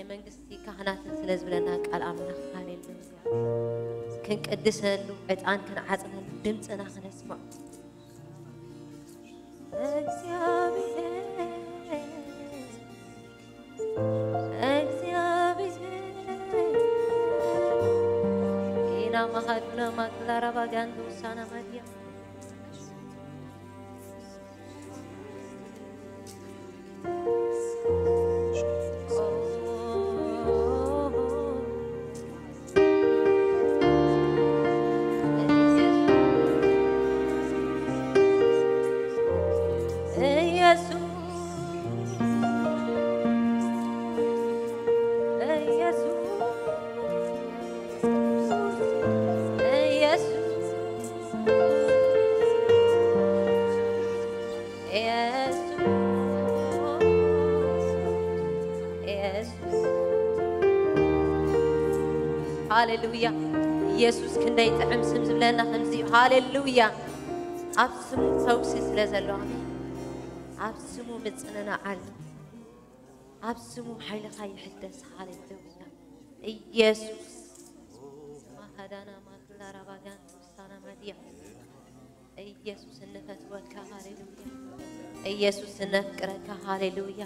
መንግስቲ ካህናትን ስለ ዝብለና ቃል ኣምላኽ፣ ሃሌሉያ። ክንቅድሰሉ፣ ዕጣን ክንዓጽደሉ፣ ድምፅና ክነስምዖ። እግዚኣብሔር፣ እግዚኣብሔር፣ ኢና ማኻዱና ማክላራ ባጋንዶ ሳና ማድያ። ሃሌሉያ። ኢየሱስ ክንደይ ጥዕም ስም ዝብለና ከምዚ እዩ። ሃሌሉያ። ኣብ ስሙ ፈውሲ ስለ ዘሎ፣ ኣሜን። ኣብ ስሙ ምጽንናዕ ኣሎ። ኣብ ስሙ ሓይልኻ ይሕደስ። ሃሌሉያ። ኢየሱስ ማካዳና ማክላራ ባጋን ሳና ማድያ። ኢየሱስ እንፈትወካ። ሃሌሉያ። ኢየሱስ እነፍቅረካ። ሃሌሉያ።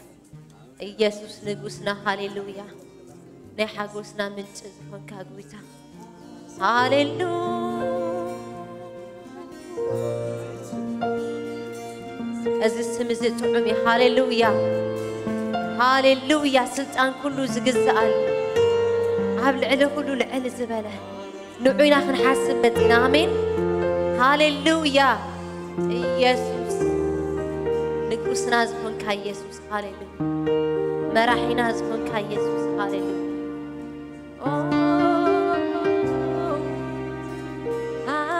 ኢየሱስ ንጉስና። ሃሌሉያ። ናይ ሓጎስና ምንጭ ዝኾንካ ጎይታ። ሃሌሉያ። እዚ ስም እዚ ጥዑም እዩ። ሃሌሉያ። ሃሌሉያ። ስልጣን ኩሉ ዝግዝኣሉ፣ ኣብ ልዕሊ ኩሉ ልዕል ዝበለ ንዑ ኢና ክንሓስብ መጺና። ኣሜን። ሃሌሉያ። ኢየሱስ ንጉስና ዝኾንካ ኢየሱስ። ሃሌሉያ። መራሒና ዝኾንካ ኢየሱስ። ሃሌሉያ። ኦ፣ ሃሌሉያ።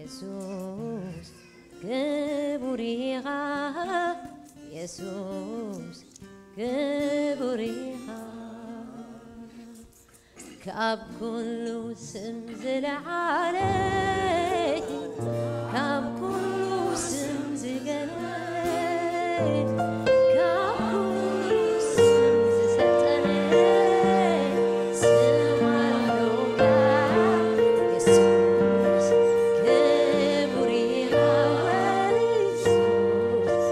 የሱስ ክቡር ኢኻ፣ የሱስ ክቡር ኢኻ። ካብ ኩሉ ስም ዝለዓለ፣ ካብ ኩሉ ስም ዝገነ፣ ካብ ኩሉ ስም ዝሰልጠነ ስም ኣሎካ። የሱስ ክቡር ኢኻ፣ የሱስ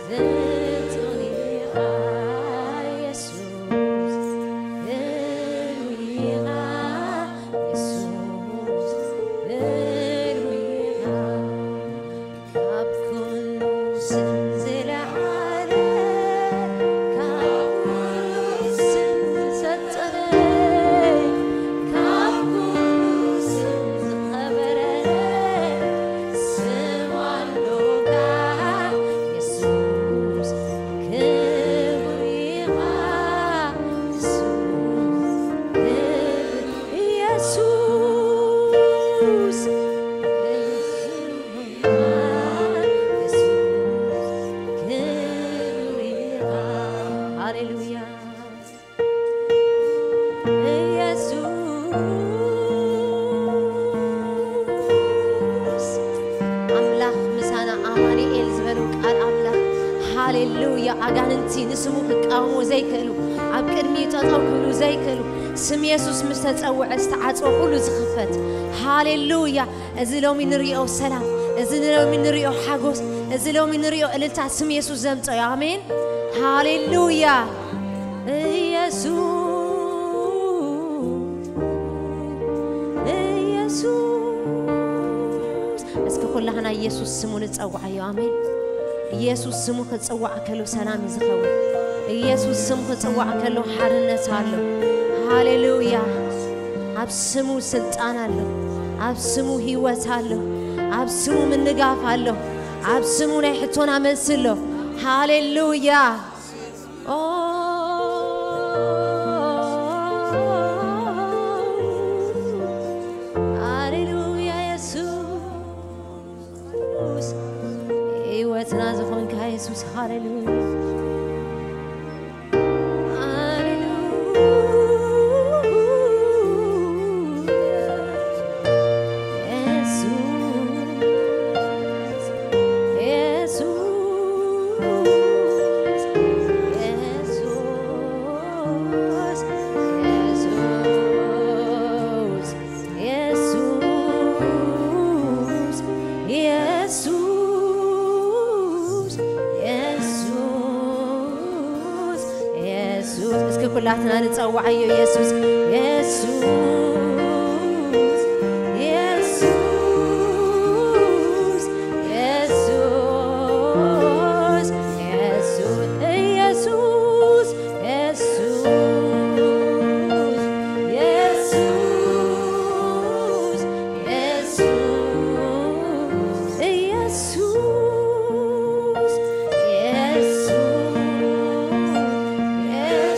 ፍጹም ኢኻ፣ የሱስ ፍሉይ ኢኻ፣ የሱስ ፍሉይ ኢኻ። ካብ ኩሉ ስም ዝለዓለ፣ ካብ ኩሉ ስም ዝሰልጠነ፣ ካብ ኩሉ ስም ዝኸበረ ስም ኣሎካ። የሱስ ክቡር ኢኻ፣ የሱስ ክቡር፣ የሱስ ሃሌሉያ። ኢየሱስ ኣምላኽ ምሳና፣ ኣማኑኤል ዝበሉ ቃል ኣምላኽ። ሃሌሉያ። ኣጋንንቲ ንስሙ ክቃወሙ ዘይክእሉ፣ ኣብ ቅድሚኡ ጠጠው ክብሉ ዘይክእሉ፣ ስም የሱስ ምስ ተጸውዐ ዝተዓጽወ ኩሉ ዝኽፈት። ሃሌሉያ። እዚ ሎሚ ንሪኦ ሰላም፣ እዚ ሎሚ ንሪኦ ሓጎስ፣ እዚ ሎሚ ንሪኦ እልልታ ስም የሱስ ዘምጾ እዩ። ኣሜን። ሃሌሉያ። ኢየሱስ፣ ኢየሱስ። እስኪ ኩላህና ኢየሱስ ስሙ ንጸውዓዮ። ኣሜን። ኢየሱስ ስሙ ክጽዋዕ ከሎ ሰላም እዩ ዝኸውን። ኢየሱስ ስሙ ክጽዋዕ ከሎ ሓርነት ኣሎ። ሃሌሉያ። ኣብ ስሙ ስልጣን ኣሎ። ኣብ ስሙ ህይወት ኣሎ። ኣብ ስሙ ምንጋፍ ኣሎ። ኣብ ስሙ ናይ ሕቶና መልሲ ኣሎ። ሃሌሉያ። ኦ፣ ሃሌሉያ የሱስ። ህይወትና ዝኾንካ የሱስ፣ ሃሌሉያ። ሃሌሉያ። የሱስ፣ የሱስ፣ የሱስ፣ የሱስ፣ የሱስ፣ የሱስ፣ የሱስ፣ የሱስ። እስኪ ኩላትና ንጸውዓዮ። የሱስ፣ የሱስ፣ የሱስ፣ የሱስ፣ የሱስ፣ የሱስ፣ የሱስ፣ የሱስ፣ የሱስ፣ የሱስ፣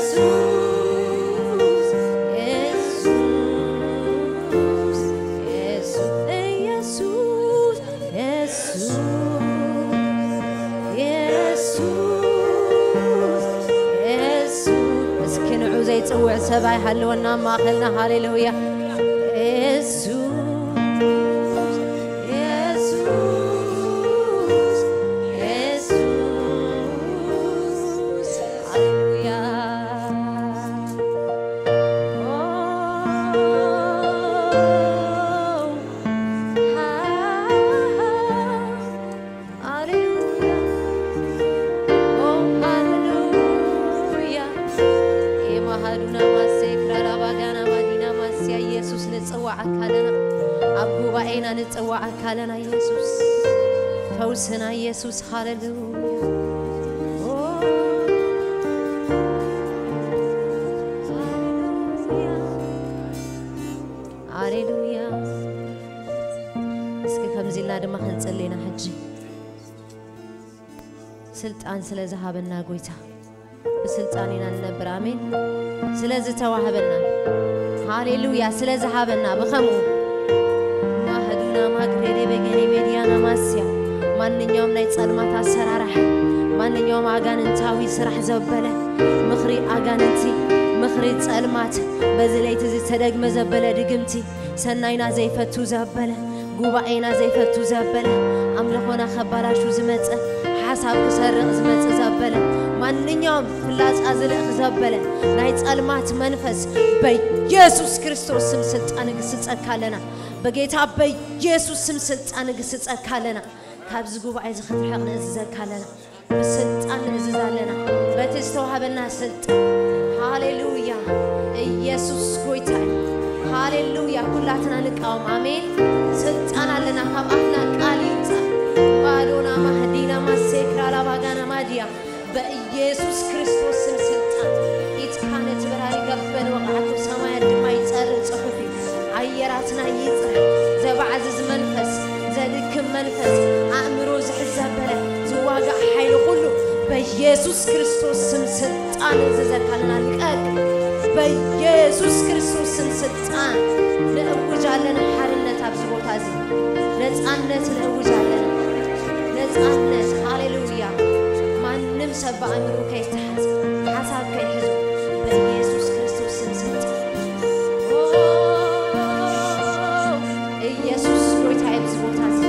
የሱስ፣ የሱስ፣ የሱስ፣ የሱስ፣ የሱስ፣ የሱስ፣ የሱስ። እስኪ ንዑ ዘይጽውዕ ሰብ ኣይሃለወና ኣብ ማእከልና። ሃሌሉያ። የሱስ፣ የሱስ፣ የሱስ። ሃሌሉያ። ኦ፣ ሃሌሉያ። ኦ፣ ሃሌሉያ። ኤማሃዱና ማሴ ክራራ ባጋና ባዲና ማስያ ኢየሱስ ንጽዋዓካ ኣለና። ኣብ ጉባኤና ንጽዋዓካ ኣለና ኢየሱስ። ፈውስና ኢየሱስ። ሃሌሉያ። ኦ፣ ሃሌሉያ። ሃሌሉያ። እስኪ ከምዚ ኢልና ድማ ክንጽሊ ኢና ሕጂ። ስልጣን ስለ ዝሃበና ጎይታ፣ ብስልጣን ኢና ንነብር። ኣሜን። ስለ ዝተዋህበና፣ ሃሌሉያ፣ ስለ ዝሃበና ብኸምኡ ማህዱና ማግሬዴ በገኔ ሜድያና ማስያ፣ ማንኛውም ናይ ጸልማት ኣሰራርሓ፣ ማንኛውም ኣጋንንታዊ ስራሕ ዘበለ ምኽሪ ኣጋንንቲ፣ ምኽሪ ጸልማት፣ በዚ ለይቲ ዝተደግመ ዘበለ ድግምቲ፣ ሰናይና ዘይፈቱ ዘበለ፣ ጉባኤና ዘይፈቱ ዘበለ፣ ኣምልኾና ከባላሹ ዝመጸ፣ ሓሳብ ክሰርቕ ዝመጸ ዘበለ፣ ማንኛውም ፍላጻ ዝልእኽ ዘበለ ናይ ጸልማት መንፈስ በኢየሱስ ክርስቶስ ስም ስልጣን ግስጸካ ኣለና። በጌታ በኢየሱስ ስም ስልጣን ግስጸካ ኣለና። ካብዚ ጉባኤ እዚ ክትርሕቕ ንእዝዘካ ኣለና። ብስልጣን ንእዝዝ ኣለና። በቲ ዝተዋህበና ስልጣን። ሃሌሉያ። ኢየሱስ ጎይታ እዩ። ሃሌሉያ። ኩላትና ንቃወም። ኣሜን። ስልጣን ኣለና። ካብ ኣፍና ቃል ይውጻእ። ባዶና ማህዲና ማሴክራ ላባጋና ማድያ። በኢየሱስ ክርስቶስ ስም ስልጣን። ኢትካ ነቲ በራሪ ገበል ወቕዓቶ፣ ሰማያት ድማ ይጸርር ጽሑፍ እዩ። ኣየራትና ይጽረ። ዘባዕዝዝ መንፈስ፣ ዘድክም መንፈስ፣ ኣእምሮ ዝሕዝ ዘበለ፣ ዝዋጋእ ሓይሊ ኩሉ በኢየሱስ ክርስቶስ ስም ስልጣን ንእዝዘካ ኣለና። ልቀቅ። በኢየሱስ ክርስቶስ ስም ስልጣን ንእውጅ ኣለና። ሓርነት ኣብዚ ቦታ እዚ፣ ነጻነት ንእውጅ ኣለና። ነጻነት። ሃሌሉያ። ማንም ሰብ ብኣእምሮ ከይተሓዝ፣ ሓሳብ ከይሕዙ፣ በኢየሱስ ክርስቶስ ስም ስልጣን። ኦ፣ ኢየሱስ ጎይታ እዩ ኣብዚ ቦታ እዚ።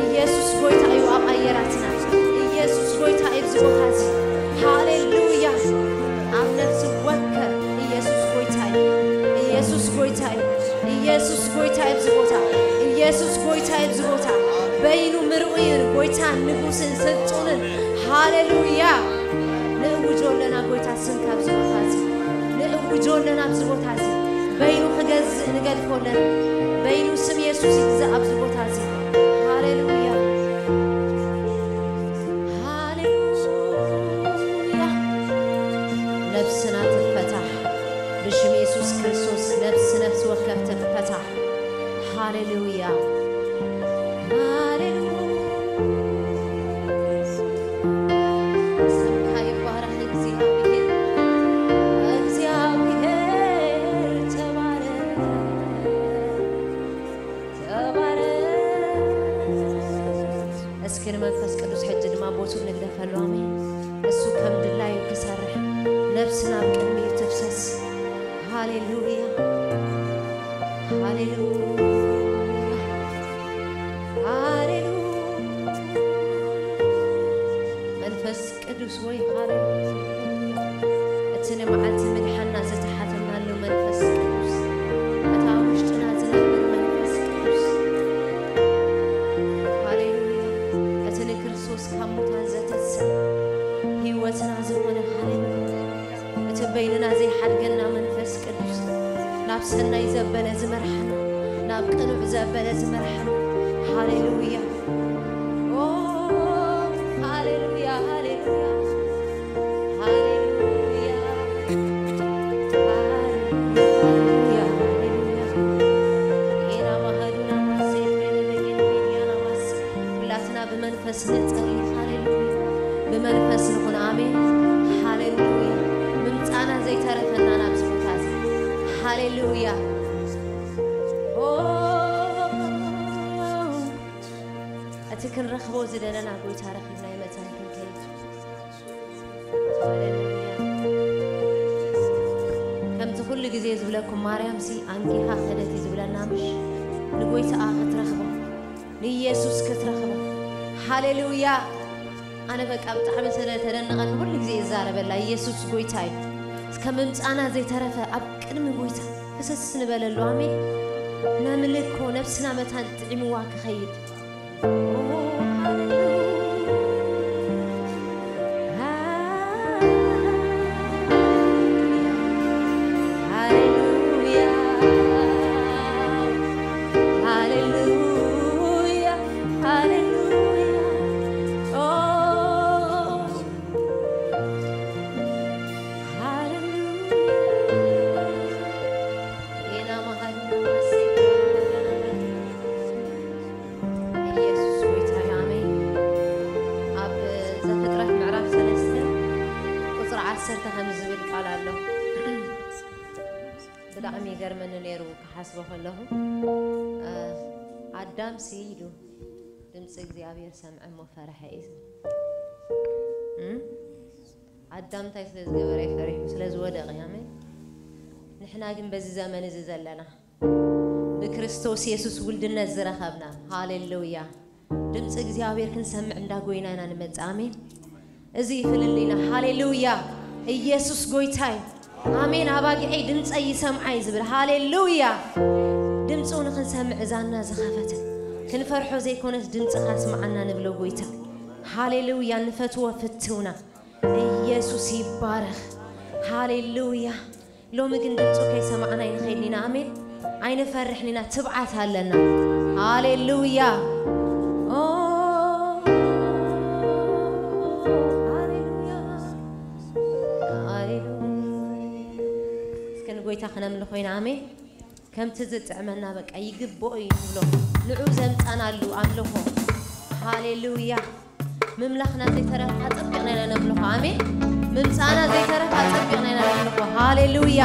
ኢየሱስ ጎይታ እዩ ኣብ ኣየራትና። ኢየሱስ ጎይታ እዩ ኣብዚ ቦታ እዚ። ሃሌሉያ። ኣብ ነፍሲ ወከፍ ኢየሱስ ጎይታ እዩ። ኢየሱስ ጎይታ እዩ። ኢየሱስ ጎይታ እዩ ኣብዚ ቦታ። ኢየሱስ ጎይታ እዩ ኣብዚ ቦታ። በይኑ ምርኡይን ጎይታን ንጉስን ስልጡንን። ሃሌሉያ። ንእውጆ ኣለና ጎይታ ስምካ ኣብዚ ቦታ እዚ። ንእውጆ ኣለና ኣብዚ ቦታ እዚ። በይኑ ክገዝእ ንገድፎ ኣለና። በይኑ ስም የሱስ ይግዛእ ኣብዚ ቦታ እዚ። ሃሌሉያ። ሃሌሉያ። ነብስና ትፈታሕ። ብሽም የሱስ ክርስቶስ ነብሲ ነፍሲ ወከፍ ትፈታሕ። ሃሌሉያ። ሃሌሉያ። ስምካ ይባረኽ እግዚኣብሔር። እግዚኣብሔር ተባረኽ። ተባረኽ። እስኪ ንመንፈስ ቅዱስ ሕጂ ድማ ቦቱ ንግደፈሉ። ኣሜን። እሱ ከም ድላዩ ክሰርሕ፣ ነፍስና ኣብ ቅድሚኡ ትፍሰስ። ሃሌሉያ፣ ሃሌሉያ፣ ሃሌሉያ። መንፈስ ቅዱስ ወይ ሃሌሉያ። እቲ ንመዓልቲ ምድሓና ዝተሓተናሉ መንፈስ ቅዱስ፣ እቲ ኣብ ውሽጥና ዝነብር መንፈስ ቅዱስ፣ ሃሌሉያ። እቲ ንክርስቶስ ካብ ሙታን ዘተስእ ህይወትና ዝኾነ፣ ሃሌሉያ። እቲ በይንና ዘይሓድገና መንፈስ ቅዱስ፣ ናብ ሰናይ ዘበለ ዝመርሓና፣ ናብ ቅኑዕ ዘበለ ዝመርሓና፣ ሃሌሉያ። ኦ፣ ሃሌሉያ፣ ሃሌሉያ፣ ሃሌሉያ፣ ሃሌሉያ፣ ሃሌሉያ። ኤና ማሃዱና ማሴ፣ ኤና ማሴ። ኩላትና ብመንፈስ ንጸሊ። ሃሌሉያ። ብመንፈስ ንኹን። ኣሜን። ሃሌሉያ። ምምጻና ዘይተረፈና ናብዚ ቦታ እዚ። ሃሌሉያ። ኦ፣ እቲ ክንረኽቦ ዝደለና ጎይታ ረኺብና ይመጸን ክንከይድ። ሃሌሉያ። ከምቲ ኩሉ ግዜ ዝብለኩም፣ ማርያምሲ ኣንጊኻ ከደት እዩ ዝብለና፣ ምሽ? ንጎይታኣ ክትረኽቦ፣ ንኢየሱስ ክትረኽቦ። ሃሌሉያ። ኣነ በቃ ብጣዕሚ ስለ ተደነቐኒ፣ ኩሉ ግዜ ይዛረበላ፣ ኢየሱስ ጎይታ እዩ። እስከ ምምጻና ዘይተረፈ ኣብ ቅድሚ ጎይታ ፍስስ ንበለሉ። ኣሜን። ነምልኮ፣ ነብስና መታን ጥዒምዋ ክኸይድ። ኦ፣ ሃሌሉያ። ሃሌሉያ። ሃሌሉያ። ሃሌሉያ። ኦ፣ ሃሌሉያ። ኤና ማሃዱና ማሴ። ኢየሱስ ጎይታ እዩ። ኣሜን። ኣብ ዘፍጥረት ምዕራፍ ሰለስተ ቁጽሪ ዓሰርተ ከምዚ ዝብል ቃል ኣሎ። ብጣዕሚ ይገርመኒ ነይሩ ክሓስቦ ከለኹ። እ፣ ኣዳምሲ ኢሉ ድምፂ እግዚኣብሔር ሰምዐ እሞ ፈርሐ እዩ ዝብል። እም? ኣዳም እንታይ ስለ ዝገበረ እዩ ፈሪሑ? ስለ ዝወደቐ እዩ። ኣሜን። ንሕና ግን በዚ ዘመን እዚ ዘለና ብክርስቶስ የሱስ ውልድነት ዝረኸብና፣ ሃሌሉያ፣ ድምፂ እግዚኣብሔር ክንሰምዕ እንዳጎይና ኢና ንመጽእ። ኣሜን። እዚ እዩ ፍልልይና። ሃሌሉያ። ኢየሱስ ጎይታ እዩ። ኣሜን። ኣባጊዐይ ድምፀይ ይሰምዓ እዩ ዝብል። ሃሌሉያ። ድምፁ ንኽንሰምዕ እዛና ዝኸፈተ፣ ክንፈርሖ ዘይኮነስ ድምፅኻ ስምዓና ንብሎ ጎይታ። ሃሌሉያ። ንፈትዎ ፍትውና። ኢየሱስ ይባረኽ። ሃሌሉያ። ሎሚ ግን ድምፁ ከይሰማዕና ኣይንኸይድን ኢና። ኣሜን። ኣይንፈርሕን ኢና። ትብዓት ኣለና። ሃሌሉያ። ኦ፣ ሃሌሉያ። ሃሌሉያ። እስከ ንጎይታ ክነምልኾ ኢና። ኣሜን። ከምቲ ዝጥዕመና በቃ ይግብኦ እዩ ንብሎ። ንዑ ዘምጻናሉ ኣምልኾ። ሃሌሉያ። ምምላኽና ዘይተረፈ ኣጸቢቕና ኢና ነምልኾ። ኣሜን። ምምጻእና ዘይተረፈ ኣጸቢቕና ኢና ነምልኾ። ሃሌሉያ።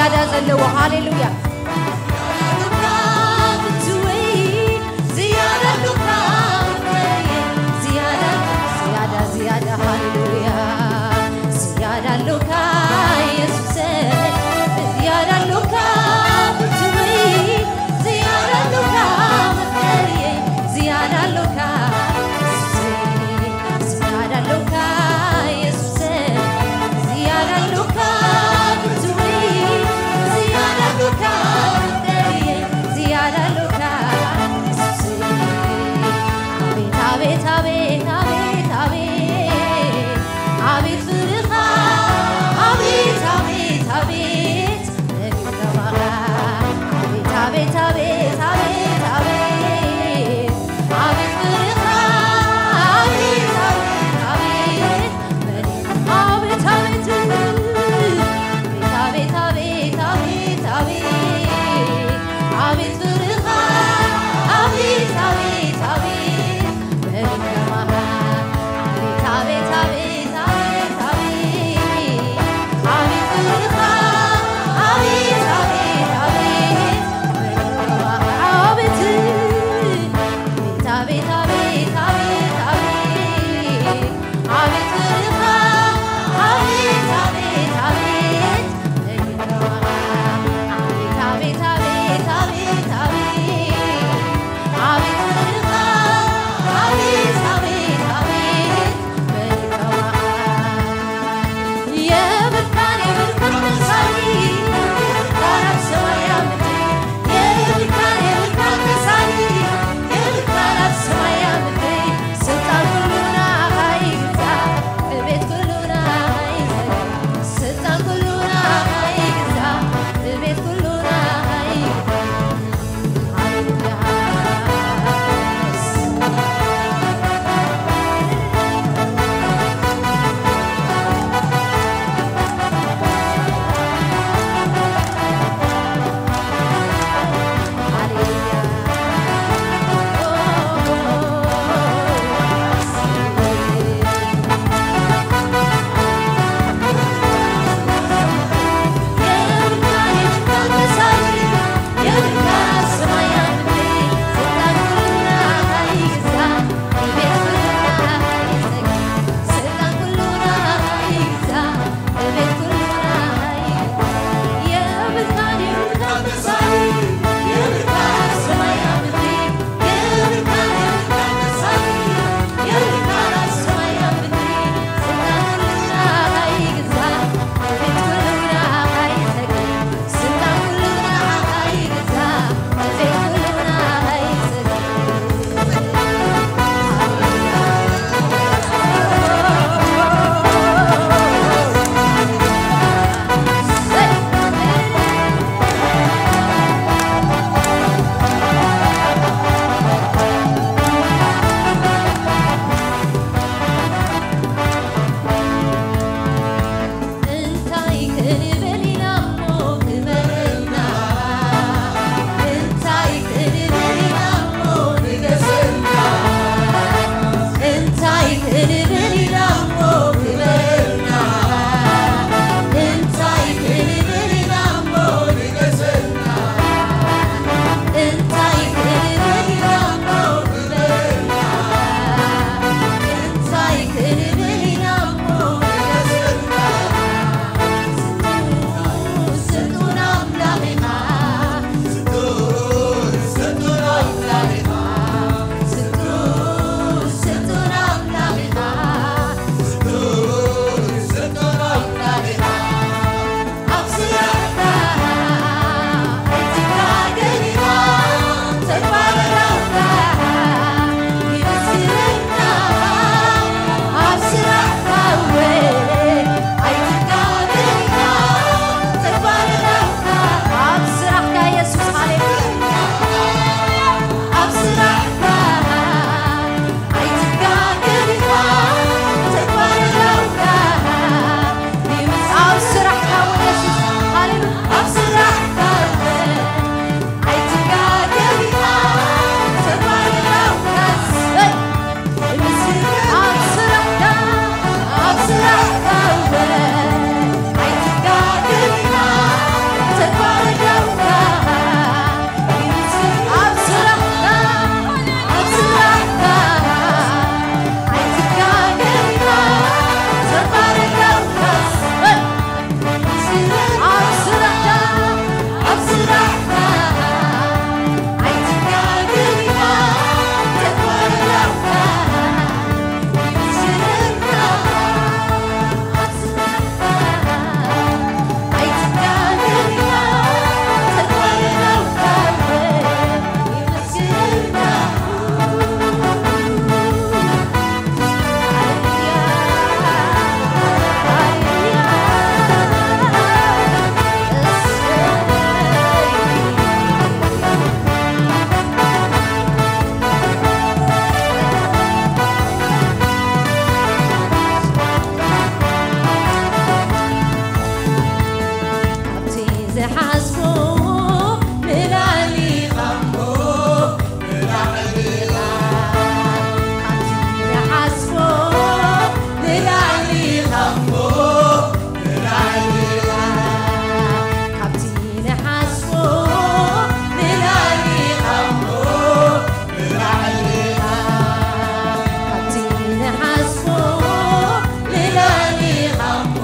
ዝያዳ ዘለዎ። ሃሌሉያ። ዝያዳ ኣለካ፣ ዝያዳ፣ ዝያዳ፣ ዝያዳ፣ ሃሌሉያ። ዝያዳ ኣለካ ኢየሱሰይ፣ ዝያዳ ኣለካ ፍትወይ፣ ዝያዳ ኣለካ መፍቀሪየይ፣ ዝያዳ ኣለካ ኢየሱሰይ፣ ዝያዳ ኣለካ ኢየሱሰይ፣ ዝያዳ ኣለካ ፍትወይ፣ ዝያዳ ኣለካ ንሓስቦ ንላዕሊ ኻሞ ንላዕሊ ኢኻ። ካብቲ ንሓስቦ ንላዕሊ ኻሞ ንላዕሊ ኢኻ። ካብቲ ንሓስቦ ንላዕሊ ኻሞ ንላዕሊ ኢኻ። ካብቲ ንሓስቦ ንላዕሊ ኻሞ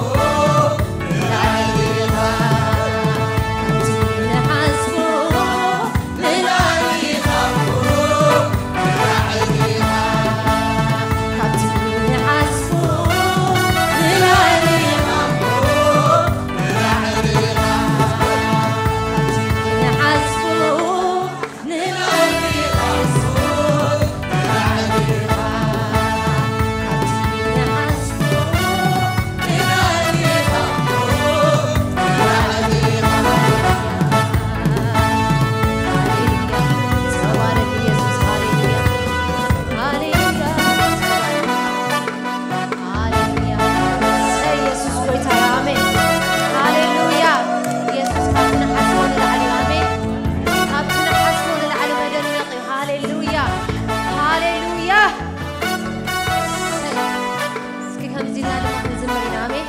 እስኪ ከምዚ ኢልና ድማ ክንዝምር ኢና። ኣሜን።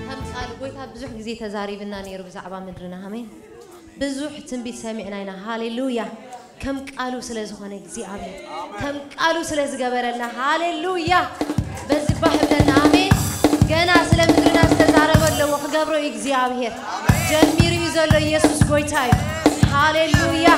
ከም ቃል ጎይታ ብዙሕ ግዜ ተዛሪብና ነይሩ ብዛዕባ ምድርና። ኣሜን። ብዙሕ ትንቢት ሰሚዕና ኢና። ሃሌሉያ። ከም ቃሉ ስለ ዝኾነ እግዚኣብሔር፣ ከም ቃሉ ስለ ዝገበረልና፣ ሃሌሉያ። በዚ ባህ ብለና። ኣሜን። ገና ስለ ምድርና ዝተዛረበ ኣለዎ፣ ክገብሮ እዩ እግዚኣብሔር። ጀሚሩ እዩ ዘሎ። ኢየሱስ ጎይታ እዩ። ሃሌሉያ።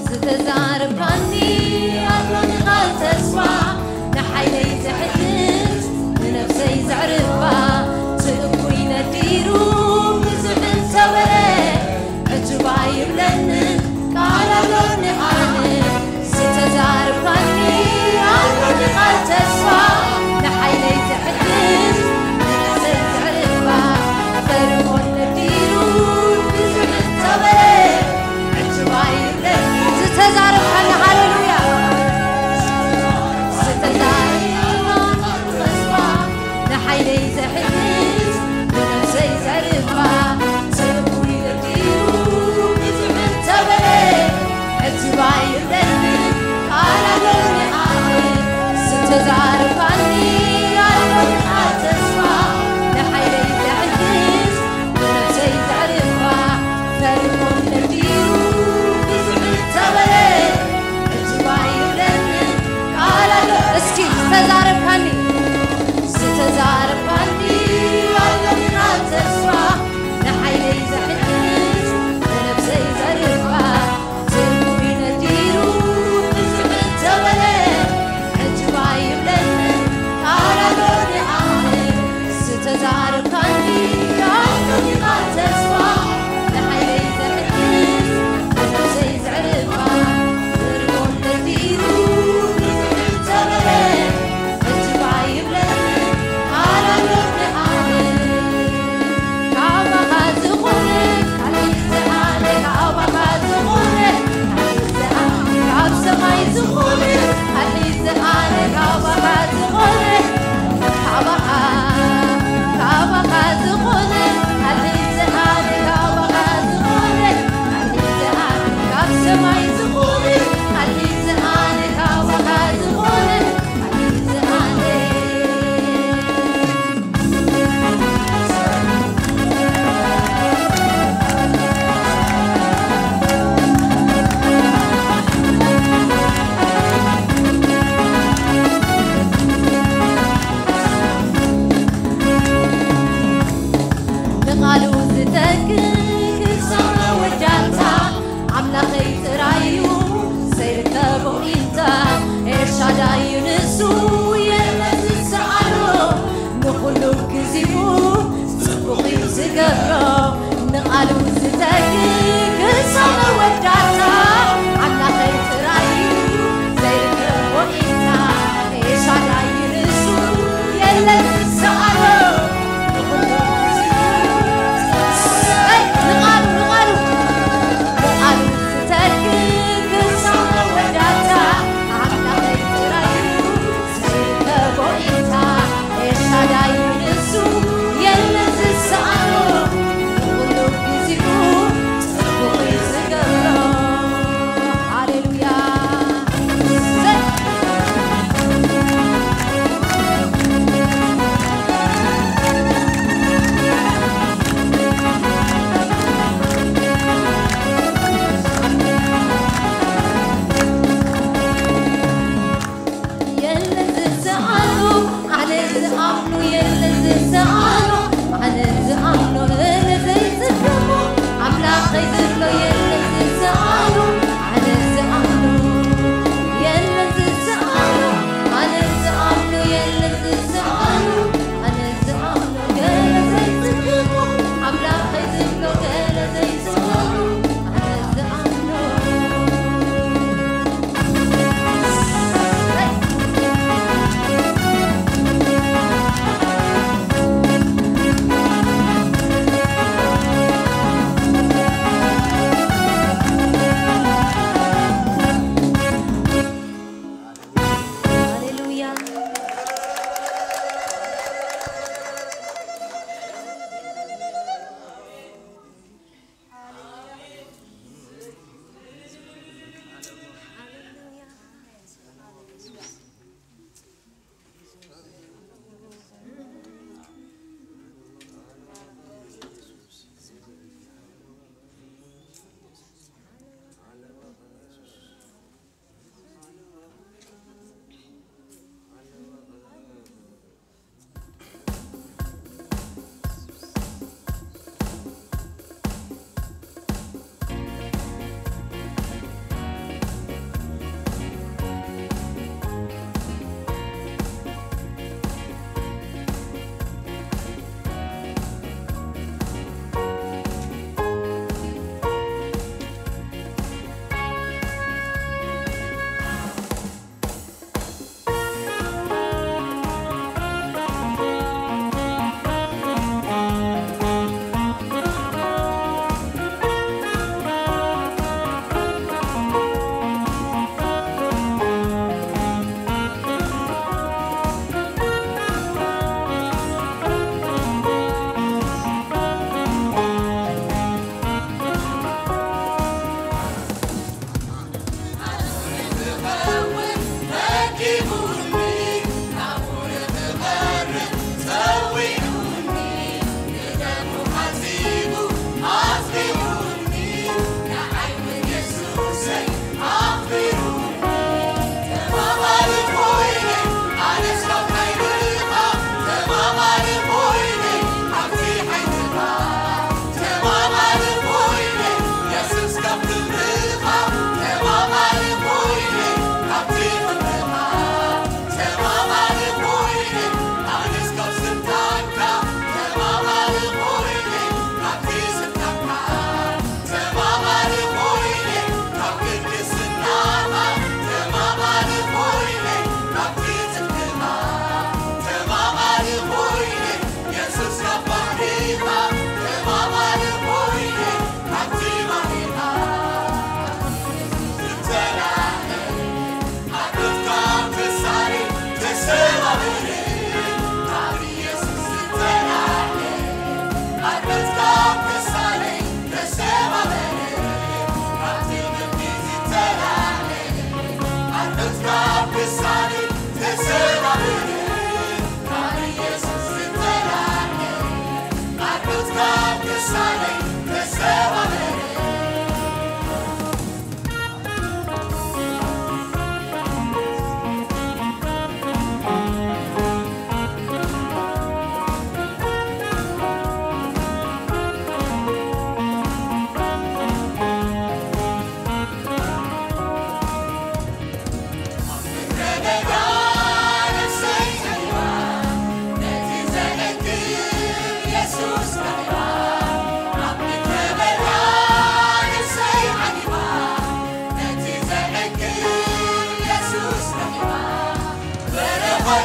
ዝተዛረብካኒ ኣሎኒ ቃል ተስፋ፣ ንሓይለይ ዘሕድስ፣ ንነፍሰይ ዘዕርፋ። እቲ እኩይ ነዲሩ ብዙሕ እንተወረ፣ ዕጅባ ይብለንን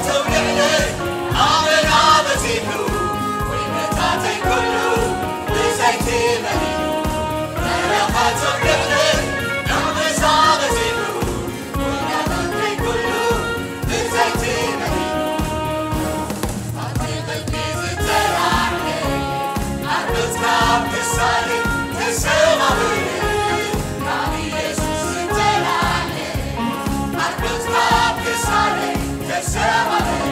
ተውልዕለይ ኣበና በጺሑ፣ ኩነታተይ ኩሉ ብዘይቲ መሊኡ። በረኻ ተውልዕለይ ኣንበሳ በጺሑ፣ ኩነታተይ ኩሉ ብዘይቲ መሊኡ። ኣብቲ ቅድሚ ዝተራእየ ኣርበትካ ኣብ ክሳደይ ተሰማምረ። ካብ ኢየሱስ ዝተራእየ ኣርበትካ ኣብ ክሳደይ ተሰማምረ።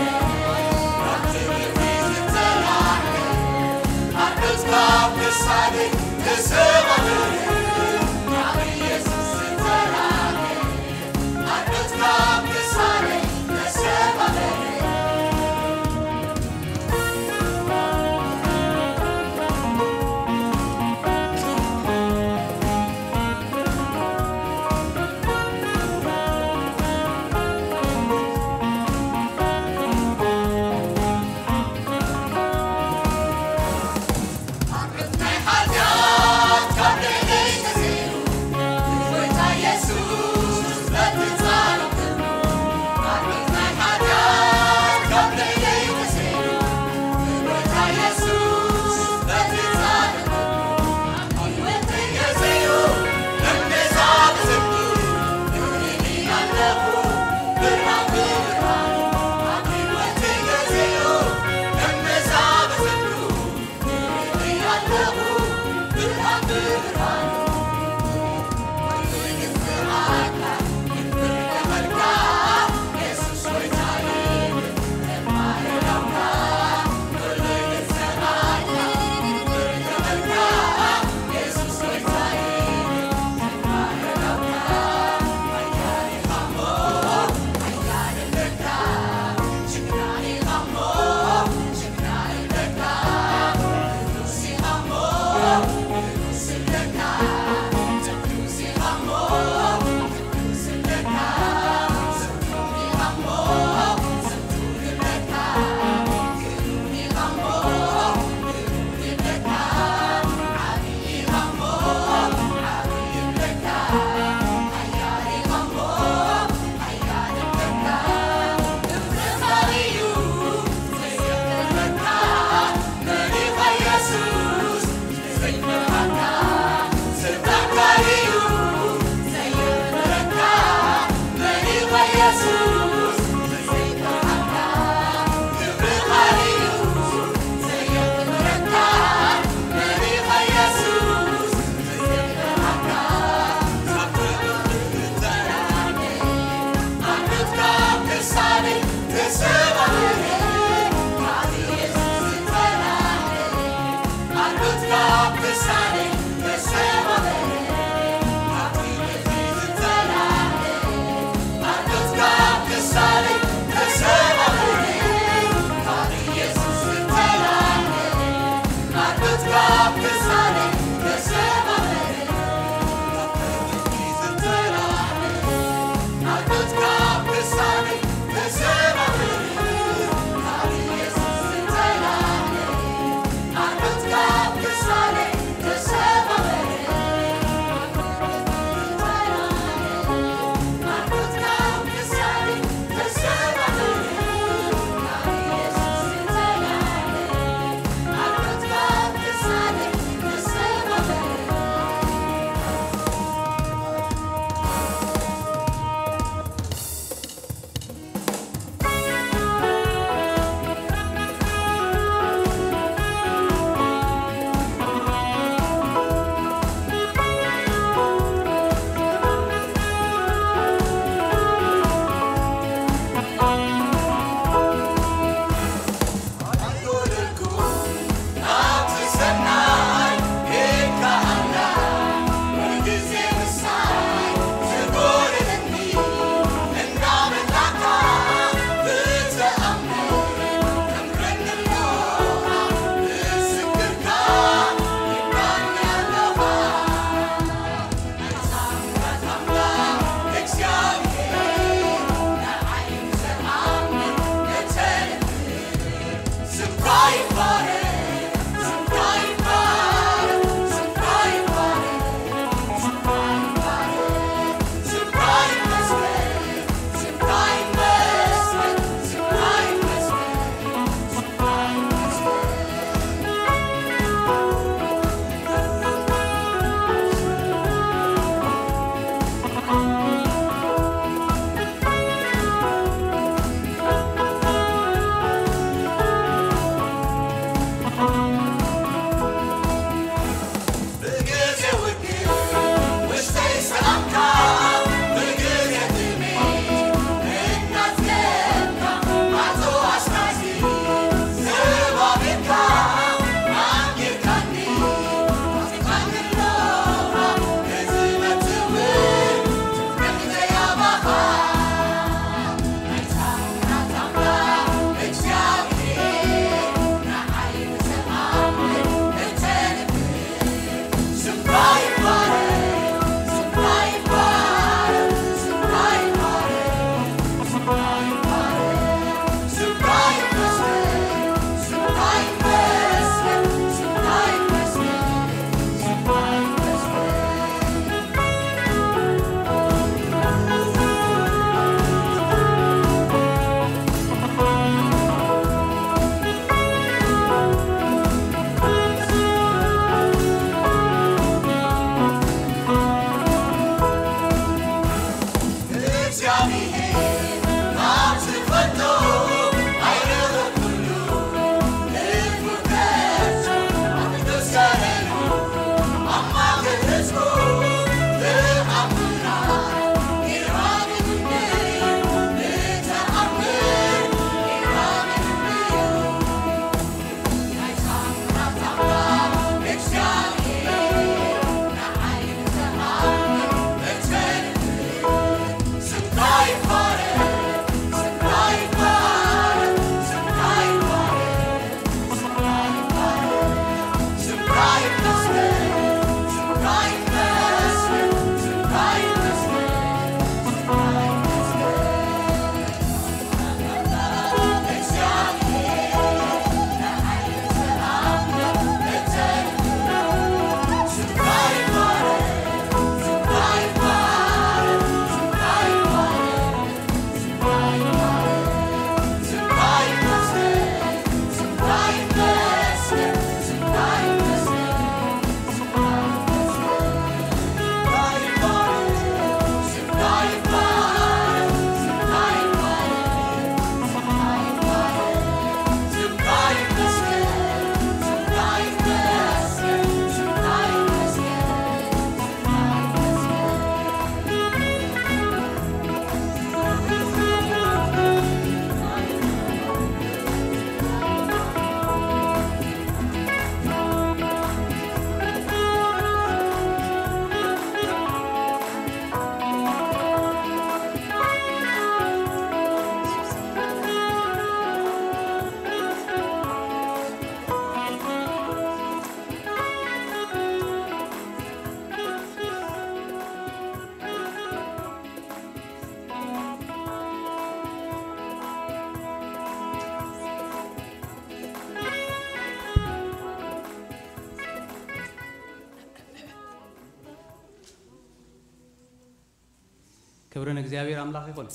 ክብሪ ንእግዚኣብሔር ኣምላኽ ይኹን።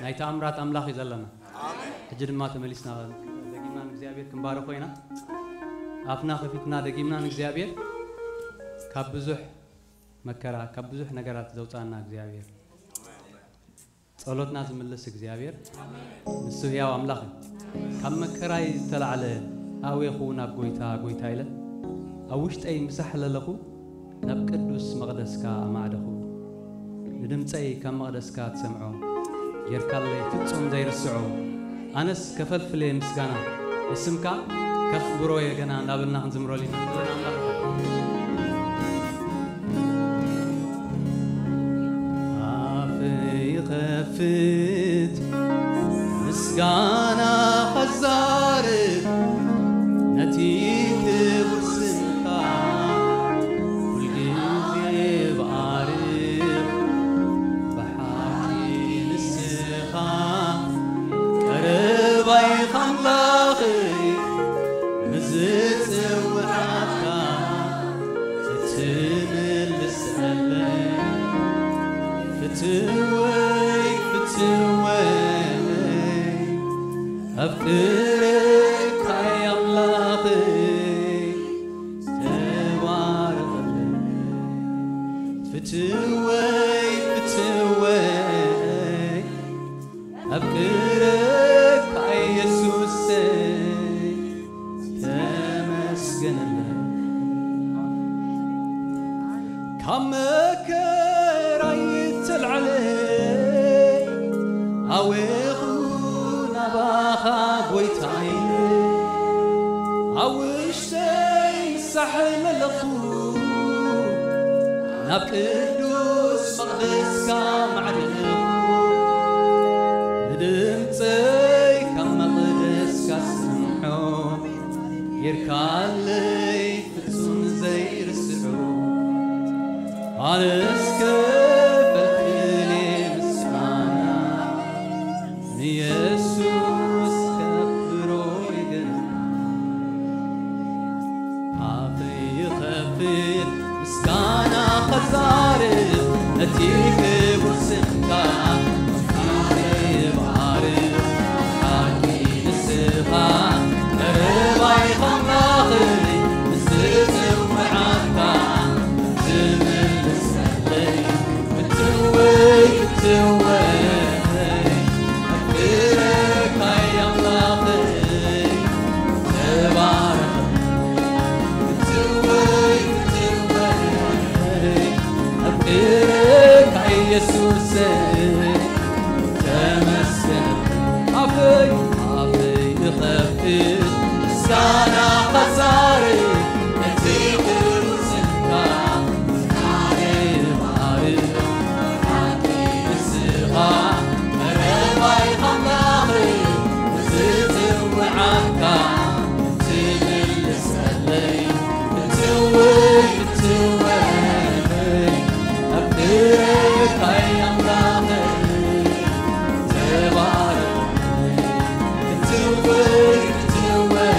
ናይ ተኣምራት ኣምላኽ እዩ ዘለና። ሕጂ ድማ ተመሊስና ደጊምና ንእግዚኣብሔር ክንባርኾ ኢና። ኣፍና ከፊትና ደጊምና ንእግዚኣብሔር ካብ ብዙሕ መከራ፣ ካብ ብዙሕ ነገራት ዘውፃና እግዚኣብሔር፣ ጸሎትና ዝምልስ እግዚኣብሔር ንሱ ህያው ኣምላኽ እዩ። ካብ መከራይ ዝተላዕለ ኣዌኹ ናብ ጎይታ፣ ጎይታ ኢለ ኣብ ውሽጠይ ምስ ኣሕለለኹ ናብ ቅዱስ መቕደስካ ኣማዕደኹ። ንድምፀይ ካብ መቕደስካ ትሰምዖ ጌርካለይ ፍጹም ዘይርስዖ። ኣነስ ከፈልፍለ ምስጋና ንስምካ ከኽብሮ እየ ገና እንዳበልና ክንዝምረሉ ኢና። ክብርን ኣምላኽ ኣፈይ ይኸፍት ምስጋና ኸዛርብ ነቲ ክቡር ስምካ ኩልግዜ ብኣርብ ብሓቂ ንስኻ ቀረባይ ኣምላኸይ ንዝጽውዓካ እትምልሰለይ ፍትወይ ፍትወይ ኣፍቅረካ ኣምላኸይ ተባረኸለይ ፍትወይ ፍትወይ ኣፍቅረካ ኢየሱሰይ ተመስገነለይ። ካብ መከራይ ተልዓለ ኣዌኹ ናባኻ ጎይታይ ኣብ ውሽጠይ ሳሕለለኹ ናብ ቅዱስ መቕደስካ ማዕደኹ ንድምፀይ ካብ መቕደስካ ስምዖ ጌርካለይ ፍጹም ዘይርስዑ ኣነስ ከፈልፍል ምስጋና ንየሱስ ከብሮ ይገና ኣፈይ ይኸፍት ምስጋና ኸዛርብ ነቲ ክቡር ስምካ ኣፈይ ባርብ ሓቂ ንስኻ ቀረባይ ኣምላኸይ ንዝጽውዓካ ትምልሰለይ ፍትወይ ፍትወይ ኣፍቅረካይ ኣምላኸይ ተባረኽ ፍትወይ ፍትወይ ኣፍቅረካ ኢየሱሰይ ተመስገን ኣፈይ ኣፈይ ይኸፍት ምስጋና ኸዛርብ ነቲ ክቡር ስምካ ምስጋና ይባርኽ ሓቂ ንስኻ ቀረባይ ኣምላኸይ ንዝጽውዓካ ትምልሰለይ ፍትወይ ፍትወይ ኣፍቅረካይ ኣምላኸይ ተባረኽ ፍትወይ ፍትወይ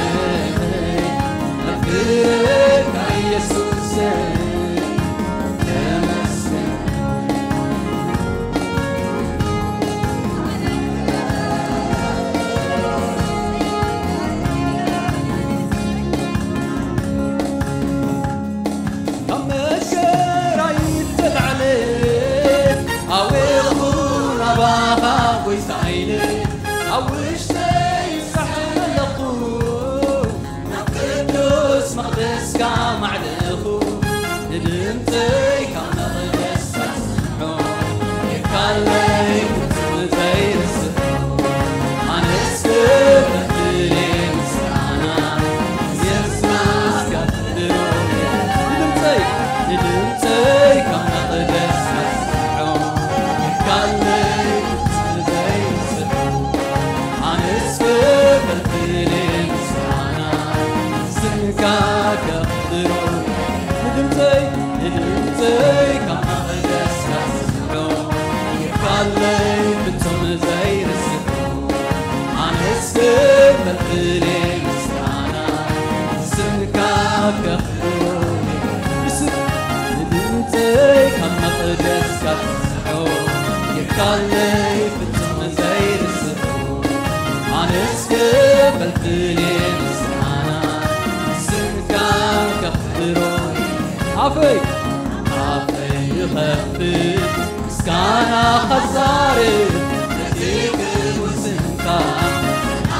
ምስጋና ኸዛርብ ነቲ ክቡር ስምካ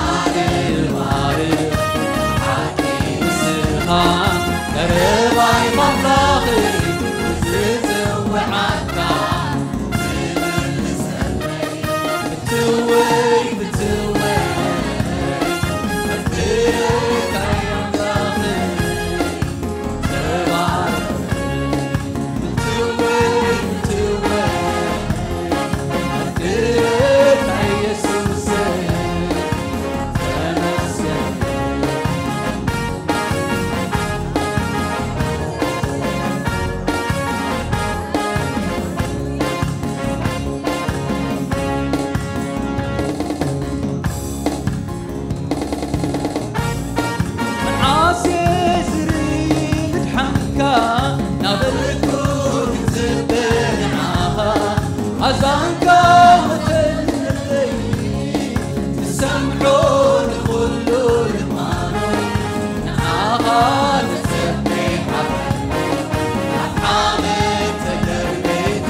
ኣነ ባርኽ። ሓቂ ንስኻ ቀረባይ ኣምላኸይ ዝጽውዓካ ትምልሰለይ። ፍትወይ ፍትወይ ኣፍቅረካ ኣምላኸይ። መዓስ እየ ዝርኢ ምድሓንካ ናበልኩ ክጽበ ንዓኻ ኣዛንካ ወተንለይ ትሰምዖ ንኹሉ ልማኖ ንዓኻ ተጸበ ሓበ ኣብ ሓመድ ተደርቤተ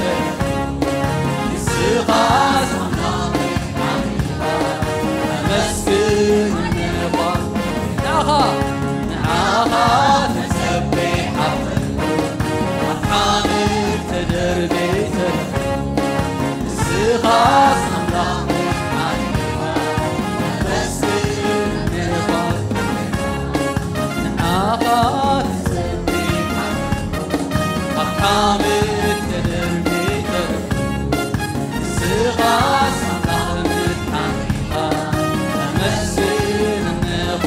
ንስኻስ ኣምላኽ ኣመስግን ንባር ንዓኻ ንዓኻ ተጸበ ሓበ ኣብ ሓመድ ተደርቤተ ንስኻስ ኣምላኽ ኣመስግን ንባር ንዓኻ ተጸበ ሓበ ኣብ ሓመድ ተደርቤተ ንስኻስ ኣምላኽ ምድሓን ኢኻ። ተመስገን እባ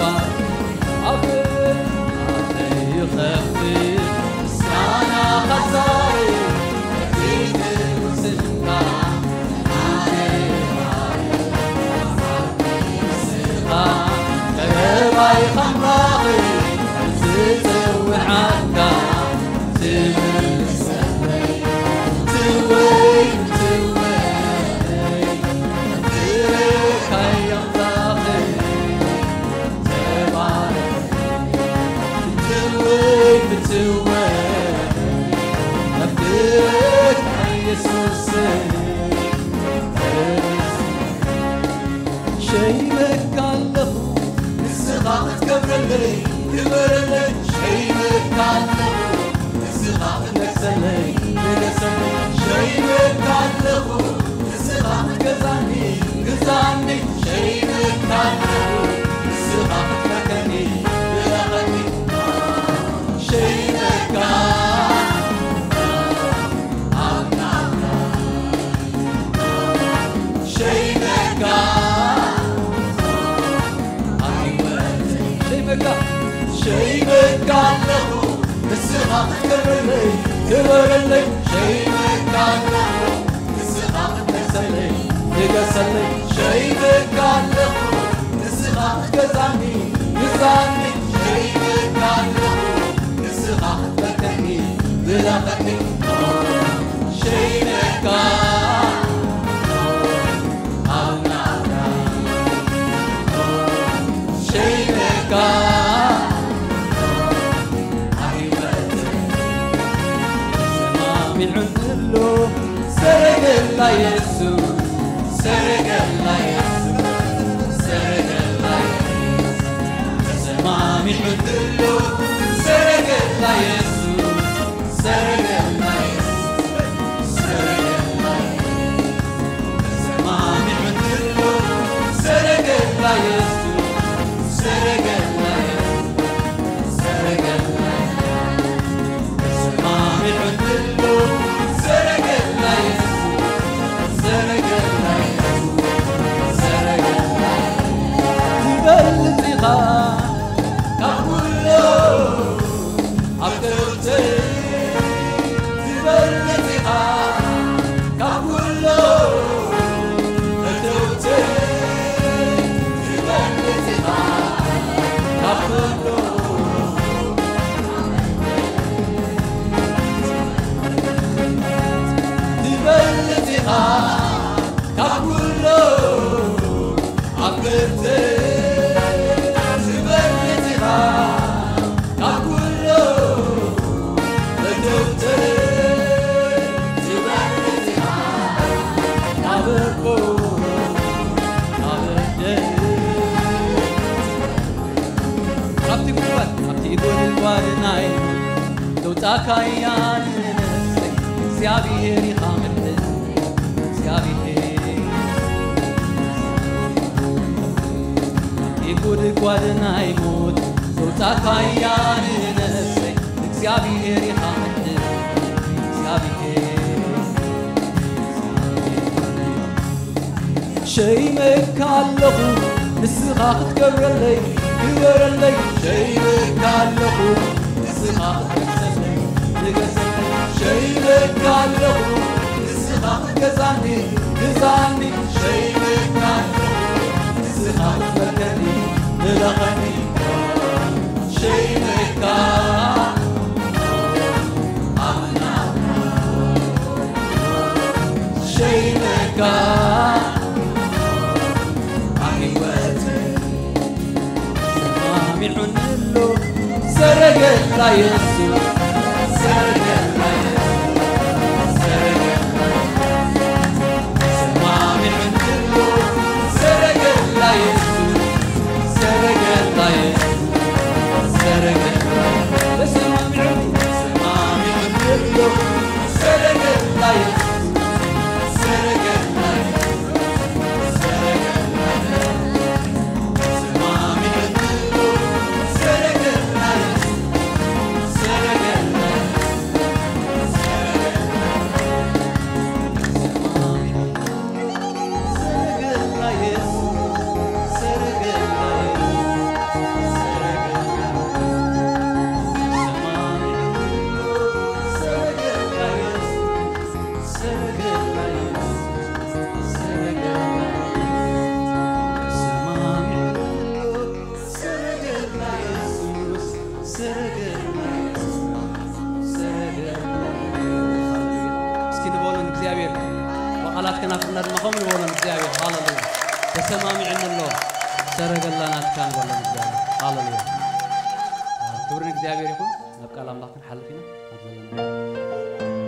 ኣፈይ ይኸፍት ምስጋና ኸዛሪ እቲ ቅዱስ ስምካ። ኣነ ባሪኽ ንስኻ ቀረባይ ኣምላኽ ዝጽውዓካ ትምልሰለይ። ትወይ ትወይ ብትረካይ ኣምላኸይ ተባረኽ። ብትወይ ብትወይ ኣፍቅረካ ኢየሱሰይ። ሸይመካ ኣለኹ ንስኻ ክትከብረለይ ክበረለይ። ሸይመካ ኣለኹ ንስኻ ክትነግሰለይ ንገሰለይ። ሸይመካ ኣለኹ ንስኻ ክትገዛኒ ግዛኒ። ሸይመካ ኣለኹ ንስኻ ክትመርኸኒ ምረኸኒ። ሸይመካ ኣብ ናብራ ሸይመካ ኣብ ህይወተይ ሸይመካ ሸይመካ ኣለኹ ንስኻ ክትከብረለይ ክበረለይ። ሸይመካ ኣለኹ ንስኻ ክትነግሰለይ ንገሰለይ። ሸይመካ ኣለኹ ንስኻ ክትገዛኒ ግዛኒ። ሸይመካ ኣለኹ ንስኻ ክትመርኸኒ ምረኸኒ። ሸይመካ ኣብ ናብራ ሸይመካ ኣብ ህይወተይ ተሰማሚዑ ዘሎ ሰረገላ የሱስ፣ ሰረገላ የሱስ፣ ሰረገላ የሱስ ተሰማሚዑ ዘሎ ሰረገላ የሱስ፣ ሰረገላ የሱስ፣ ሰረገላ የሱስ ተሰማሚዑ ዘሎ ሰረገላ የሱስ፣ ሰረገላ የሱስ፣ ሰረገላ የሱስ ተሰማሚዑ ዘሎ ሰረገላ የሱስ፣ ሰረገላ የሱስ፣ ሰረገላ የሱስ ትበልጽ ኢኻ ካብ ኩሉ ኣብ ትርተይ ትበልጽ ኢኻ ካብ ኩሉ እትውተይ ትበልጽ ኢኻ ካብ ኩሉ ትበልጽ ኢኻ ካብ ኩሉ ኣብ ገርተይ ትበልጽ ኢኻ ካብ ኩሉ እትውተይ ኣካያ ንነፍሰይ እግዚኣብሔር ኢኻ ምድን እግዚኣብሔር ይጉድጓድ ናይ ሞት ዘውፃካያ ንነፍሰይ እግዚኣብሔር ኢኻ ምድን እግዚኣብሔር ሸይመካ ኣለኹ ንስኻ ክትገብረለይ ግበረለይ ሸይመካ ኣለኹ ንስኻ ክትገሰለይ ንገሰለይ ሸይመካ ኣለኹ ንስኻ ክትገዛኒ ግዛኒ ሸይመካ ኣለኹ ንስኻ ክትመልከኒ ምለኸኒ ሸይመካ ኣምላኽ ሸይመካ ኣሕይወት ሰማሚዑኒ ኣሎ ሰረገላ የሱስ ሰረገላ የሱስ ሰረገላ የሱስ ሰማሚዑኒ ኣሎ ሰረገላ የሱስ ሰረገላ የሱስ ሰረገላ ሰማሚዑኒ ሰማሚዑኒ ኣሎ ሰረገላ የሱስ ሰረገላ የሱስ ሰረገላ ሰረገላ የሱስ፣ ሰረገላ የሱስ፣ ሰረገላ የሱስ፣ ሰረገላ የሱስ። እስኪ ንበሎ ንእግዚኣብሔር፣ ብቓላት ከናፍርና ድማ ከምኡ ንበሎ ንእግዚኣብሔር። ሃሌሉያ። ተሰማሚዑኒ ኣሎ፣ ሰረገላ ናትካ ንበሎ ንእግዚኣብሔር። ሃሌሉያ። ክብሪ ንእግዚኣብሔር ይኹን። ናብ ቃል ኣምላኽ ክንሓልፍ ኢና። ኣብ ዘለና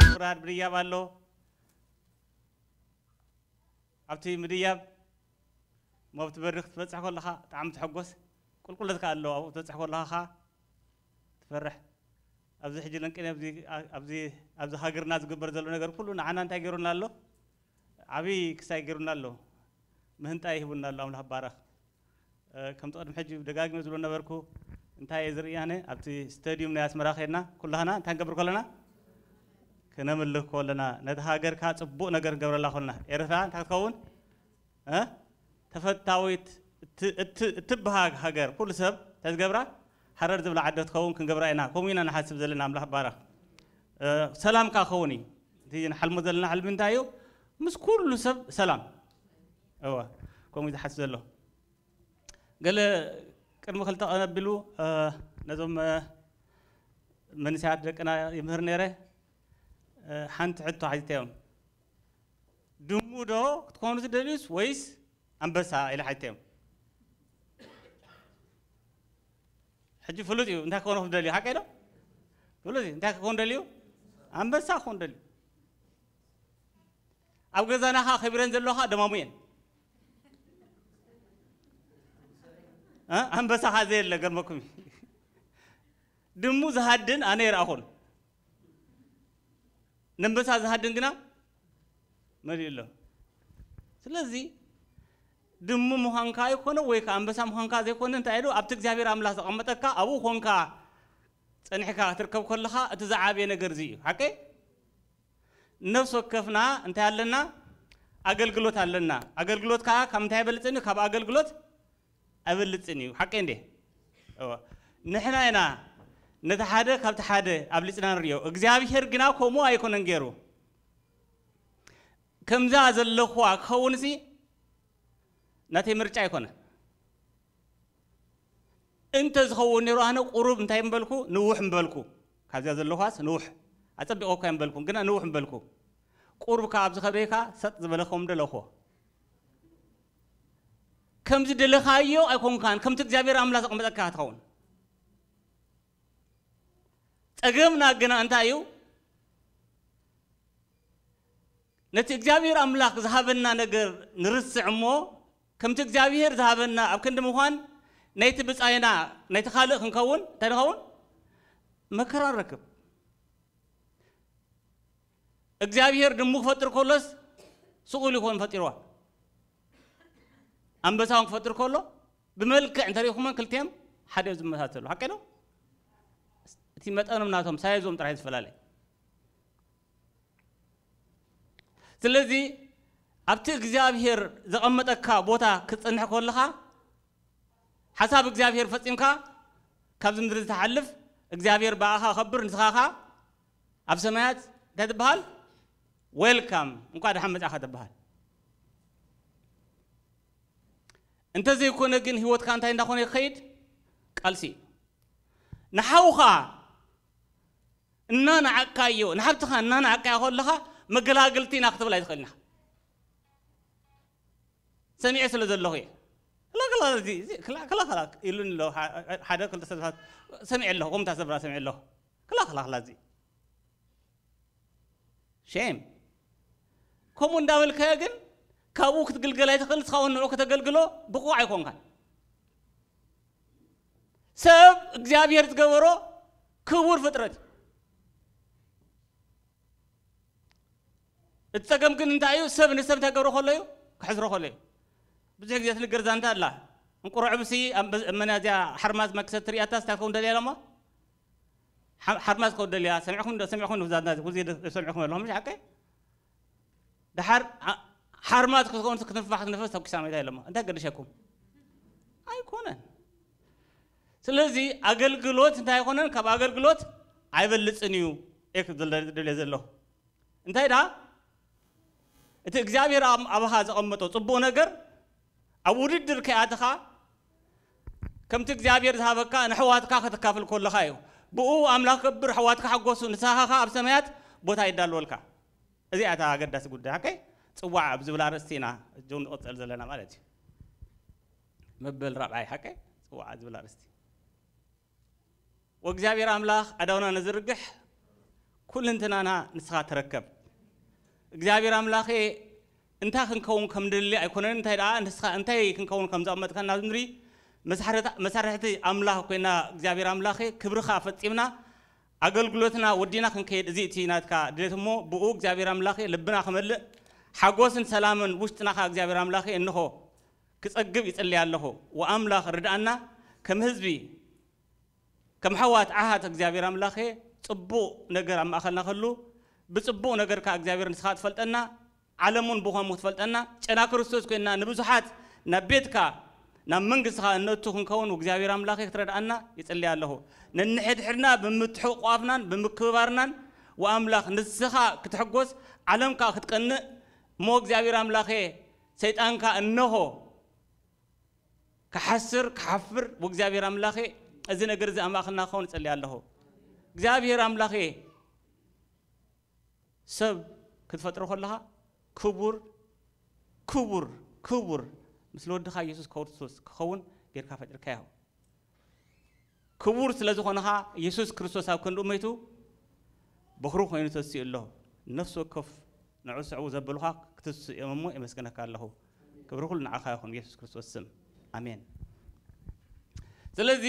ቁራድ ብድያብ ኣሎ። ኣብቲ ምድያብ ሞብ ትበርኽ ክትበጽሕ ከለኻ ብጣዕሚ ትሕጎስ። ቁልቁለት ከኣ ኣለዎ። ኣብኡ ክትበጽሕ ከለኻ ከኣ ትፈርሕ። ኣብዚ ሕጂ ለንቅነ ኣብዚ ኣብዚ ኣብዚ ሃገርና ዝግበር ዘሎ ነገር ኩሉ ንዓና እንታይ ገይሩና ኣሎ? ዓብዪ ክስታይ ገይሩና ኣሎ። ምህንጣ ይህቡና ኣሎ። ኣምላኽ ባረኽ። እ፣ ከምቲ ቅድሚ ሕጂ ደጋጊመ ዝብሎ ነበርኩ፣ እንታይ እየ ዝርኢ ኣነ? ኣብቲ ስታድዩም ናይ ኣስመራ ከድና፣ ኩላህና እንታይ ንገብር ከለና? ክነምልኽ ከለና፣ ነቲ ሃገር ከኣ ጽቡቕ ነገር ክንገብረላ ከለና፣ ኤርትራ እንታይ ክትከውን? እ? ተፈታዊት እት- እት- እትበሃግ ሃገር ኩሉ ሰብ እንታይ ዝገብራ? ሃረር ዝብላ ዓዲ ትኸውን ክንገብራ ኢና። ከምኡ ኢና ንሓስብ ዘለና። ኣምላኽ ይባረኽ። እ፣ ሰላም ከኣ ክኸውን እዩ። እቲ ንሓልሞ ዘለና ሕልሚ እንታይ እዩ? ምስ ኩሉ ሰብ ሰላም። እወ፣ ከምኡ እዩ ዝሓስብ ዘሎ። ገለ ቅድሚ ክልተ ቀን ኣቢሉ፣ እ፣ ነዞም፣ እ፣ መንእሰያት ደቅና ይምህር ነይረ። እ፣ ሓንቲ ሕቶ ሓቲተዮም። ድሙ ዶ ክትኮኑ ትደልዩስ ወይስ ኣንበሳ ኢለ ሓቲተዮም። ሕጂ ፍሉጥ እዩ እንታይ ክኾኑ ክደልዩ፣ ሓቀይ ዶ? ፍሉጥ እዩ እንታይ ክኾኑ ደልዩ? ኣንበሳ ክኾኑ ደልዩ። ኣብ ገዛና ኸዓ ከቢረን ዘለዋ ኸዓ ደማሙ እየን። እ? ኣንበሳ ኸዓ ዘየለ ገርመኩም እዩ። ድሙ ዝሃድን ኣነ ይረኣኹን። ነንበሳ ዝሃድን ግና መሊኡ ኣሎ። ስለዚ ድሙ ምዃንካ ኣይኮነ ወይ ከዓ ኣንበሳ ምዃንካ ዘይኮነ እንታይ ኢሉ ኣብቲ እግዚኣብሔር ኣምላኽ ዘቐመጠካ ኣብኡ ኮንካ ጸኒሕካ ክትርከብ ከለኻ እቲ ዝዓበየ ነገር እዚ እዩ። ሓቀይ? ነፍሲ ወከፍና እንታይ ኣለና? ኣገልግሎት ኣለና። ኣገልግሎት ከዓ ካብ እንታይ ይበልጽን እዩ? ካብ ኣገልግሎት ኣይበልጽን እዩ። ሓቀይ እንዴ? እወ። ንሕና ኢና ነቲ ሓደ ካብቲ ሓደ ኣብሊጽና ንርእዮ። እግዚኣብሔር ግና ከምኡ ኣይኮነን ገይሩ። ከምዛ ዘለኹዋ ክኸውንሲ ናተይ ምርጫ ኣይኮነን። እንተ ዝኸውን ነይሩ ኣነ ቁሩብ እንታይ ምበልኩ? ንውሕ ምበልኩ። ካብዚኣ ዘለኹዋስ ንውሕ። ኣጸቢቑ እኳ ምበልኩ፣ ግና ንውሕ ምበልኩ። ቁሩብ ከኣ ኣብዚ ከበይካ ሰጥ ዝበለ ክኸውን ደለኹዎ። ከምዚ ደለኻዮ ኣይኮንካን፣ ከምቲ እግዚኣብሔር ኣምላኽ ዘቐመጠካ ትኸውን። ጸገምና ግና እንታይ እዩ? ነቲ እግዚኣብሔር ኣምላኽ ዝሃበና ነገር ንርስዕ እሞ፣ ከምቲ እግዚኣብሔር ዝሃበና ኣብ ክንዲ ምዃን፣ ናይቲ ብጻይና፣ ናይቲ ካልእ ክንከውን፣ እንታይ ንኸውን? መከራ ንረክብ። እግዚኣብሔር ድሙ ክፈጥር ከሎስ ስቕ ኢሉ ይኮን ፈጢርዋ። ኣንበሳ እውን ክፈጥር ከሎ ብመልክዕ እንተሪእኹመን ክልቲኦም ሓደ እዮም ዝመሳሰሉ። ሓቀይ ዶ? እቲ መጠኖም ናቶም ሳይዞም ጥራይ ዝፈላለ። ስለዚ ኣብቲ እግዚኣብሔር ዘቐመጠካ ቦታ ክትጸንሕ ከለኻ ሓሳብ እግዚኣብሔር ፈጺምካ ካብዚ ምድሪ ዝተሓልፍ እግዚኣብሔር ብኣኻ ከብር ንስኻ ኸኣ ኣብ ሰማያት እንታይ ትበሃል? ዌልካም፣ እንኳዕ ደሓን መጻእካ ትበሃል። እንተዘይኮነ ግን ህይወትካ እንታይ እንዳኾነ ይኸይድ? ቃልሲ እዩ። ንሓውኻ እናናዓቅካዮ፣ ንሓብትኻ እናናዓቅካዮ ከለኻ መገላግልቲ ኢና ክትብል ኣይትኽእልን ኢኻ። ሰሚዐ ስለ ዘለኹ እየ። ክላ ክላ እዚ፣ እዚ፣ ክላ ክላ ክላ ኢሉን ኣሎ። ሓ-፣ ሓደ ክልተ ሰባት ሰሚዐ ኣለኹ፣ ከምታ ሰብራ ሰሚዐ ኣለኹ። ክላ ክላ ክላ እዚ። ሼም። ከምኡ እንዳበልካዮ ግን ካብኡ ክትግልገል ኣይትኽእል፣ ንስኻ እውን ንዕኡ ከተገልግሎ ብቑዕ ኣይኮንካን። ሰብ እግዚኣብሔር ዝገበሮ ክቡር ፍጥረት እዩ። እቲ ጸገም ግን እንታይ እዩ? ሰብ ንሰብ እንታይ ክገብሮ ከሎ እዩ? ክሕስሮ ከሎ እዩ። ብዙሕ ግዜ ትንገር ዛንታ ኣላ። እንቁሮ ዕብሲ ኣብ መ-፣ መን እያ እዚኣ ሓርማዝ መክሰት ትርእያታ ስታይ ክኸውን ደልያ ኢሎሞ? ሓ-፣ ሓርማዝ ክኸውን ደልያ። ሰሚዕኩም ዶ? ሰሚዕኩም ዶ? ዛንታ እዚ ኩሉ ግዜ ዶ-፣ ሰሚዕኩም ኣለኹም፣ ምሽ ሓቀይ? ደሓር ዓ-፣ ሓርማዝ ክትከውን ክትንፋሕ ክትንፈስ ተኩሳ መይታ ኢሎሞ። እንታይ ገደሸኩም? ኣይኮነን። ስለዚ ኣገልግሎት እንታይ ኣይኮነን፣ ካብ ኣገልግሎት ኣይበልጽን እዩ። እየ ክብል ደልየ ዘለኹ። እንታይ ደኣ? እቲ እግዚኣብሔር ኣብ-፣ ኣባኻ ዘቐመጦ ጽቡቕ ነገር ኣብ ውድድር ከይኣተኻ፣ ከምቲ እግዚኣብሔር ዝሃበካ ንኣሕዋትካ ከተካፍል ከለኻ እዩ። ብኡ ኣምላኽ ከብር፣ ኣሕዋትካ ሓጎሱ፣ ንስኻ ኸኣ ኣብ ሰማያት ቦታ ይዳለወልካ። እዚኣ እታ ኣገዳሲ ጉዳይ። ሓቀይ? ጽዋዕ ኣብ ዝብል ኣርእስቲ ኢና እጆም ንቕጽል ዘለና ማለት እዩ። መበል ራብዓይ፣ ሓቀይ? ጽዋዕ ኣብ ዝብል ኣርእስቲ። ወእግዚኣብሔር ኣምላኽ ኣእዳውና ነዝርግሕ፣ ኩልንትናና ንስኻ ተረከብ። እግዚኣብሔር ኣምላኸ፣ እንታይ ክንከውን ከም ንደሊ ኣይኮነን፣ እንታይ ደኣ ንስኻ፣ እንታይ ክንከውን ከም ዘቐመጥካና ኣብዚ ምድሪ መሳርሕቲ፣ መሳርሕቲ ኣምላኽ ኮይና፣ እግዚኣብሔር ኣምላኸ፣ ክብርኻ ፈጺምና፣ ኣገልግሎትና ወዲና ክንከይድ፣ እዚ እቲ ናትካ ድሌት እሞ፣ ብኡ እግዚኣብሔር ኣምላኸ፣ ልብና ክመልእ፣ ሓጎስን ሰላምን ውሽጥና ኸኣ እግዚኣብሔር ኣምላኸ፣ እንሆ፣ ክጸግብ ይጽሊ ኣለኹ። ወኣምላኽ ርድኣና፣ ከም ህዝቢ፣ ከም ኣሕዋት ዓሃት እግዚኣብሔር ኣምላኸ፣ ጽቡቕ ነገር ኣብ ማእኸልና ክህሉ፣ ብጽቡቕ ነገር ከኣ እግዚኣብሔር ንስኻ ትፈልጠና፣ ዓለም እውን ብኸምኡ ትፈልጠና፣ ጨና ክርስቶስ ኮይንና ንብዙሓት ናብ ቤትካ ናብ መንግስትኻ እነቱ ክንከውን እግዚኣብሔር ኣምላኽ ክትረድኣና ይጽልይ ኣለኹ። ነንሕድሕድና ብምትሕቋፍናን ብምክብባርናን ወኣምላኽ ንስኻ ክትሕጎስ ዓለም ከዓ ክትቀንእ እሞ እግዚኣብሔር ኣምላኸ ሰይጣንካ እነሆ ክሓስር ክሓፍር ወእግዚኣብሔር ኣምላኸ እዚ ነገር እዚ ኣብ ማእኸልና ክኸውን እጸልይ ኣለኹ። እግዚኣብሔር ኣምላኸ ሰብ ክትፈጥሮ ከለኻ ክቡር ክቡር ክቡር ምስለ ወድኻ ኢየሱስ ክርስቶስ ክኸውን ጌርካ ፈጢርካዮ። ክቡር ስለ ዝኾነ ኸዓ ኢየሱስ ክርስቶስ ኣብ ክንድኡ መይቱ በኹሩ ኮይኑ ተሲኡ ኣሎ። ነፍሲ ወከፍ ንዑ ስዕቡ ዘበሉኻ ክትስኡ እዮም እሞ የመስግነካ ኣለኹ። ክብሪ ኩሉ ንዓኻ ይኹን ኢየሱስ ክርስቶስ ስም ኣሜን። ስለዚ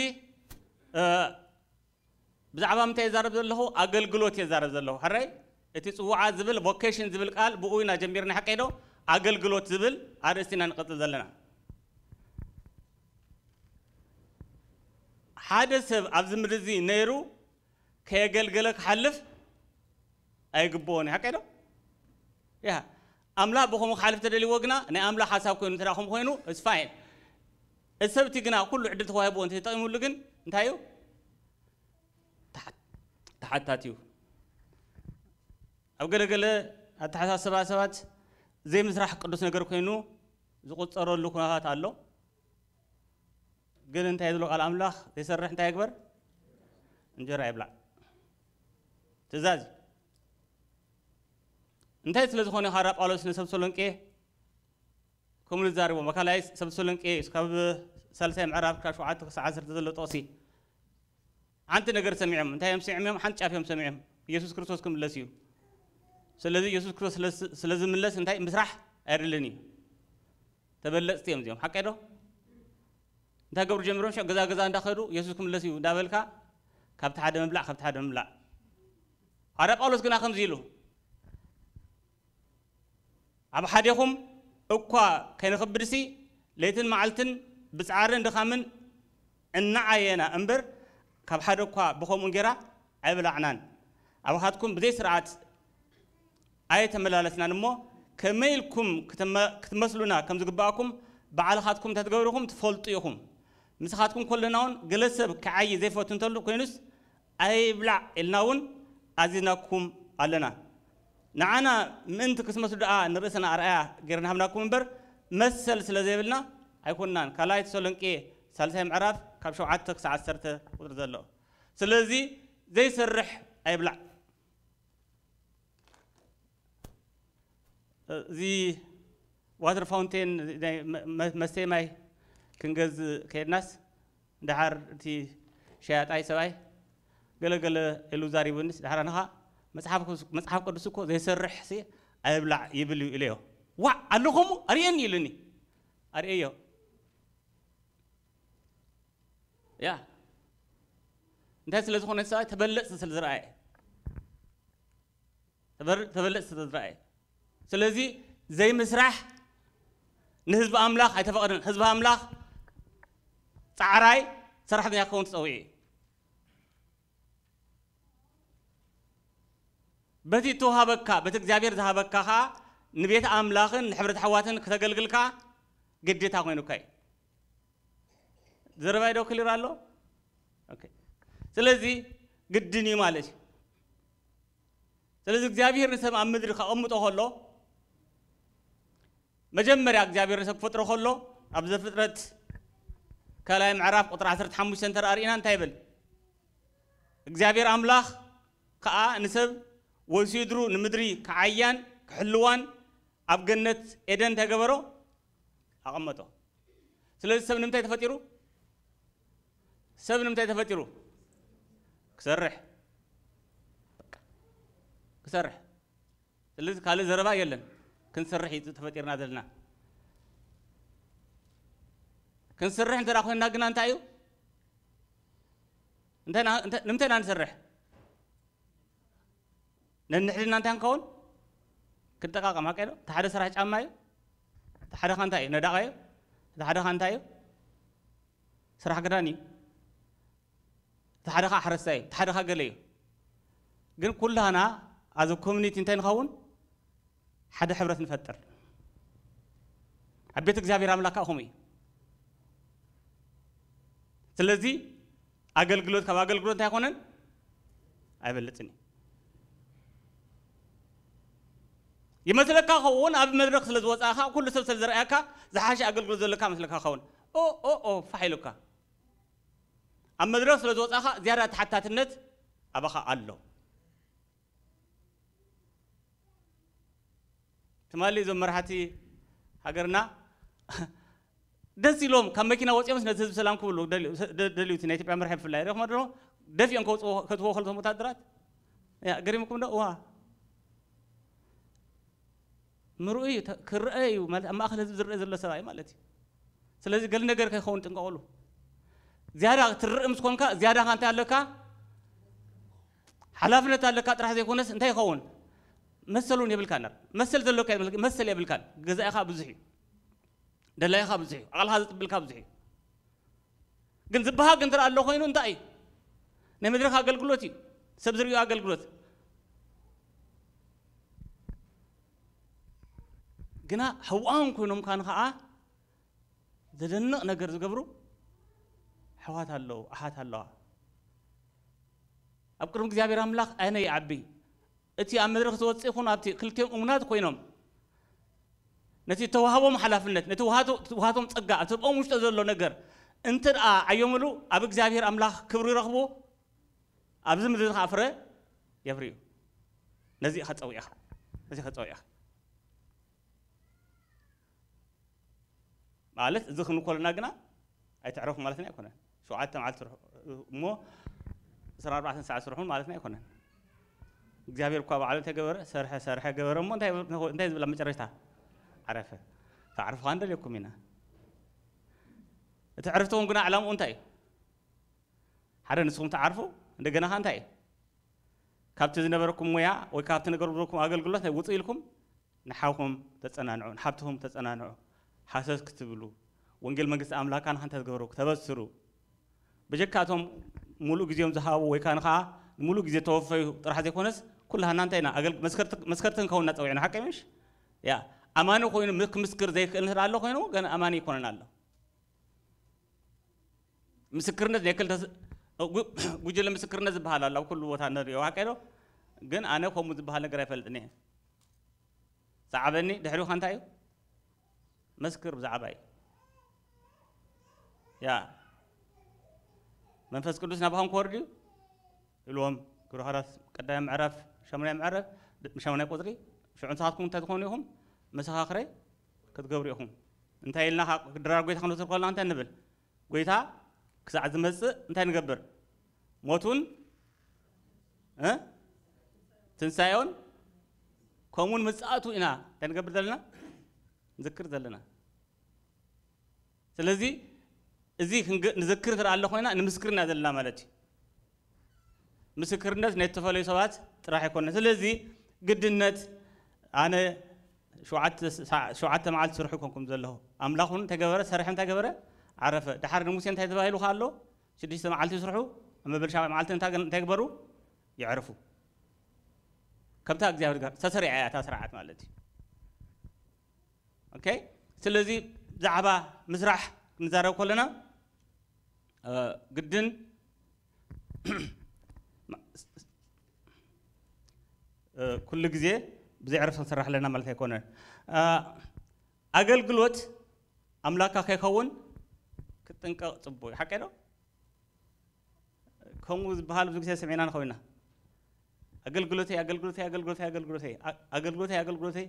ብዛዕባ ምንታይ የዛረብ ዘለኹ ኣገልግሎት የዛረብ ዘለኹ ሕራይ እቲ ጽውዓ ዝብል ቮኬሽን ዝብል ቃል ብኡ ኢና ጀሚርና ሓቀይ ዶ ኣገልግሎት ዝብል ኣርእስቲ ኢና ንቐጽል ዘለና ሓደ ሰብ ኣብዚ ምድሪ እዚ ነይሩ ከየገልገለ ክሓልፍ ኣይግብኦን ሓቀይ ዶ ያ ኣምላኽ ብኸምኡ ክሓልፍ ተደልይዎ ግና ናይ ኣምላኽ ሓሳብ ኮይኑ እንተ ከምኡ ኮይኑ ስፋይን እቲ ሰብቲ ግና ኩሉ ዕድል ተዋሂብዎ እንተ ተጠቂሙሉ ግን እንታይ እዩ ተሓታትዩ ኣብ ገለገለ ኣተሓሳስባ ሰባት ዘይምስራሕ ቅዱስ ነገር ኮይኑ ዝቁፀረሉ ኩነታት ኣሎ ግን እንታይ ዝብሎ ቃል ኣምላኽ ዘይሰርሕ እንታይ ይግበር እንጀራ ይብላዕ ትእዛዝ እንታይ ስለ ዝኾነ ካራ ጳውሎስ ንሰብ ተሰሎንቄ ከምኡ ዝዛረቦም ካልኣይ ሰብ ተሰሎንቄ ካብ ሳልሳይ ምዕራፍ ካብ ሸውዓተ ክሳብ ዓሰርተ ዘሎ ጥቕሲ ሓንቲ ነገር ሰሚዖም እንታይ እዮም ሰሚዖም ሓንቲ ጫፍ እዮም ሰሚዖም ኢየሱስ ክርስቶስ ክምለስ እዩ ስለዚ ኢየሱስ ክርስቶስ ስለ ዝምለስ እንታይ ምስራሕ ኣየድልን እዩ ተበለፅቲ እዮም እዚኦም ሓቀ ዶ እንታይ ገብሩ ጀሚሮም ሸ ገዛ ገዛ እንዳኸዱ ኢየሱስ ክምለስ እዩ እንዳበልካ ካብቲ ሓደ ምብላዕ ካብቲ ሓደ ምብላዕ ሓደ ጳውሎስ ግና ከምዚ ኢሉ ኣብ ሓዴኹም እኳ ከይንኽብድሲ ለይትን መዓልትን ብጻዕርን ድኻምን እናዓየና እምበር ካብ ሓደ እኳ ብኸምኡ እንጌራ ኣይበላዕናን። ኣባኻትኩም ብዘይ ስርዓት ኣይተመላለስናን እሞ ከመይ ኢልኩም ክትመ- ክትመስሉና ከም ዝግብኣኩም ባዕልኻትኩም እንተትገብርኹም ትፈልጡ ኢኹም። ምሳኻትኩም ኮለና እውን ገለ ሰብ ክዓዪ ዘይፈቱ እንተሉ ኮይኑስ ኣይብላዕ ኢልና እውን ኣዚዝናኩም ኣለና። ንዓና ምእንቲ ክትመስሉ ደኣ ንርእስና ኣርኣያ ጌርና ሃብናኩም እምበር መሰል ስለ ዘይብልና ኣይኮንናን። ካልኣይ ተሰሎንቄ ሳልሳይ ምዕራፍ ካብ ሸውዓተ ክሳብ ዓሰርተ ቁጽሪ ዘሎ። ስለዚ ዘይሰርሕ ኣይብላዕ። እዚ ዋተር ፋውንቴን መስተይ ማይ ክንገዝእ ከይድናስ ደሓር እቲ ሸያጣይ ሰብኣይ ገለገለ ኢሉ ዛሪቡኒስ ደሓር ኣነኻ መፅሓፍ ቅዱስ እኮ ዘይሰርሕ ሲ ኣይብላዕ ይብል እዩ ኢለዮ። ዋዕ ኣሎ ከምኡ ኣርእየኒ ኢሉኒ። ኣርእየዮ። ያ እንታይ ስለ ዝኾነ ሰብኣይ ተበለፅቲ ስለ ዝረኣየ ተበለፅቲ ስለ ዝረኣየ ስለዚ ዘይምስራሕ ንህዝቢ ኣምላኽ ኣይተፈቕድን ህዝቢ ኣምላኽ ፃዕራይ ሰራሕተኛ ክኸውን ተፀዊዑ እዩ በቲ እተውሃበካ በቲ እግዚኣብሔር ዝሃበካ ከዓ ንቤት ኣምላኽን ንሕብረት ኣሕዋትን ክተገልግልካ ግዴታ ኮይኑካ እዩ ዘረባይ ዶ ክሊር ኣሎ ስለዚ ግድን እዩ ማለት እዩ ስለዚ እግዚኣብሔር ንሰብ ኣብ ምድሪ ከቐምጦ ከሎ መጀመርያ እግዚኣብሔር ንሰብ ክፈጥሮ ከሎ ኣብ ዘፍጥረት ካልኣይ ምዕራፍ ቁጥሪ ዓሰርተ ሓሙሽተ እንተርኢና እንታይ ይብል እግዚኣብሔር ኣምላኽ ከዓ ንሰብ ወሲድሩ ንምድሪ ክዓያን ክሕልዋን ኣብ ገነት ኤደን እንታይ ገበሮ ኣቐመጦ ስለዚ ሰብ ንምንታይ ተፈጢሩ ሰብ ንምንታይ ተፈጢሩ ክሰርሕ ክሰርሕ ስለዚ ካልእ ዘረባ የለን ክንሰርሕ እዩ ተፈጢርና ዘለና ክንሰርሕ እንተ ኮይንና ግና እንታይ እዩ ንምንታይ ኢና ንሰርሕ ነንሕድና እንታይ ክንከውን ክንጠቃቀም ሓቀ ዶ እቲ ሓደ ስራሕ ጫማ እዩ እቲ ሓደ ካ እንታይ እዩ ነዳቃ እዩ እቲ ሓደ ካ እንታይ እዩ ስራሕ ክዳን እዩ እቲ ሓደ ካ ሓረስታይ እዩ እቲ ሓደ ካ ገለ እዩ ግን ኩላና ኣዘ ኮሚኒቲ እንታይ ንኸውን ሓደ ሕብረት ንፈጥር ኣብ ቤት እግዚኣብሔር ኣምላክ ከምኡ እዩ። ስለዚ ኣገልግሎት ካብ ኣገልግሎት እንታይ ኣይኮነን፣ ኣይበልፅን እዩ። ይመስለካ ኸውን ኣብ መድረክ ስለ ዝወፃእካ፣ ኩሉ ሰብ ስለ ዝረኣየካ፣ ዝሓሸ ኣገልግሎት ዘለካ መስለካ ኸውን። ኦ ኦ ኦ ፋሕ ኢሉካ። ኣብ መድረክ ስለ ዝወፃእካ ዝያዳ ተሓታትነት ኣባኻ ኣሎ። ትማሊ እዞም መራሕቲ ሃገርና ደስ ኢሎም ካብ መኪና ወፂኦምስ ነቲ ህዝቢ ሰላም ክብሉ ደልዩ፣ ደ- ደልዩ እቲ ናይ ኢትዮጵያ መራሒ ብፍላይ ሪኢኹም ዶ? ደፊኦም ከውፅዎ፣ ከእትዎ ከለቶም ወታደራት፣ ያ፣ ገሪምኩም ዶ? ዋ፣ ምርኡ እዩ፣ ተ- ክረአ እዩ ማለት፣ ኣብ ማእከል ህዝቢ ዝረአ ዘሎ ሰብኣይ ማለት እዩ። ስለዚ ገለ ነገር ከይኸውን ጥንቀቕሉ። ዝያዳ ትርእ ምስ ኮንካ ዝያዳ እንታይ ኣለካ? ሓላፍነት ኣለካ ጥራሕ ዘይኮነስ እንታይ ይኸውን? መሰል እውን የብልካን። መሰል ዘለካ ይመስል- መሰል የብልካን። ገዛኢኻ ብዙሕ እዩ፣ ደላይኻ ብዙሕ እዩ፣ ዓቕልኻ ዘጥብልካ ብዙሕ እዩ። ግን ዝበሃል ግን ትርእ ኣሎ ኮይኑ እንታይ እዩ? ናይ መድረክ ኣገልግሎት እዩ፣ ሰብ ዝርእዩ ኣገልግሎት። ግና ሕዋን ኮይኖም ካን ከዓ ዘደንቕ ነገር ዝገብሩ ኣሕዋት ኣለዉ፣ ኣሓት ኣለዋ። ኣብ ቅድሚ እግዚኣብሔር ኣምላኽ ኣነ ይዓቢ። እቲ ኣብ መድረኽ ዝወፅእ ይኹን ኣብቲ ክልቲኦም እሙናት ኮይኖም ነቲ ተዋህቦም ሓላፍነት፣ ነቲ ውሃቶ- ውሃቶም ጸጋ፣ እቲ ኣብኦም ውሽጦ ዘሎ ነገር እንተ ደኣ ዓዮምሉ፣ ኣብ እግዚኣብሔር ኣምላኽ ክብሪ ይረኽቡ፣ ኣብዚ ምድሪ ከዓ ፍረ የፍርዩ። ነዚ ኢኻ ጸዊዕኻ፣ ነዚ ኢኻ ጸዊዕኻ። ማለት እዚ ክንኮልና ግና ኣይትዕረፉ ማለትና ኣይኮነን። ሸውዓተ መዓልቲ ስርሑ እሞ ዕስራን ኣርባዕተን ሰዓት ስርሑ ማለትና ኣይኮነን። እግዚኣብሔር እኳ ባዕሉ እንተገበረ፣ ሰርሐ፣ ሰርሐ፣ ገበረ እሞ እንታይ፣ እንታይ ዝብል ኣብ መጨረሽታ? ዓረፈ። ክዓርፉ ከኣ ንደልየኩም ኢና። እቲ ዕረፍትኹም ግና ዕላምኡ እንታይ እዩ? ሓደ ንስኹም ትዓርፉ፣ እንደገና ከኣ እንታይ እዩ? ካብቲ ዝነበረኩም ሞያ ወይ ካብቲ ነገር ዝነበረኩም ኣገልግሎት ውፅእ ኢልኩም ንሓውኹም ተፀናንዑ፣ ንሓብትኹም ተፀናንዑ። ሃሰስ ክትብሉ፣ ወንጌል መንግስቲ ኣምላክ ካን ሓንቲ ትገብሩ፣ ተበስሩ። ብጀካ እቶም ሙሉእ ግዜኦም ዝሃቡ ወይ ካን ከዓ ሙሉእ ግዜ ተወፈዩ ጥራሕ ዘይኮነስ፣ ኩላህና እንታይ ኢና? ኣገል- መስከርቲ መስከርቲ ክንከውን ኢና ፀዊዕና፣ ሓቂ ምሽ? ያ፣ ኣማኒ ኮይኑ ም- ክምስክር ዘይክእል እንተ ኣሎ ኮይኑ፣ ገና ኣማኒ ይኮነን ኣሎ። ምስክርነት ናይ ክልተ ስ- ጉ- ጉጅለ ምስክርነት ዝበሃል ኣሎ ኣብ ኩሉ ቦታ ንሪኦ፣ ሓቂ ዶ? ግን ኣነ ከምኡ ዝበሃል ነገር ኣይፈልጥን እየ። ሰዓበኒ፣ ድሕሪኻ እንታይ እዩ? መስክር ብዛዕባ እዩ። ያ፣ መንፈስ ቅዱስ ናባኹም ክወርድ እዩ ኢልዎም። ግብረ ሃዋርያት ቀዳማይ ምዕራፍ ሻሙናይ ምዕራፍ ሻሙናይ ቁፅሪ። ሽዑ ንስኻትኩም እንታይ ትኾኑ ኢኹም? መሰኻኽረይ ክትገብሩ ኢኹም። እንታይ ኢልና ካብ ድራር ጎይታ ክንወስድ ከለና እንታይ ንብል? ጎይታ ክሳዕ ዝመጽእ እንታይ ንገብር? ሞቱን እ? ትንሳኤውን ከምኡውን ምጽኣቱ ኢና እንታይ ንገብር ዘለና? ንዝክር ዘለና። ስለዚ እዚ ክንግ- ንዝክር ትርኣ ኣሎ ኮይና ንምስክር ኢና ዘለና ማለት እዩ። ምስክርነት ናይ እተፈለዩ ሰባት ጥራሕ ኣይኮነን። ስለዚ ግድነት ኣነ ሸውዓተ ሰዓ- ሸውዓተ መዓልቲ ስርሑ ኮንኩም ዘለኹ። ኣምላኽ እውን እንታይ ገበረ? ሰርሐ እንታይ ገበረ? ዓረፈ። ድሓር ንሙሴ እንታይ ተባሂሉ ኣሎ? ሽዱሽተ መዓልቲ ስርሑ፣ ኣብ መበል ሻብዓይ መዓልቲ እንታይ ገ- እንታይ ግበሩ? ይዕርፉ። ከምታ እግዚኣብሔር ጋር ተሰሪዓ እያ እታ ስርዓት ማለት እዩ። ኦኬ፣ ስለዚ ብዛዕባ ምስራሕ ክንዛረብ ከለና እ፣ ግድን እ፣ ኩሉ ግዜ ብዘይ ዕረፍቲ ክንሰርሕ ኣለና ማለት ኣይኮነን። እ፣ ኣገልግሎት ኣምላካ ከይኸውን ክትጥንቀቕ ጽቡቅ እዩ። ሓቀይ ዶ? ከምኡ ዝበሃል ብዙ ግዜ ሰሚዕና ንኸውን ኢና። ኣገልግሎተይ ኣገልግሎተይ ኣገልግሎተይ ኣገልግሎተይ ኣ- ኣገልግሎተይ ኣገልግሎተይ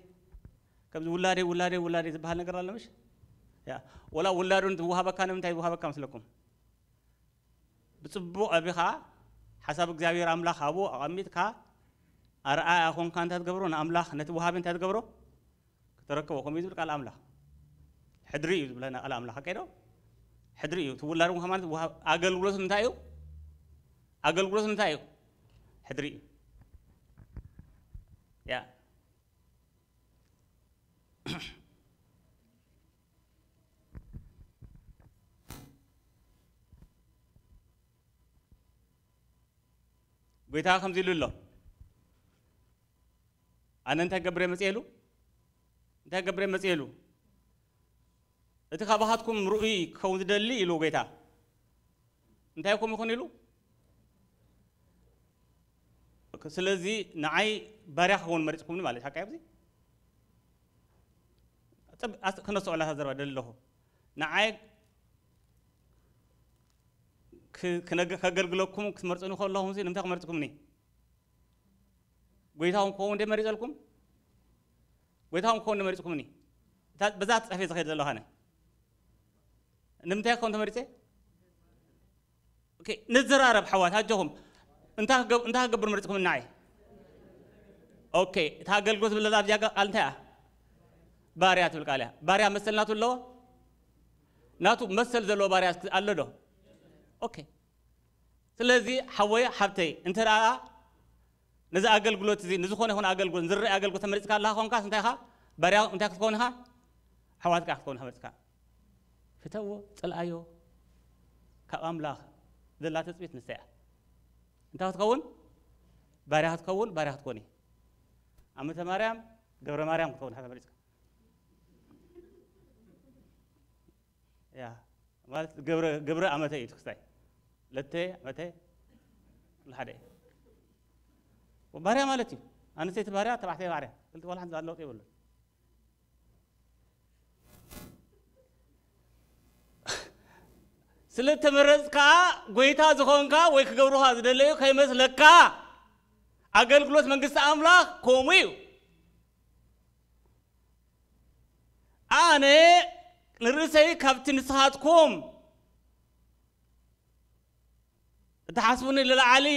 ከምዚ ውላደይ ውላደይ ውላደይ ዝበሃል ነገር ኣሎ ምሽ? ያ፣ ወላ ውላዱ ዝወሃበካ ንምንታይ ዝወሃበካ መስለኩም? ብጽቡቕ ኣቢኻ ሓሳብ እግዚኣብሔር ኣምላኽ ኣብኡ ኣቐሚጥካ ኣርኣያ ኮንካ እንታይ ትገብሮ? ንኣምላኽ ነቲ ወሃቢ እንታይ ትገብሮ? ከተረክቦ። ከምኡ እዩ ዝብል ቃል ኣምላኽ። ሕድሪ እዩ ዝብለና ቃል ኣምላኽ። ኣቀዶ? ሕድሪ እዩ። እቲ ውላድ እውን ከማን ወሃብ- ኣገልግሎት እንታይ እዩ? ኣገልግሎት እንታይ እዩ? ሕድሪ እዩ። ያ፣ ጎይታ ከምዚ ኢሉ ኣሎ። ኣነ እንታይ ገብረ መፅኤ ኢሉ? እንታይ ገብረ መፅኤ ኢሉ? እቲ ካባኻትኩም ርኡይ ክኸውን ዝደሊ ኢሉ ጎይታ። እንታይ ኮም ይኹን ኢሉ? ስለዚ ንዓይ ባርያ ክኸውን መሪጽኩምኒ ማለት ሓቀይ ኣብዚ? ጽብ-፣ ኣስ-፣ ክነስኦ ላታ ዘረባ ደሊ ኣለኹ። ንዓይ ክ-፣ ክነግ-፣ ከገልግለኩም ክትመርጹኒ ከለኹም ሲ ንምንታይ ክመርጽኩምኒ? ጎይታኹም ክኸውን እንደ መሪጸልኩም? ጎይታኹም ክኸውን እንደ መሪጽኩምኒ? እታ በዛ ተጻሕፈ ዝኸይድ ዘለኹ ኣነ። ንምንታይ ክኸውን ተመሪጸ? ኦኬ፣ ንዘራረብ ሓዋት ኣጆኹም። እንታይ ክገብ-፣ እንታይ ክገብር መሪጽኩም ንዓይ? ኦኬ፣ እታ ኣገልግሎት ዝብለላ ኣብዚኣ ቃል እንታይ እያ? ባርያ ትብል ቃል እያ። ባርያ መሰል ናቱ ኣለዎ? ናቱ መሰል ዘለዎ ባርያ እስኪ ኣሎ ዶ? ኦኬ። ስለዚ ሓወይ ሓብተይ፣ እንተ ደኣ ነዚ ኣገልግሎት እዚ፣ ንዝኾነ ይኹን ኣገልግሎት፣ ንዝረኣይ ኣገልግሎት ተመሪጽካ ኣለኻ ኾንካስ እንታይ ኢኻ? ባርያ እንታይ ክትከውን ኢኻ? ኣሕዋትካ ክትከውን ኢኻ መሪጽካ። ፍተዎ፣ ጽልኣዮ። ካብ ኣምላኽ ዘላ ትጽቢት ንሳ እያ። እንታይ ክትከውን? ባርያ ክትከውን፣ ባርያ ክትኮኒ። ኣመተ ማርያም፣ ገብረ ማርያም ክትከውን ኢኻ ተመሪጽካ። ያ፣ ማለት ገብረ፣ ገብረ ኣመተ እዩ እቲ ክስታይ። ለተ፣ ኣመተ፣ ኩሉ ሓደ እዩ። ባርያ ማለት እዩ። ኣንስተይቲ ባርያ፣ ተባዕታይ ባርያ። ክልተ ዋላ ሓንቲ ለውጢ የብሉን። ስለ እተመረጽካ ጎይታ ዝኾንካ ወይ ክገብሩኻ ዝደለዩ ከይመስለካ። ኣገልግሎት መንግስቲ ኣምላኽ ከምኡ እዩ። ኣነ ንርእሰይ ካብቲ ንስኻትኩም እትሓስቡኒ ንላዕሊ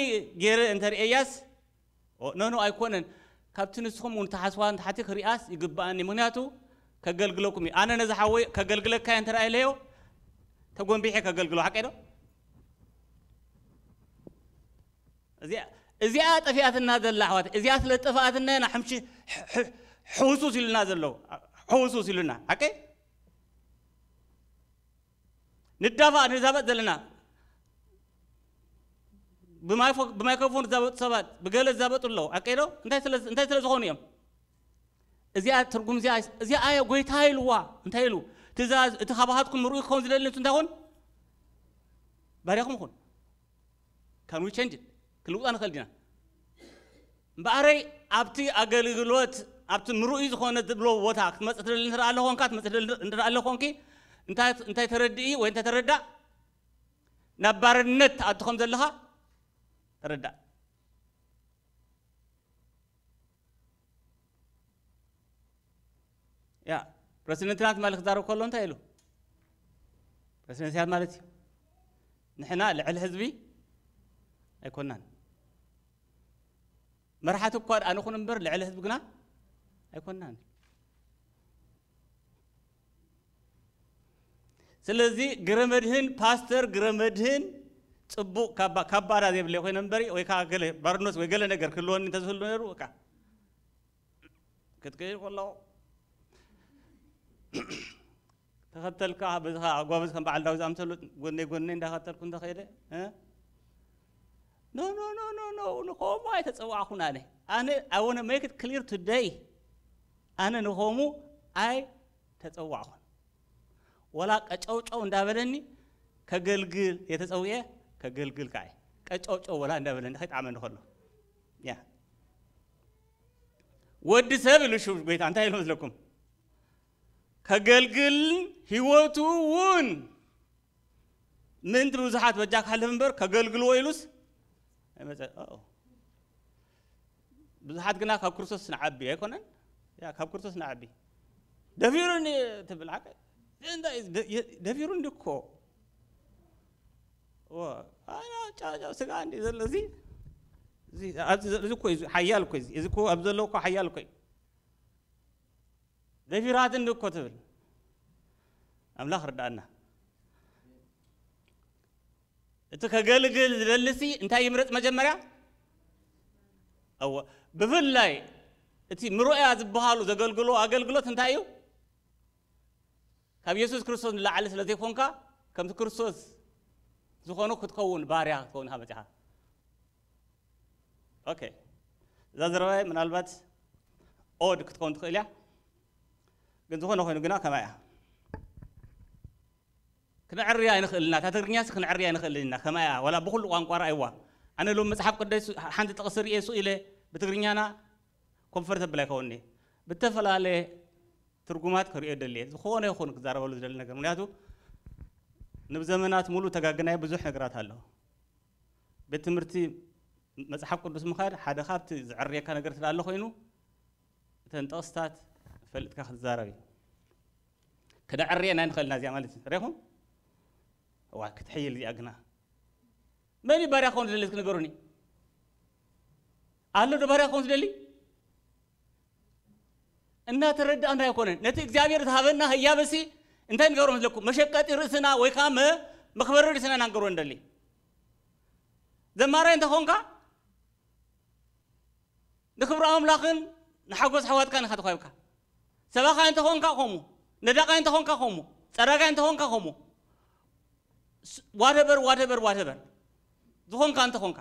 ገይረ እንተ ርእየያስ፣ ኦ፣ ኖ፣ ኖ፣ ኣይኮነን። ካብቲ ንስኹም እውን ትሓስዋ ንታሕቲ ክሪኣስ ይግብኣኒ። ምኽንያቱ ከገልግለኩም እዩ። ኣነ ነዚ ሓወይ ከገልግለካ እየ እንተ ርኣየለዮ፣ ተጎንቢሐ ከገልግሎ። ሓቀይ ዶ? እዚኣ፣ እዚኣ ጠፊኣትና ዘላ ኣሕዋት፣ እዚኣ ስለ ጠፋኣትና ኢና ሕምሺ፣ ሕ-፣ ሕ-፣ ሕውሱስ ኢሉና ዘለዉ። ሕውሱስ ኢሉና። ሓቀይ? ንዳፋእ ንዛበጥ ዘለና። ብማይፎ-፣ ብማይክሮፎን ዝዛበጡ ሰባት፣ ብገለ ዝዛበጡ ኣለዉ። ሓቀይ ዶ? እንታይ ስለ፣ እንታይ ስለ ዝኾኑ እዮም? እዚኣ ትርጉም እዚኣ፣ እዚኣ ኣየ ጎይታ ኢልዋ። እንታይ ኢሉ? ትእዛዝ፣ እቲ ካባኻትኩም ምርኡይ ክኸውን ዝደሊ ንሱ እንታይ ይኹን? ባርያኹም ይኹን። Can we change it? ክንልውጣ ንኽእል ዲና? እምበኣረይ ኣብቲ ኣገልግሎት፣ ኣብቲ ምርኡይ ዝኾነ ዝብሎ ቦታ ክትመጽእ ትደሊ እንተ ደኣ ኣሎ ኾንካ፣ ክትመጽእ ትደሊ እንተ ደኣ ኣሎ ኾንኪ፣ እንታይ፣ እንታይ ተረድኢ ወይ እንታይ ተረዳእ? ናብ ባርነት ትኣቱ ከም ዘለኻ ተረዳእ። ያ፣ ፕረሲደንትና ትማሊ ክዛረብ ከሎ እንታይ ኢሉ? ፕረሲደንት ኢሳያስ ማለት እዩ። ንሕና ልዕሊ ህዝቢ ኣይኮናን። መራሕቲ እኳ ደኣ ንኹን እምበር ልዕሊ ህዝቢ ግና ኣይኮናን። ስለዚ ግረመድህን፣ ፓስተር ግረመድህን ጽቡቕ ካባ፣ ካባ ዳ ዘይብለይ ኮይነ እምበሪ፣ ወይ ከዓ ገለ ባርኖስ ወይ ገለ ነገር ክህልወኒ እንተዝህሉ ነይሩ፣ በቃ ክትከይድ ከሎ ተኸተልካ፣ በዚ ኸዓ ኣጓብዝ ከም በዓል ዳዊት ዝኣምሰሉ ጎነይ ጎነይ እንዳኸተልኩ እንተኸይደ፣ እ? No, no, no, no, no፣ ንኸምኡ ኣይተጸዋዕኹን ኣነ። ኣነ፣ I wanna make it clear today። ኣነ ንኸምኡ ኣይተጸዋዕኹን። ወላ ቀጨውጨው እንዳበለኒ ከገልግል የተጸውየ ከገልግል ከኣ እየ። ቀጨውጨው ወላ እንዳበለኒ ከይጠዓመኒ ከሎ። ያ። ወዲ ሰብ ኢሉ ሽው ጎይታ እንታይ ኢሉ መስለኩም? ከገልግል ህይወቱ እውን ምእንቲ ብዙሓት በጃ ክሓልፍ እምበር ከገልግልዎ ኢሉስ ኣይመጸ-፣ ኦ። ብዙሓት ግና ካብ ክርስቶስ ንዓቢ ኣይኮነን? ያ፣ ካብ ክርስቶስ ንዓቢ። ደፊሩኒ ትብል ሓቀ-፣ እንታይ ደ-፣ የ-፣ ደፊሩኒ እኮ። ኦ፣ ኣና ጫ-፣ ጫ-፣ ስጋ እንዲ ዘሎ እዚ፣ እዚ፣ ኣብዚ ዘሎ፣ እዚ እኮ እዩ፣ ሓያል እኮ እዩ፣ እዚ እኮ ኣብ ዘሎ እኮ ሓያል እኮ እዩ። ደፊራትኒ እኮ ትብል። ኣምላኽ ርዳእና። እቲ ከገልግል ዝደልሲ እንታይ ይምረጽ መጀመርያ? እወ፣ ብፍላይ እቲ ምሮያ ዝበሃሉ ዘገልግሎ ኣገልግሎት እንታይ እዩ? ካብ የሱስ ክርስቶስ ንላዕሊ ስለ ዘይኮንካ፣ ከምቲ ክርስቶስ ዝኾኑ ክትከውን፣ ባርያ ክትከውን ኢኻ መጺኻ። ኦኬ። እዛ ዘረባይ ምናልባት ኦድ ክትከውን ትኽእል እያ። ግን ዝኾነ ኮይኑ ግና ከማይ እያ። ክነዕርያ ኣይንኽእልና። እታ ትግርኛስ ክነዕርያ ኣይንኽእልን ኢና። ከማያ ዋላ ብኹሉ ቋንቋ ረኣይዋ። ኣነ ሎም መጽሓፍ ቅዱስ ሓንቲ ጥቕሲ ርእየ ሱቕ ኢለ ብትግርኛና ኮንፈርተብል ኣይከውንኒ። ብተፈላለየ ትርጉማት ከርእዮ ደልየ። ዝኾነ ይኹን ክዛረበሉ ዝደሊ ነገር። ምክንያቱ ንብዘመናት ሙሉ ተጋግናይ ብዙሕ ነገራት ኣሎ። ቤት ትምህርቲ መጽሓፍ ቅዱስ ምኻድ ሓደ ካብቲ ዝዕርየካ ነገር ስለ ኣሎ ኮይኑ እተን ጥቕስታት ፈልጥካ ክትዛረብ እዩ። ክነዕርየን ኣይንኽእልና እዚኣ ማለት እዩ። ርኢኹም? እዋ ክትሕይል እዚኣ ግና። መን እዩ ባርያ ክኸውን ዝደሊ እስኪ ንገሩኒ? ኣሎ ዶ ባርያ ክኸውን ዝደሊ? እናተረዳእና ኣይኮነን። ነቲ እግዚኣብሔር ዝሃበና ህያበሲ እንታይ ንገብሮ መስለኩም? መሸቀጢ ርእስና ወይ ከዓ መ-፣ መኽበሪ ርእስና ኢና ንገብሮ እንደሊ። ዘማራይ እንተኾንካ ንክብሪ ኣምላኽን ንሓጎስ ኣሕዋትካን ኢኻ ተዋሂብካ። ሰባኻይ እንተኾንካ ከምኡ፣ ነዳቓይ እንተኾንካ ከምኡ፣ ጸራጋይ እንተኾንካ ከምኡ፣ ስ-፣ ዋደበር ዋደበር ዋደበር ዝኾንካ እንተኾንካ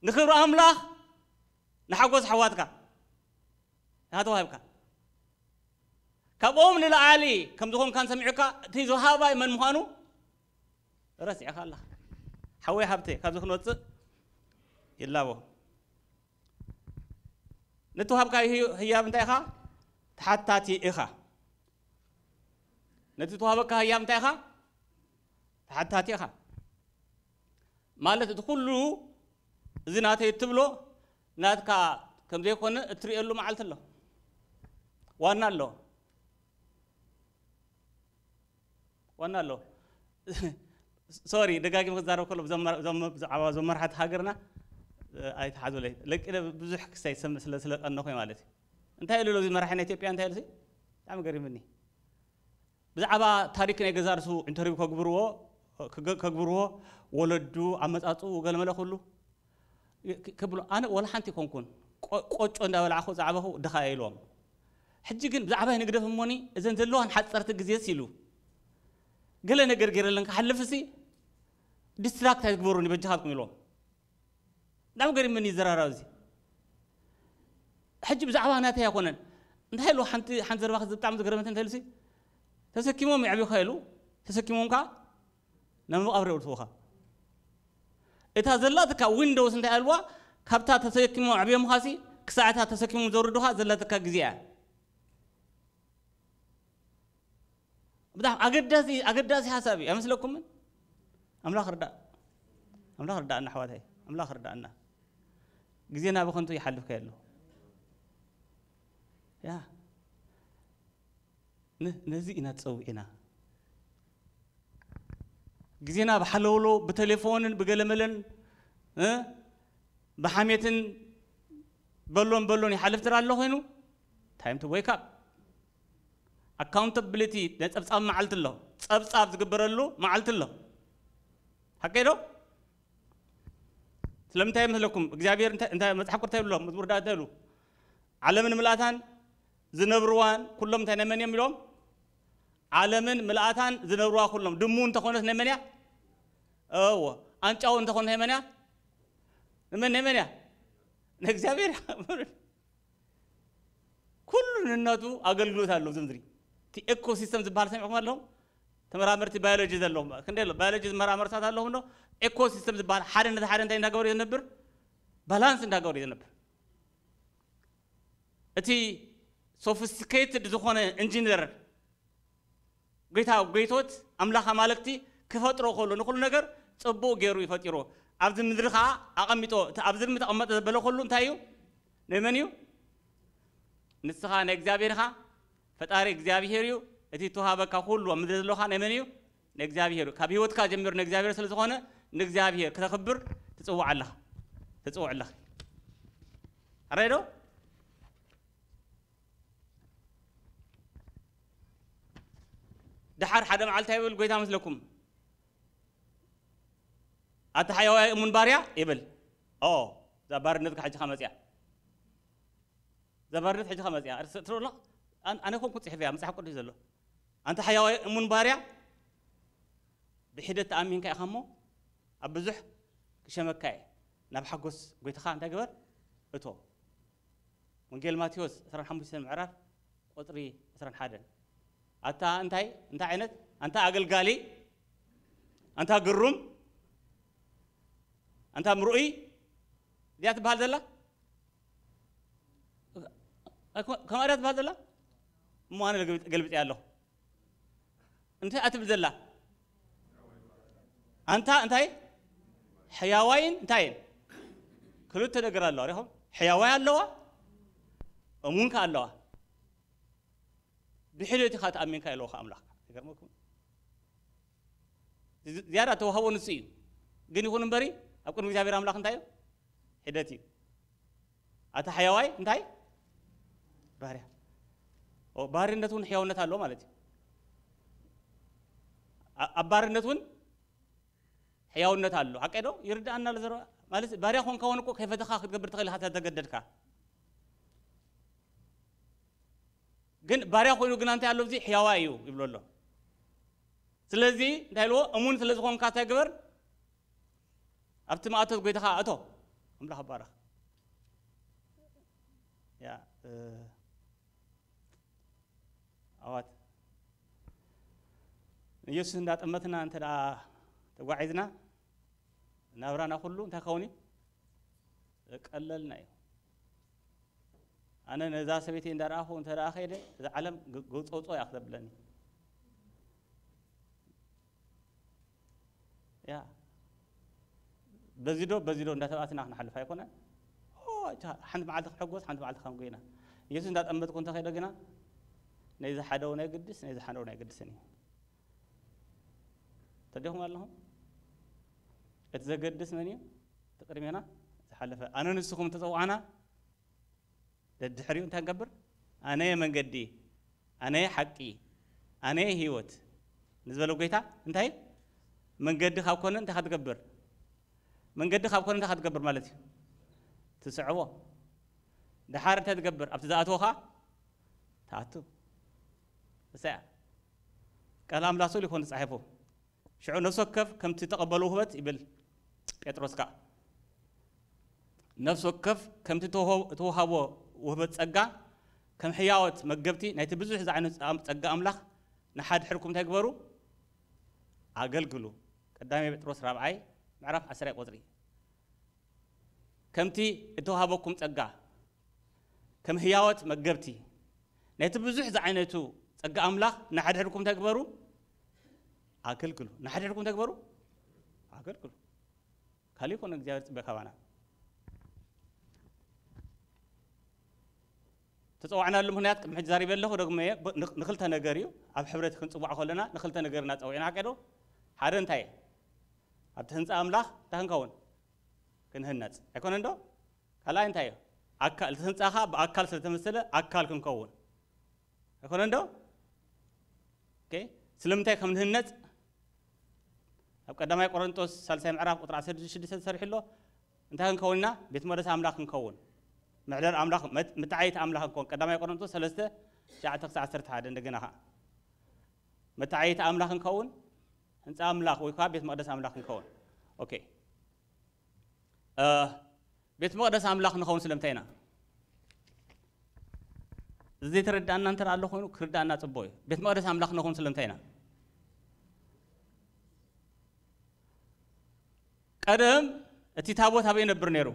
ንክብሪ ኣምላኽ ንሓጎስ ኣሕዋትካ ኢኻ ተዋሂብካ። ካብኦም ንላዕሊ ከም ዝኾንካ እንተሰሚዑካ እቲ ዝሃባይ መን ምዃኑ ረሲዕካ ኣለኻ። ሓወይ ሃብተ ካብዚ ክንወፅእ ይላቦ። ነቲ ውሃብካ ህያብ እንታይ ኢኻ? ተሓታቲ ኢኻ። ነቲ ተዋህበካ ህያብ እንታይ ኢኻ? ተሓታቲ ኢኻ። ማለት እቲ ኩሉ እዚ ናተይ እትብሎ ናትካ ከም ዘይኮነ እትርእየሉ መዓልቲ ኣሎ። ዋና ኣሎ። ዋና ኣሎ። ሶሪ፣ ደጋጊመ ክዛረብ ከሎ ብዞም መር-፣ ብዞም፣ ብዛዕባ እዞም መራሕቲ ሃገርና፣ እ፣ ኣይትሓዙለይ። ለቂደ ብዙሕ ክሳይ ሰም-፣ ስለ፣ ስለ ቀነኹ ማለት እዩ። እንታይ ኢሉ ኣሎ እዚ መራሒ ናይ ኢትዮጵያ እንታይ ኢሉ ሲ? ብጣዕሚ ገሪምኒ። ብዛዕባ ታሪክ ናይ ገዛ ርእሱ ኢንተርቪው ከግብርዎ፣ ከገ-፣ ከግብርዎ፣ ወለዱ፣ ኣመጻጽኡ፣ ገለመለ ኩሉ ክ-፣ ክብሎ፣ ኣነ ወላ ሓንቲ ኣይኮንኩን። ቆ-፣ ቆጮ እንዳበላዕኹ ዝዓበኹ ድኻ እየ ኢልዎም። ሕጂ ግን ብዛዕባይ ንግደፍ እሞኒ፣ እዘን ዘለዋን ሓጸርቲ ግዜስ ኢሉ፣ ገለ ነገር ገይረለን ክሓልፍሲ፣ ዲስትራክት ኣይትግበሩኒ በጃኻትኩም ኢልዎም። ብጣዕሚ ገሪምኒ ዘራራብ እዚ። ሕጂ ብዛዕባ ናተይ ኣይኮነን። እንታይ ኢሉ ሓንቲ፣ ሓንቲ ዘረባ ክዝ-፣ ብጣዕሚ ዝገረመት እንታይ ኢሉሲ፣ ተሰኪሞም የዕብዩኻ ኢሉ፣ ተሰኪሞም ከዓ ናብ መቓብር የውርድኻ። እታ ዘላትካ ዊንዶውስ እንታይ ኣልዋ፣ ካብታ ተሰኪሞም ኣዕብዮምኻሲ፣ ክሳዕ እታ ተሰኪሞም ዘውርዱኻ ዘላትካ ግዜ እያ። ብጣዕሚ ኣገዳሲ፣ ኣገዳሲ ሓሳብ እዩ። ኣይመስለኩምን? ኣምላኽ ርዳእ። ኣምላኽ ርዳእና ኣሕዋተይ። ኣምላኽ ርዳእና። ግዜና ብኸንቱ ይሓልፍ ከየሎ። ያ። ነ-፣ ነዚ ኢና ተጸዊዕና። ግዜና ብሓለውሎ፣ ብቴሌፎንን ብገለመለን፣ እ፣ ብሓሜትን በሎን በሎን ይሓልፍ ትራ ኣሎ ኮይኑ፣ time to wake up። ኣካውንታብሊቲ ናይ ጸብጻብ መዓልቲ ኣሎ። ጸብጻብ ዝግበረሉ መዓልቲ ኣሎ። ሓቀይ ዶ? ስለምንታይ መስለኩም? እግዚኣብሔር እንታይ፣ እንታይ መጽሓፍ ቅዱስ እንታይ ይብሎ? መዝሙር ዳዊት እንታይ ይብሉ? ዓለምን ምልኣታን ዝነብርዋን ኩሎም እንታይ ናይ መን እዮም ኢሎም? ዓለምን ምልኣታን ዝነብርዋ ኩሎም። ድሙ እንተኾነት ናይ መን እያ? እዎ። ኣንጫው እንተኾነ ናይ መን እያ? ንመን ናይ መን እያ? ንእግዚኣብሔር እያ። ኩሉ ንነቱ ኣገልግሎት ኣለዎ። እዚ ምድሪ እቲ ኤኮሲስተም ዝበሃል ሰሚዕኩም ኣለኹም? ተመራመርቲ ባዮሎጂ ዘለኹም፣ ክንደይ ኣሎ? ባዮሎጂ ዝመራመሩ ሰባት ኣለኹም ዶ? ኤኮሲስተም ዝበሃል ሓደ ነቲ ሓደ እንታይ እንዳገበረ እዩ ዝነብር? ባላንስ እንዳገበረ እዩ ዝነብር። እቲ ሶፊስቲኬትድ ዝኾነ ኢንጂነር፣ ጌታ ጌቶት፣ ኣምላኽ ኣማልክቲ ክፈጥሮ ከሎ ንኹሉ ነገር ጽቡቕ ገይሩ እዩ ፈጢርዎ። ኣብዚ ምድሪ ኸዓ ኣቐሚጦ። እቲ ኣብዚ ምድሪ ተቐመጠ ዘበለ ኩሉ እንታይ እዩ? ናይ መን እዩ? ንስኻ ናይ እግዚኣብሔር ኢኻ። ፈጣሪ እግዚኣብሔር እዩ። እቲ እተዋህበካ ኩሉ ኣብ ምድሪ ዘለኻ ናይ መን እዩ? ናይ እግዚኣብሔር እዩ። ካብ ህይወትካ ጀሚሩ ናይ እግዚኣብሔር ስለ ዝኾነ ንእግዚኣብሔር ክተኽብር ትጽውዕ ኣለኻ። ትጽውዕ ኣለኻ። ኣራይ ዶ? ደሓር ሓደ መዓልቲ ይብል ጎይታ መስለኩም፣ ኣታ ሓያዋይ እሙን ባርያ ይብል። ኦ፣ እዛ ባርነትካ ሕጂ ኸመጽያ። እዛ ባርነት ሕጂ ኸመጽያ። እርስ-፣ ትርእሎ? ኣን-፣ ኣነ ኮንኩ ጽሒፈያ፣ መጽሓፍ ቅዱስ ዘሎ። ኣንታ ሓያዋይ እሙን ባርያ፣ ብሒደት ተኣሚንካ ኢኻ እሞ፣ ኣብ ብዙሕ ክሸመካ እየ። ናብ ሓጎስ ጎይታኻ እንታይ ግበር? እቶ። ወንጌል ማቴዎስ ዕስራን ሓሙሽተን ምዕራፍ ቁጽሪ ዕስራን ሓደን። ኣታ እንታይ፣ እንታይ ዓይነት ኣንታ ኣገልጋሊ፣ ኣንታ ግሩም፣ ኣንታ ምርኡይ፣ እዚኣ ትበሃል ዘላ? ኣይኮ-፣ ከምኣ ድያ ትበሃል ዘላ? እሞ ኣነ ገልብጥ-፣ ገልብጥ ኣለኹ። እንታይ እያ ትብል ዘላ? ኣንታ እንታይ? ሕያዋይን እንታይን? ክልተ ነገር ኣለዋ፣ ሪኹም? ሕያዋይ ኣለዋ፣ እሙን ከኣ ኣለዋ። ብሕልዮት ኢኻ ተኣሚንካ ኢልዎ ኣምላኽ። ይገርመኩም። ዝያዳ ተዋህቦ ንሱ እዩ። ግን ይኹን እምበሪ፣ ኣብ ቅድሚ እግዚኣብሔር ኣምላኽ እንታይ እዩ? ሒደት እዩ። ኣታ ሕያዋይ እንታይ? ባርያ። ኦ፣ ባርነት እውን ሕያውነት ኣለዎ ማለት እዩ። ኣ-፣ ኣብ ባርነት እውን ሕያውነት ኣሎ። ሓቀይ ዶ? ይርድኣና ኣሎ ዘረባ። ማለት ባርያ ኮንካ እውን እኮ ከይፈተኻ ክትገብር ትኽእል ኢኻ፣ ተተገደድካ። ግን ባርያ ኮይኑ ግና እንታይ ኣሎ? እዚ ሕያዋይ እዩ ይብሎ ኣሎ። ስለዚ እንታይ ኢልዎ? እሙን ስለ ዝኾንካ እንታይ ግበር? ኣብቲ ማእቶት ጎይታኻ እቶ። ኣምላኽ ይባረኽ። ያ፣ እ፣ ኣዋት፣ ንየሱስ እንዳጠመትና እንተ ደኣ ተጓዒዝና፣ ናብራና ኩሉ እንታይ ክኸውን እዩ? ቀለልና እዩ። ኣነ ነዛ ሰበይቲ እንዳረኣኹ እንተ ደኣ ከይደ፣ እዛ ዓለም ግ-፣ ግውጽውጽው እያ ክተብለኒ። ያ። በዚ ዶ፣ በዚ ዶ እንዳተባእትና ክንሓልፍ ኣይኮነን። ኦ፣ እታ ሓንቲ መዓልቲ ክሕጎስ፣ ሓንቲ መዓልቲ ክንጎይና። የሱስ እንዳጠመትኩ እንተ ከይደ ግና፣ ነዚ ሓደ እውን ኣይግድስ፣ ነዚ ሓደ እውን ኣይግድስን እዩ። ተዲኹም ኣለኹም? እቲ ዘገድስ መን እዩ? እቲ ቅድሜና ዝሓለፈ። ኣነ ንስኹም ተጸዋዕና፣ ደድሕሪኡ እንታይ ንገብር? ኣነ እየ መንገዲ፣ ኣነ እየ ሓቂ፣ ኣነ እየ ህይወት ንዝበለ ጎይታ እንታይ? መንገዲ ካብ ኮነ እንታይ ክትገብር? መንገዲ ካብ ኮነ እንታይ ክትገብር ማለት እዩ? ትስዕቦ። ደሓር እንታይ ትገብር? ኣብቲ ዝኣትዎ ኸኣ ትኣቱ። እሳ እያ። ቃል ኣምላኽ ስእሉ ይኾን ተጻሒፉ። ሽዑ ነፍሲ ወከፍ ከምቲ ተቐበሎ ውህበት ይብል ጴጥሮስ ከኣ። ነፍሲ ወከፍ ከምቲ ተወ-፣ ተወሃቦ ውህበት ጸጋ፣ ከም ሕያወት መገብቲ ናይቲ ብዙሕ ዝዓይነቱ ጸጋ ኣምላኽ ንሓድሕድኩም እንታይ ግበሩ? ኣገልግሉ። ቀዳማይ ጴጥሮስ ራብዓይ ምዕራፍ ዓሰርተ ቁጽሪ። ከምቲ እተዋህበኩም ጸጋ፣ ከም ህያወት መገብቲ፣ ነቲ ብዙሕ ዝዓይነቱ ጸጋ ኣምላኽ ንሓድሕድኩም እንታይ ግበሩ? ኣገልግሉ። ንሓድሕድኩም እንታይ ግበሩ? ኣገልግሉ። ካልእ ይኮነ እግዚኣብሔር ዝጽበ ካባና። ተጸዋዕናሉ ምኽንያት ቅድሚ ሕጂ ዛሪበ ኣለኹ፣ ደግመ እየ። ብ-፣ ን-፣ ንኽልተ ነገር እዩ። ኣብ ሕብረት ክንጽዋዕ ከለና ንኽልተ ነገር ኢና ጸዊዕና፣ ሓቀ ዶ? ሓደ እንታይ እየ? ኣብቲ ህንጻ ኣምላኽ እንታይ ክንከውን? ክንህነጽ። ኣይኮነን ዶ? ካልኣይ እንታይ እዩ? ኣካል፣ እቲ ህንጻኻ ብኣካል ስለ ተመሰለ ኣካል ክንከውን። ኣይኮነን ዶ? ኦኬ። ስለምንታይ ከም ንህነጽ ኣብ ቀዳማይ ቆሮንቶስ ሳልሳይ ምዕራፍ ቁጥሪ ዓሰርተ ሽዱሽተ ተሰሪሑ ኣሎ። እንታይ ክንከውን ኢና? ቤት መቕደስ ኣምላኽ ክንከውን። መሕደር ኣምላኽ፣ መት-፣ መተዓይቲ ኣምላኽ ክንከውን። ቀዳማይ ቆሮንቶስ ሰለስተ፣ ትሽዓተ ክሳብ ዓሰርተ ሓደ እንደገና ኸዓ። መተዓይቲ ኣምላኽ ክንከውን፣ ህንጻ ኣምላኽ ወይ ከዓ ቤት መቕደስ ኣምላኽ ክንከውን። ኦኬ። እ፣ ቤት መቕደስ ኣምላኽ ንኸውን ስለምንታይ ኢና? እዚ ዘይተረድኣና እንተ ደኣ ኣሎ ኮይኑ ክርድኣና ጽቡቕ እዩ። ቤት መቕደስ ኣምላኽ ንኸውን ስለምንታይ ኢና? ቀደም እቲ ታቦት ኣበይ ይነብር ነይሩ?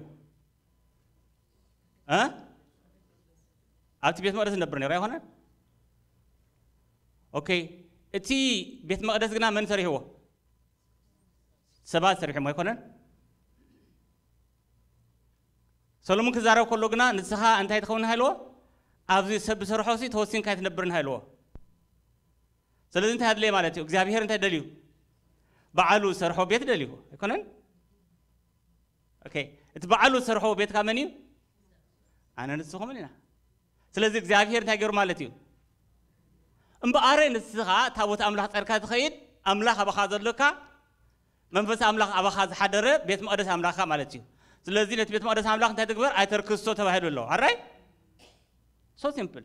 እ? ኣብቲ ቤት መቕደስ ይነብር ነይሩ ኣይኮነን? ኦኬ። እቲ ቤት መቕደስ ግና መን ሰሪሕዎ? ሰባት ሰሪሖም ኣይኮነን? ሰሎሞን ክዛረብ ከሎ ግና ንስኻ እንታይ ትኸውን ሃልዎ? ኣብዚ ሰብ ዝሰርሖ ሲ ተወሲንካ ኣይትነብርን ሃልዎ። ስለዚ እንታይ ኣድለየ ማለት እዩ? እግዚኣብሔር እንታይ ደልዩ? በዓሉ ዝሰርሖ ቤት ደልዩ ኣይኮነን? ኦኬ፣ እቲ በዓሉ ዝሰርሖ ቤት ካብ መን እዩ? ኣነ ንስኹምን ኢና። ስለዚ እግዚኣብሔር እንታይ ገይሩ ማለት እዩ? እምበኣረ ንስኻ ታቦት ኣምላኽ ጸርካ ትኸይድ፣ ኣምላኽ ኣባኻ ዘሎካ፣ መንፈስ ኣምላኽ ኣባኻ ዝሓደረ ቤት መቕደስ ኣምላኽካ ማለት እዩ። ስለዚ ነቲ ቤት መቕደስ ኣምላኽ እንታይ ትግበር? ኣይተርክሶ ተባሂሉ ኣሎ። ኣራይ? So simple።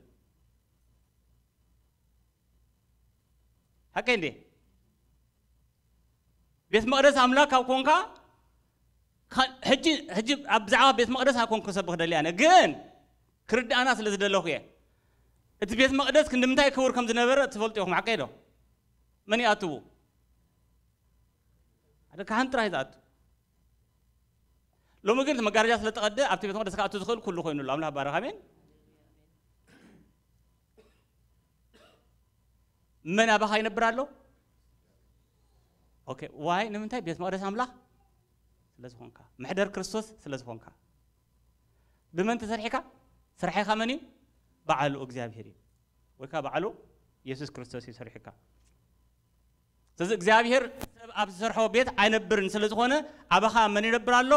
ሓቀይ እንዴ? ቤት መቕደስ ኣምላኽ ካብ ኮንካ፣ ካ-፣ ሕጂ፣ ሕጂ ኣብ ብዛዕባ ቤት መቕደስ ኣይኮንኩ ክሰብኽ ደልየ ኣነ፣ ግን ክርድኣና ስለ ዝደለኹ እየ። እቲ ቤት መቕደስ ክንዲ ምንታይ ክቡር ከም ዝነበረ ትፈልጡ ኢኹም፣ ሓቀይ ዶ? መን ይኣትዉ? ሓደ ካህን ጥራይ ዝኣቱ። ሎሚ ግን እቲ መጋረጃ ስለ ተቐደ ኣብቲ ቤተ መቅደስ ክኣቱ ዝኽእል ኩሉ ኮይኑ ኣሎ። ኣምላኽ ባረኽ። ኣሜን። መን ኣባኻ ይነብር ኣሎ? ኦኬ፣ ዋይ ንምንታይ? ቤት መቅደስ ኣምላኽ ስለ ዝኾንካ፣ መሕደር ክርስቶስ ስለ ዝኾንካ። ብመን ተሰሪሕካ? ስራሕኻ መን እዩ? በዓሉ እግዚኣብሔር እዩ። ወይ ከዓ በዓሉ የሱስ ክርስቶስ እዩ ሰሪሕካ። ስለዚ እግዚኣብሔር ሰብ ኣብ ዝሰርሖ ቤት ኣይነብርን ስለ ዝኾነ ኣባኻ መን ይነብር ኣሎ?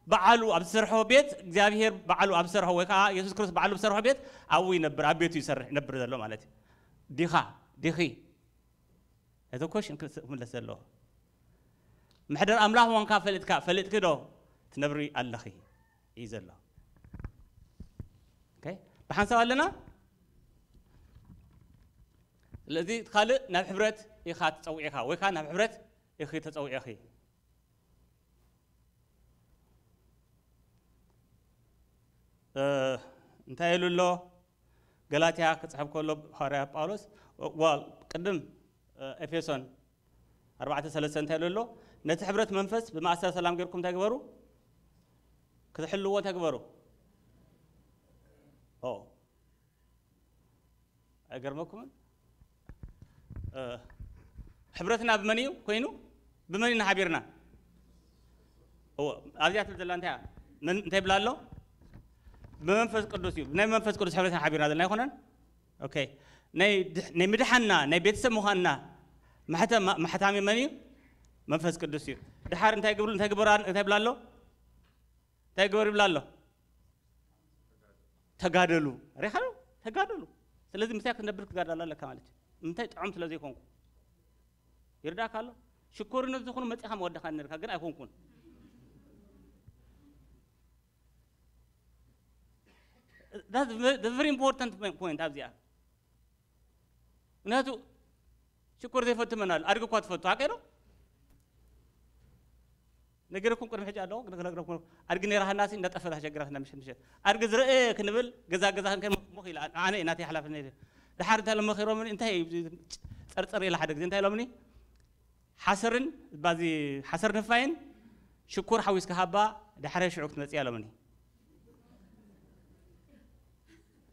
በዓሉ ኣብ ዝሰርሖ ቤት እግዚኣብሔር በዓሉ ኣብ ዝሰርሖ ወይ ከዓ የሱስ ክርስቶስ በዓሉ ኣብ ዝሰርሖ ቤት ኣብኡ ይነብር፣ ኣብ ቤቱ ይሰርሕ ይነብር ዘሎ ማለት እዩ። ዲኻ ዲኺ? እቲ ኮሽን ክምለስ ዘለዎ። ምሕደር ኣምላኽ ምዃንካ ፈሊጥካ ፈሊጥኪ ዶ ትነብሪ ኣለኺ እዩ ዘሎ። ኦኬ፣ ብሓንሳብ ኣለና። ስለዚ እቲ ካልእ ናብ ሕብረት ኢኻ ተጸዊዕኻ ወይ ከዓ ናብ ሕብረት ኢኺ ተጸዊዕኺ። እ፣ እንታይ ኢሉ ኣሎ? ገላትያ ክጽሕፍ ከሎ ሃዋርያ ጳውሎስ፣ ዋል ቅድም፣ እ፣ ኤፌሶን ኣርባዕተ ሰለስተ እንታይ ኢሉ ኣሎ? ነቲ ሕብረት መንፈስ ብማእሰር ሰላም ጌርኩም እንታይ ግበሩ? ክትሕልዎ እንታይ ግበሩ? ኦ፣ ኣይገርመኩምን? እ፣ ሕብረትና ብመን እዩ ኮይኑ? ብመን ኢና ሓቢርና? እዎ፣ ኣብዚኣ ትብል ዘላ እንታይ እያ? መን እንታይ ይብላ ኣሎ? ብመንፈስ ቅዱስ እዩ። ናይ መንፈስ ቅዱስ ሕብረትና ሓቢርና ዘለና ኣይኮነን? ኦኬ። ናይ ድሕ-፣ ናይ ምድሓንና፣ ናይ ቤተሰብ ምዃንና ማሕተም-፣ ማሕታሚ መን እዩ? መንፈስ ቅዱስ እዩ። ድሓር እንታይ ግብሩ-፣ እንታይ ግበሩ-፣ እንታይ ይብላ ኣሎ? እንታይ ግበሩ ይብላ ኣሎ? ተጋደሉ። ሪኻ ዶ? ተጋደሉ። ስለዚ ምሳይ ክትነብር ክትጋደል ኣለካ ማለት እዩ። ምንታይ ጥዑም ስለ ዘይኮንኩ። ይርዳእካ ኣሎ? ሽኮርነት ዝኾኑ መጺኻ መወደኻ ነርካ፣ ግን ኣይኮንኩን። That's ve-, the very important point ኣብዚኣ። ምክንያቱ ሽኮር ዘይፈቱ መን ኣሎ? ኣድጊ እኳ ትፈቱ፣ ሓቀይ ዶ? ነጊረኩም ቅድሚ ሕጂ ኣለኹ፣ ግን ክነግረኩም ኣለኹ። ኣድጊ ነይራ ሃናሲ እንዳጠፈት ኣሸግራትና ምሸት ምሸት። ኣድጊ ዝረአ ክንብል ገዛ ገዛ ክንከይድ ሞኽ ኢላ። ኣነ እየ ናተይ ሓላፍነት። ድሓር እንታይ ኢሎም መኺሮምኒ፣ እንታይ እዩ ጸርጸር ኢላ ሓደ ግዜ እንታይ ኢሎምኒ? ሓሰርን ባዚ ሓሰር ንፋይን ሽኮር ሓዊስካ ሃባ፣ ድሓር ሽዑ ክትመጽእ ኢሎምኒ።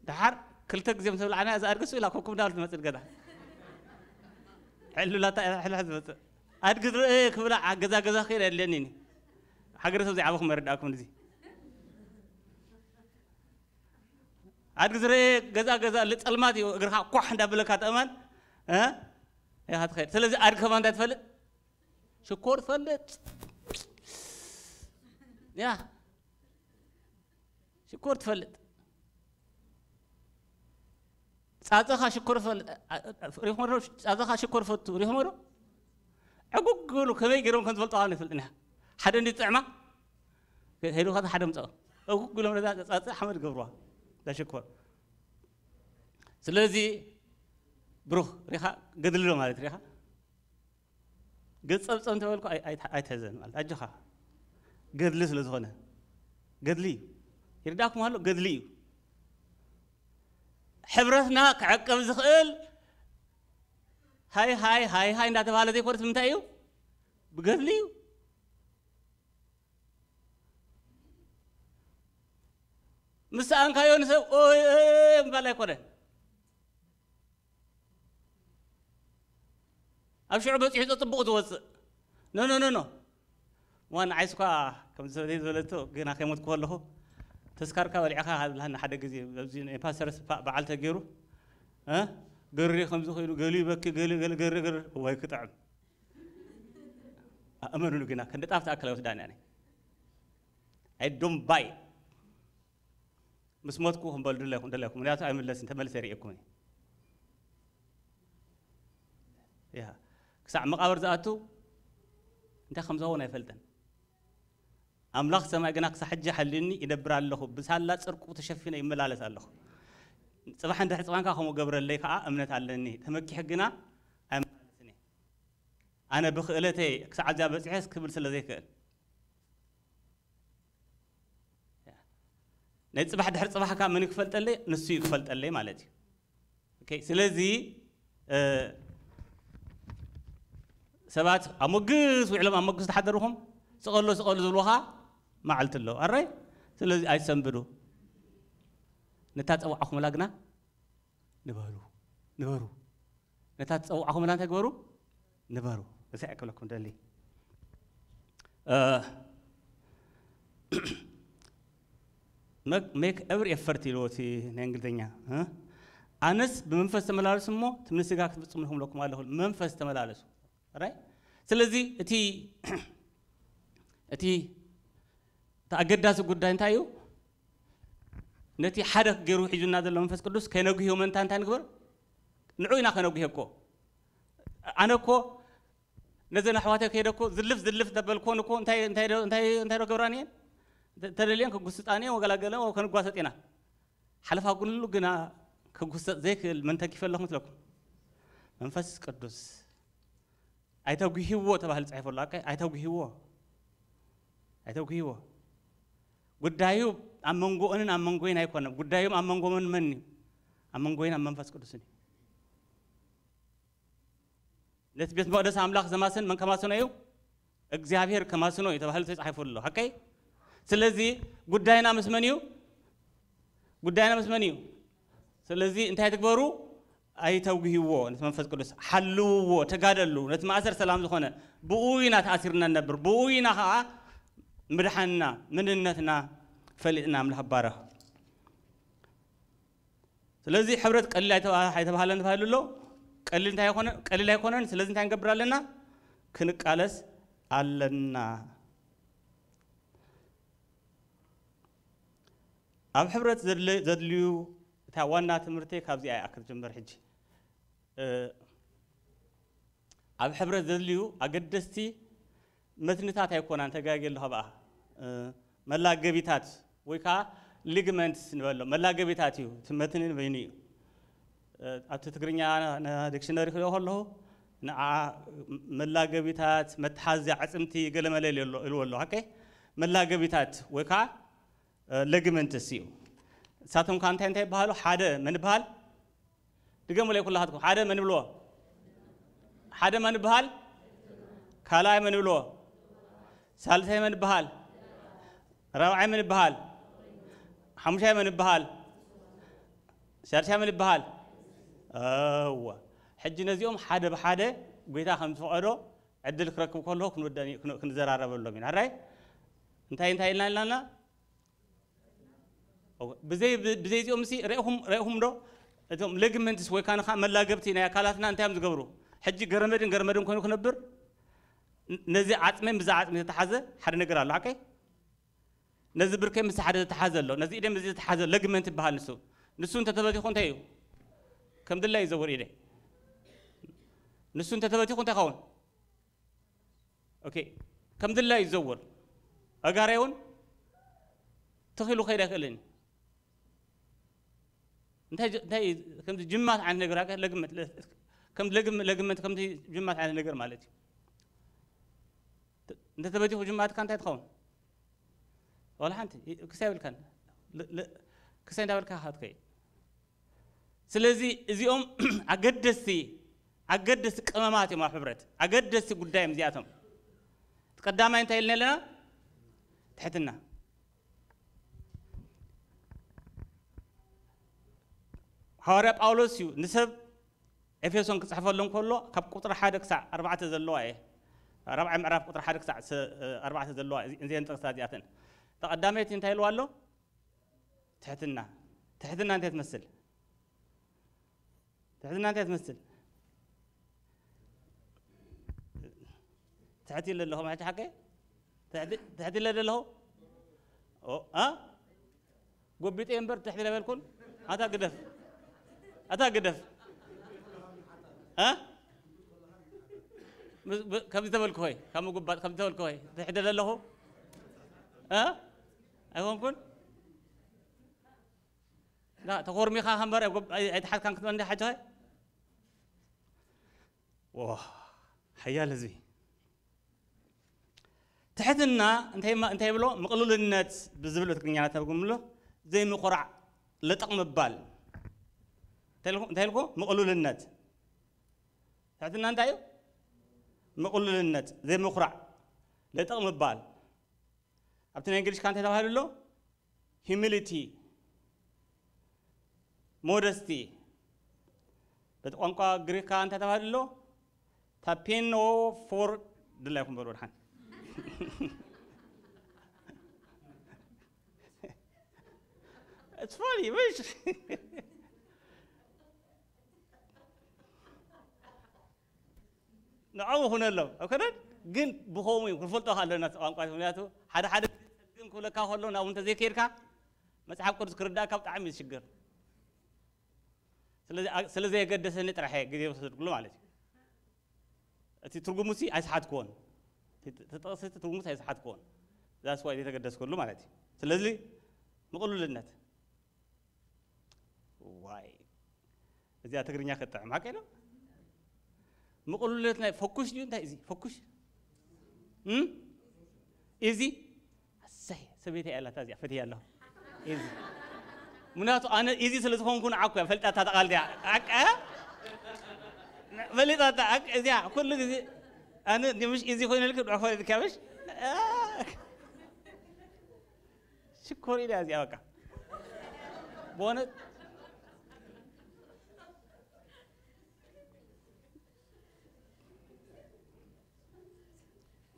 ድሓር ክልተ ግዜ ምስ በላዕና እዛ ኣድጊ ስቕ ኢላ ኮኩም ዳብል ትመጽእ ገዛ። ሕሉላታ እያ ሕልሕ ዝመጽእ። ኣድጊ ዝረአ ክብላ ዓ-፣ ገዛ ገዛ ክይድ የድልየኒኒ። ሃገረሰብ ዘይዓበኹም ይርድኣኩም እዚ። ኣድጊ ዝረአ ገዛ ገዛ ልጸልማት እዩ፣ እግርኻ ኳሕ እንዳበለካ ተእማን፣ እ? ኢኻ ትኸይድ። ስለዚ ኣድጊ ከማን እንታይ ትፈልጥ? ሽኮር ትፈልጥ። ያ። ሽኮር ትፈልጥ። ጻጸኻ ሽኮር ፈልጥ። ሪኹም ዶ? ጻጸኻ ሽኮር ፈቱ። ሪኹም ዶ? ዕጉግ ክብሉ ከመይ ገይሮም ከም ዝፈልጡ ኣነ ይፈልጥን እያ። ሓደ እንዲ ጥዕማ፣ ሄዱ ኸታ ሓደ ምጻኡ። ዕጉግ ኢሎም ነዛ ጻጸ ሓመድ ገብሩዋ። እዛ ሽኮር። ስለዚ ብሩኽ ሪኻ ገድሊ ዶ ማለት ሪኻ? ገጸብጸብ እንተበልኩ ኣይ-፣ ኣይ-፣ ኣይትሕዘን ማለት ኣጆኻ። ገድሊ ስለ ዝኾነ። ገድሊ እዩ። ይርዳእኩም ኣሎ? ገድሊ እዩ። ሕብረትና ክዕቀብ ዝኽእል ሃይ፣ ሃይ፣ ሃይ፣ ሃይ እንዳተባሃለ ዘይኮነስ ብምንታይ እዩ? ብገድሊ እዩ። ምስ ሰኣንካዮ ንሰብ ኦይ፣ ኦይ፣ ኦይ ምባል ኣይኮነን። ኣብ ሽዑ በጺሑ ጸጽቡቕ ዝወጽእ። ኖ፣ ኖ፣ ኖ፣ ኖ። እዋን ንዓይስ እኳ ከም ዝሰበተይ ዝበለቶ፣ ግና ከይሞትኩ ከለኹ፣ ተስካርካ በሊዕኻ ዝብላኒ ሓደ ግዜ፣ ኣብዚ ናይ ፓስተር ስፓ-፣ በዓል ተገይሩ፣ እ? ገሪ ከም ዝኽኢሉ፣ ገሊ ይበኪ፣ ገሊ፣ ገሊ፣ ገሪ፣ ገሪ፣ እዋይ ክጥዕም። ኣእመኑኒ ግና፣ ክንዲ ጣፍ ተኣክል ኣይወስዳን እያ። I don't buy። ምስ ሞትኩ ክምበሉ ድለይኩም፣ ድለይኩም። ምክንያቱ ኣይምለስን፣ ተመልሰ ይርእየኩም እየ። ያ። ክሳዕ መቓብር ዝኣቱ እንታይ ከም ዝኸውን ኣይፈልጥን። ኣምላኽ ሰማይ ግና ክሳዕ ሕጂ ሓልዩኒ ይነብር ኣለኹ። ብሳላ ጽርቁ ተሸፊነ ይመላለስ ኣለኹ። ጽባሕ እንድሕር ጽባንካ ከምኡ ገብረለይ ከኣ እምነት ኣለኒ። ተመኪሐ ግና ኣይመላለስን እየ። ኣነ ብክእለተይ ክሳዕ እዚኣ በጺሐስ ክብል ስለ ዘይክእል። ናይ ጽባሕ ድሕሪ ጽባሕካ መን እዩ ክፈልጠለይ? ንሱ እዩ ክፈልጠለይ ማለት እዩ። ኦኬ፣ ስለዚ፣ እ፣ ሰባት ኣብ ሞግስ ውዕሎም ኣብ ሞግስ ተሓደርኹም፣ ስቐሎ ስቐሎ ዝብሉኻ መዓልቲ ኣለዉ። ኣራይ? ስለዚ ኣይትሰንብዱ። ነታ ጸውዓኹምላ ግና ንበሩ፣ ንበሩ። ነታ ትጸውዓኹምላ እንታይ ግበሩ? ንበሩ። እዚ ክብለኩም ደሊ። እ፣ መ-፣ make every effort ኢልዎ እቲ ናይ እንግሊዝኛ፣ እ? ኣነስ ብመንፈስ ተመላለሱ እሞ፣ እቲ ምን ስጋ ክትፍጽሙ ኢኹም እለኩም ኣለኹ። መንፈስ ተመላለሱ። ራይ? ስለዚ እቲ፣ እቲ፣ እቲ ኣገዳሲ ጉዳይ እንታይ እዩ? ነቲ ሓደ ገይሩ ሒዙና ዘሎ መንፈስ ቅዱስ ከነጉህዮ ምእንታ እንታይ ንግበር? ንዑ ኢና ከነጉህዮ እኮ። ኣነ እኮ ነዘን ኣሕዋተይ ከይደ እኮ ዝልፍ ዝልፍ ተበልክወን እኮ እንታይ፣ እንታይ ዶ፣ እንታይ፣ እንታይ ዶ ገብራን እየን? ተ-፣ ተደልየን ክጉስጣን እየን፣ ወገላገለን፣ ወ-፣ ክንጓሰጥ ኢና። ሓለፋ ኩሉ ግና ክጉሰጥ ዘይክእል መን ተንኪፈ ኣለኹ መስለኩም? መንፈስ ቅዱስ። ኣይተጉህይዎ ተባሂሉ ተጻሒፉ ኣሎ። ኣከ-፣ ኣይተጉህይዎ። ኣይተጉህይዎ። ጉዳዩ ኣብ መንጎኦንን ኣብ መንጎይን ኣይኮነን። ጉዳዮም ኣብ መንጎ መን፣ መን እዩ? ኣብ መንጎይን ኣብ መንፈስ ቅዱስን እዩ። ነቲ ቤት መቕደስ ኣምላኽ ዘማስን መን ከማስኖ እዩ? እግዚኣብሔር ከማስኖ እዩ ተባሂሉ ተጻሒፉ ኣሎ። ኣከይ? ስለዚ ጉዳይና ምስ መን እዩ? ጉዳይና ምስ መን እዩ? ስለዚ እንታይ ትግበሩ? ኣይተጉህይዎ፣ ነቲ መንፈስ ቅዱስ ሓልውዎ፣ ተጋደሉ፣ ነቲ ማእሰር ሰላም ዝኾነ። ብኡ ኢና ተኣሲርና ንነብር፣ ብኡ ኢና ኸዓ ምድሓንና፣ መንነትና ፈሊጥና። ኣምላኽ ይባረኽ። ስለዚ ሕብረት ቀሊል ኣይተባ-፣ ኣይተባህለን ተባሂሉ ኣሎ። ቀሊል እንታይ ኣይኮነ-፣ ቀሊል ኣይኮነን። ስለዚ እንታይ ንገብር ኣለና? ክንቃለስ ኣለና። ኣብ ሕብረት ዘድለ-፣ ዘድልዩ፣ እታ ዋና ትምህርተይ ካብዚኣ እያ ክትጅምር ሕጂ። እ፣ ኣብ ሕብረት ዘድልዩ ኣገደስቲ መትንታት ኣይኮናን፣ ተጋግየ ኣለኹ ኣብኣ። እ፣ መላገቢታት ወይ ከዓ ሊግመንትስ ንበሎ፣ መላገቢታት እዩ። እቲ መትኒ በይኑ እዩ። እ፣ ኣብቲ ትግርኛ ን-፣ ዲክሽነሪ ክሪኦ ከለኹ፣ ንዓ መላገቢታት፣ መተሓዝያ ኣዕፅምቲ፣ ገለመለ ኢሉ ኣሎ፣ ኢልዎ ኣሎ። ኦኬ? መላገቢታት ወይ ከዓ፣ እ፣ ሊግመንትስ እዩ። ንሳቶም ከዓ እንታይ እንታይ ይበሃሉ? ሓደ መን ይበሃል? ድገሙለይ ኩላኻትኩም። ሓደ መን ይብልዎ? ሓደ መን ይበሃል? ካልኣይ መን ይብልዎ? ሳልሳይ መን ይበሃል? ራብዓይ መን ይበሃል? ሓሙሻይ መን ይበሃል? ሻድሻይ መን ይበሃል? እወ። ሕጂ ነዚኦም ሓደ ብሓደ ጐይታ ከም ዝፈቐዶ ዕድል ክረክብ ከለኹ ክንውደ-፣ ክን-፣ ክንዘራረበሎም ኢና። ሕራይ? እንታይ እንታይ ኢልና ኢልና? እወ። ብዘይ-፣ ብ-፣ ብዘይዚኦም ሲ ርኢኹም፣ ርኢኹም ዶ? እቶም ሌግመንትስ ወይ ካንኻ መላገብቲ ናይ ኣካላትና እንታይ እዮም ዝገብሩ? ሕጂ ገረመድን ገረመድን ኮይኑ ክነብር፣ ን-፣ ነዚ ዓጽመይ ምስዛ ዓጽመይ ዝተሓዘ ሓደ ነገር ኣሎ። ሓቀይ? ነዚ ብርከይ ምስ ሓደ ዝተሓዘ ኣሎ። ነዚ ኢደይ ምስዚ ዝተሓዘ ሌግመንት ይበሃል ንሱ። ንሱ እንተተበቲኹ እንታይ እዩ? ከም ድላይ ይዘውር ኢደይ። ንሱ እንተተበቲኹ እንታይ ይኸውን? ኦኬ፣ ከም ድላይ ይዘውር። ኣጋረይ እውን ትኽ ኢሉ ከይድ ኣይክእልን። እንታይ ጅ-፣ እንታይ ከምዚ ጅማት ዓይነት ነገር ኣከ ለግመት፣ ለ-፣ ከም ለግም-፣ ለግመት ከምዚ ጅማት ዓይነት ነገር ማለት እዩ። ተ-፣ እንተ ተበቲኹ ጅማትካ እንታይ ትኸውን? ዋላ ሓንቲ ይ-፣ ክሳይ ይብልካን። ለ-፣ ለ-፣ ክሳይ እንዳበልካ ኢኻ ትከይድ። ስለዚ እዚኦም ኣገደስቲ፣ ኣገደስቲ ቅመማት እዮም ኣብ ሕብረት። ኣገደስቲ ጉዳይ እዮም እዚኣቶም። እቲ ቀዳማይ እንታይ ኢልና ኣለና? ትሕትና። ሃዋርያ ጳውሎስ እዩ ንሰብ ኤፌሶን ክጽሕፈሎም ከሎ ካብ ቁጥሪ ሓደ ክሳዕ ኣርባዕተ ዘለዋ እየ። ራብዓይ ምዕራፍ ቁጥሪ ሓደ ክሳዕ ሰ-፣ ኣርባዕተ ዘለዋ እዚ-፣ እዚአን ጥቕስታት እዚኣተን። እታ ቀዳመይቲ እንታይ ኢልዋ ኣሎ? ትሕትና። ትሕትና እንታይ ትመስል? ትሕትና እንታይ ትመስል? ትሕት ኢለ ኣለኹ፣ ማሕጂ ሓቀይ? ትሕት፣ ትሕት ኢለ ዶ ኣለኹ? ኦ፣ አ? ጎቢጠ እምበር ትሕት ኢለ በልኩን? ኣታ ግደፍ። ኣታ ግደፍ። አ? ብ-፣ ብ-፣ ከምዚ ተበልኩ ሆይ፣ ካብ ምጉባጥ ከምዚ ተበልኩ ሆይ፣ ትሕት ኢለ ኣለኹ? አ? ኣይኮንኩን? ዳ፣ ተኾርሚኻ ከንበር ኣይጎብ-፣ ኣይ-፣ ኣይተሓትካን ክትበል እንዲ ሓጂ ሆይ? ዋ፣ ሓያል ህዝቢ። ትሕትና እንታይ ማ-፣ እንታይ ይብሎ? ምቕሉልነት ብዝብል ትግርኛ ተርጉምሉ፣ ዘይምኹራዕ፣ ለጠቕ ምባል። እንታይ ኢልኩ-፣ እንታይ ኢልኩ? ምቕሉልነት። ትሕትና እንታይ እዩ? ምቕሉልነት፣ ዘይምኹራዕ፣ ለጠቕ ምባል። ኣብቲ ናይ እንግሊሽ ከ እንታይ ተባሂሉ ኣሎ? Humility፣ modesty። በቲ ቋንቋ ግሪክ ከ እንታይ ተባሂሉ ኣሎ? Tapeno for ድላይኩም በሉ ወድሓን። It's funny ምሽ? ንዕኡ ይኹነሎም ኣይኮነን። ግን ብኸምኡ እዩ ክንፈልጦ ኣለና ቋንቋ። ምክንያቱ ሓደ ሓደ ግን ክብለካ ከሎ ናብኡ እንተዘይከይድካ መጽሓፍ ቅዱስ ክርዳእካ ብጣዕሚ እዩ ዝሽግር። ስለዚ ኣ- ስለ ዘየገደሰኒ ጥራሕ እየ ግዜ ወሰድኩሉ ማለት እዩ። እቲ ትርጉሙሲ ኣይስሓትክዎን። እቲ ጥቕሲ እቲ ትርጉሙሲ ኣይስሓትክዎን። That's why ዘይተገደስኩሉ ማለት እዩ። ስለዚ ምቕሉልነት ዋይ እዚኣ ትግርኛ ከጥዕም ሓቀ ኢሎም። ምቕሉልነት ናይ ፈኩሽ ድዩ እንታይ እዚ ፈኩሽ እም? እዚ ኣሰይ ሰበይቲ እያ ላታ እዚኣ ፈትያ ኣለኹ። እዚ ምክንያቱ ኣነ እዚ ስለ ዝኾንኩ ንዓኩ እያ ፈልጣታ ተቓልዲያ ኣቀ ፈሊጣታ ኣቀ እዚኣ ኩሉ ግዜ ኣነ ምሽ እዚ ኮይነ ልክ ድዕፎ ልካብሽ ሽኮር ኢላ እዚኣ በቃ በእውነት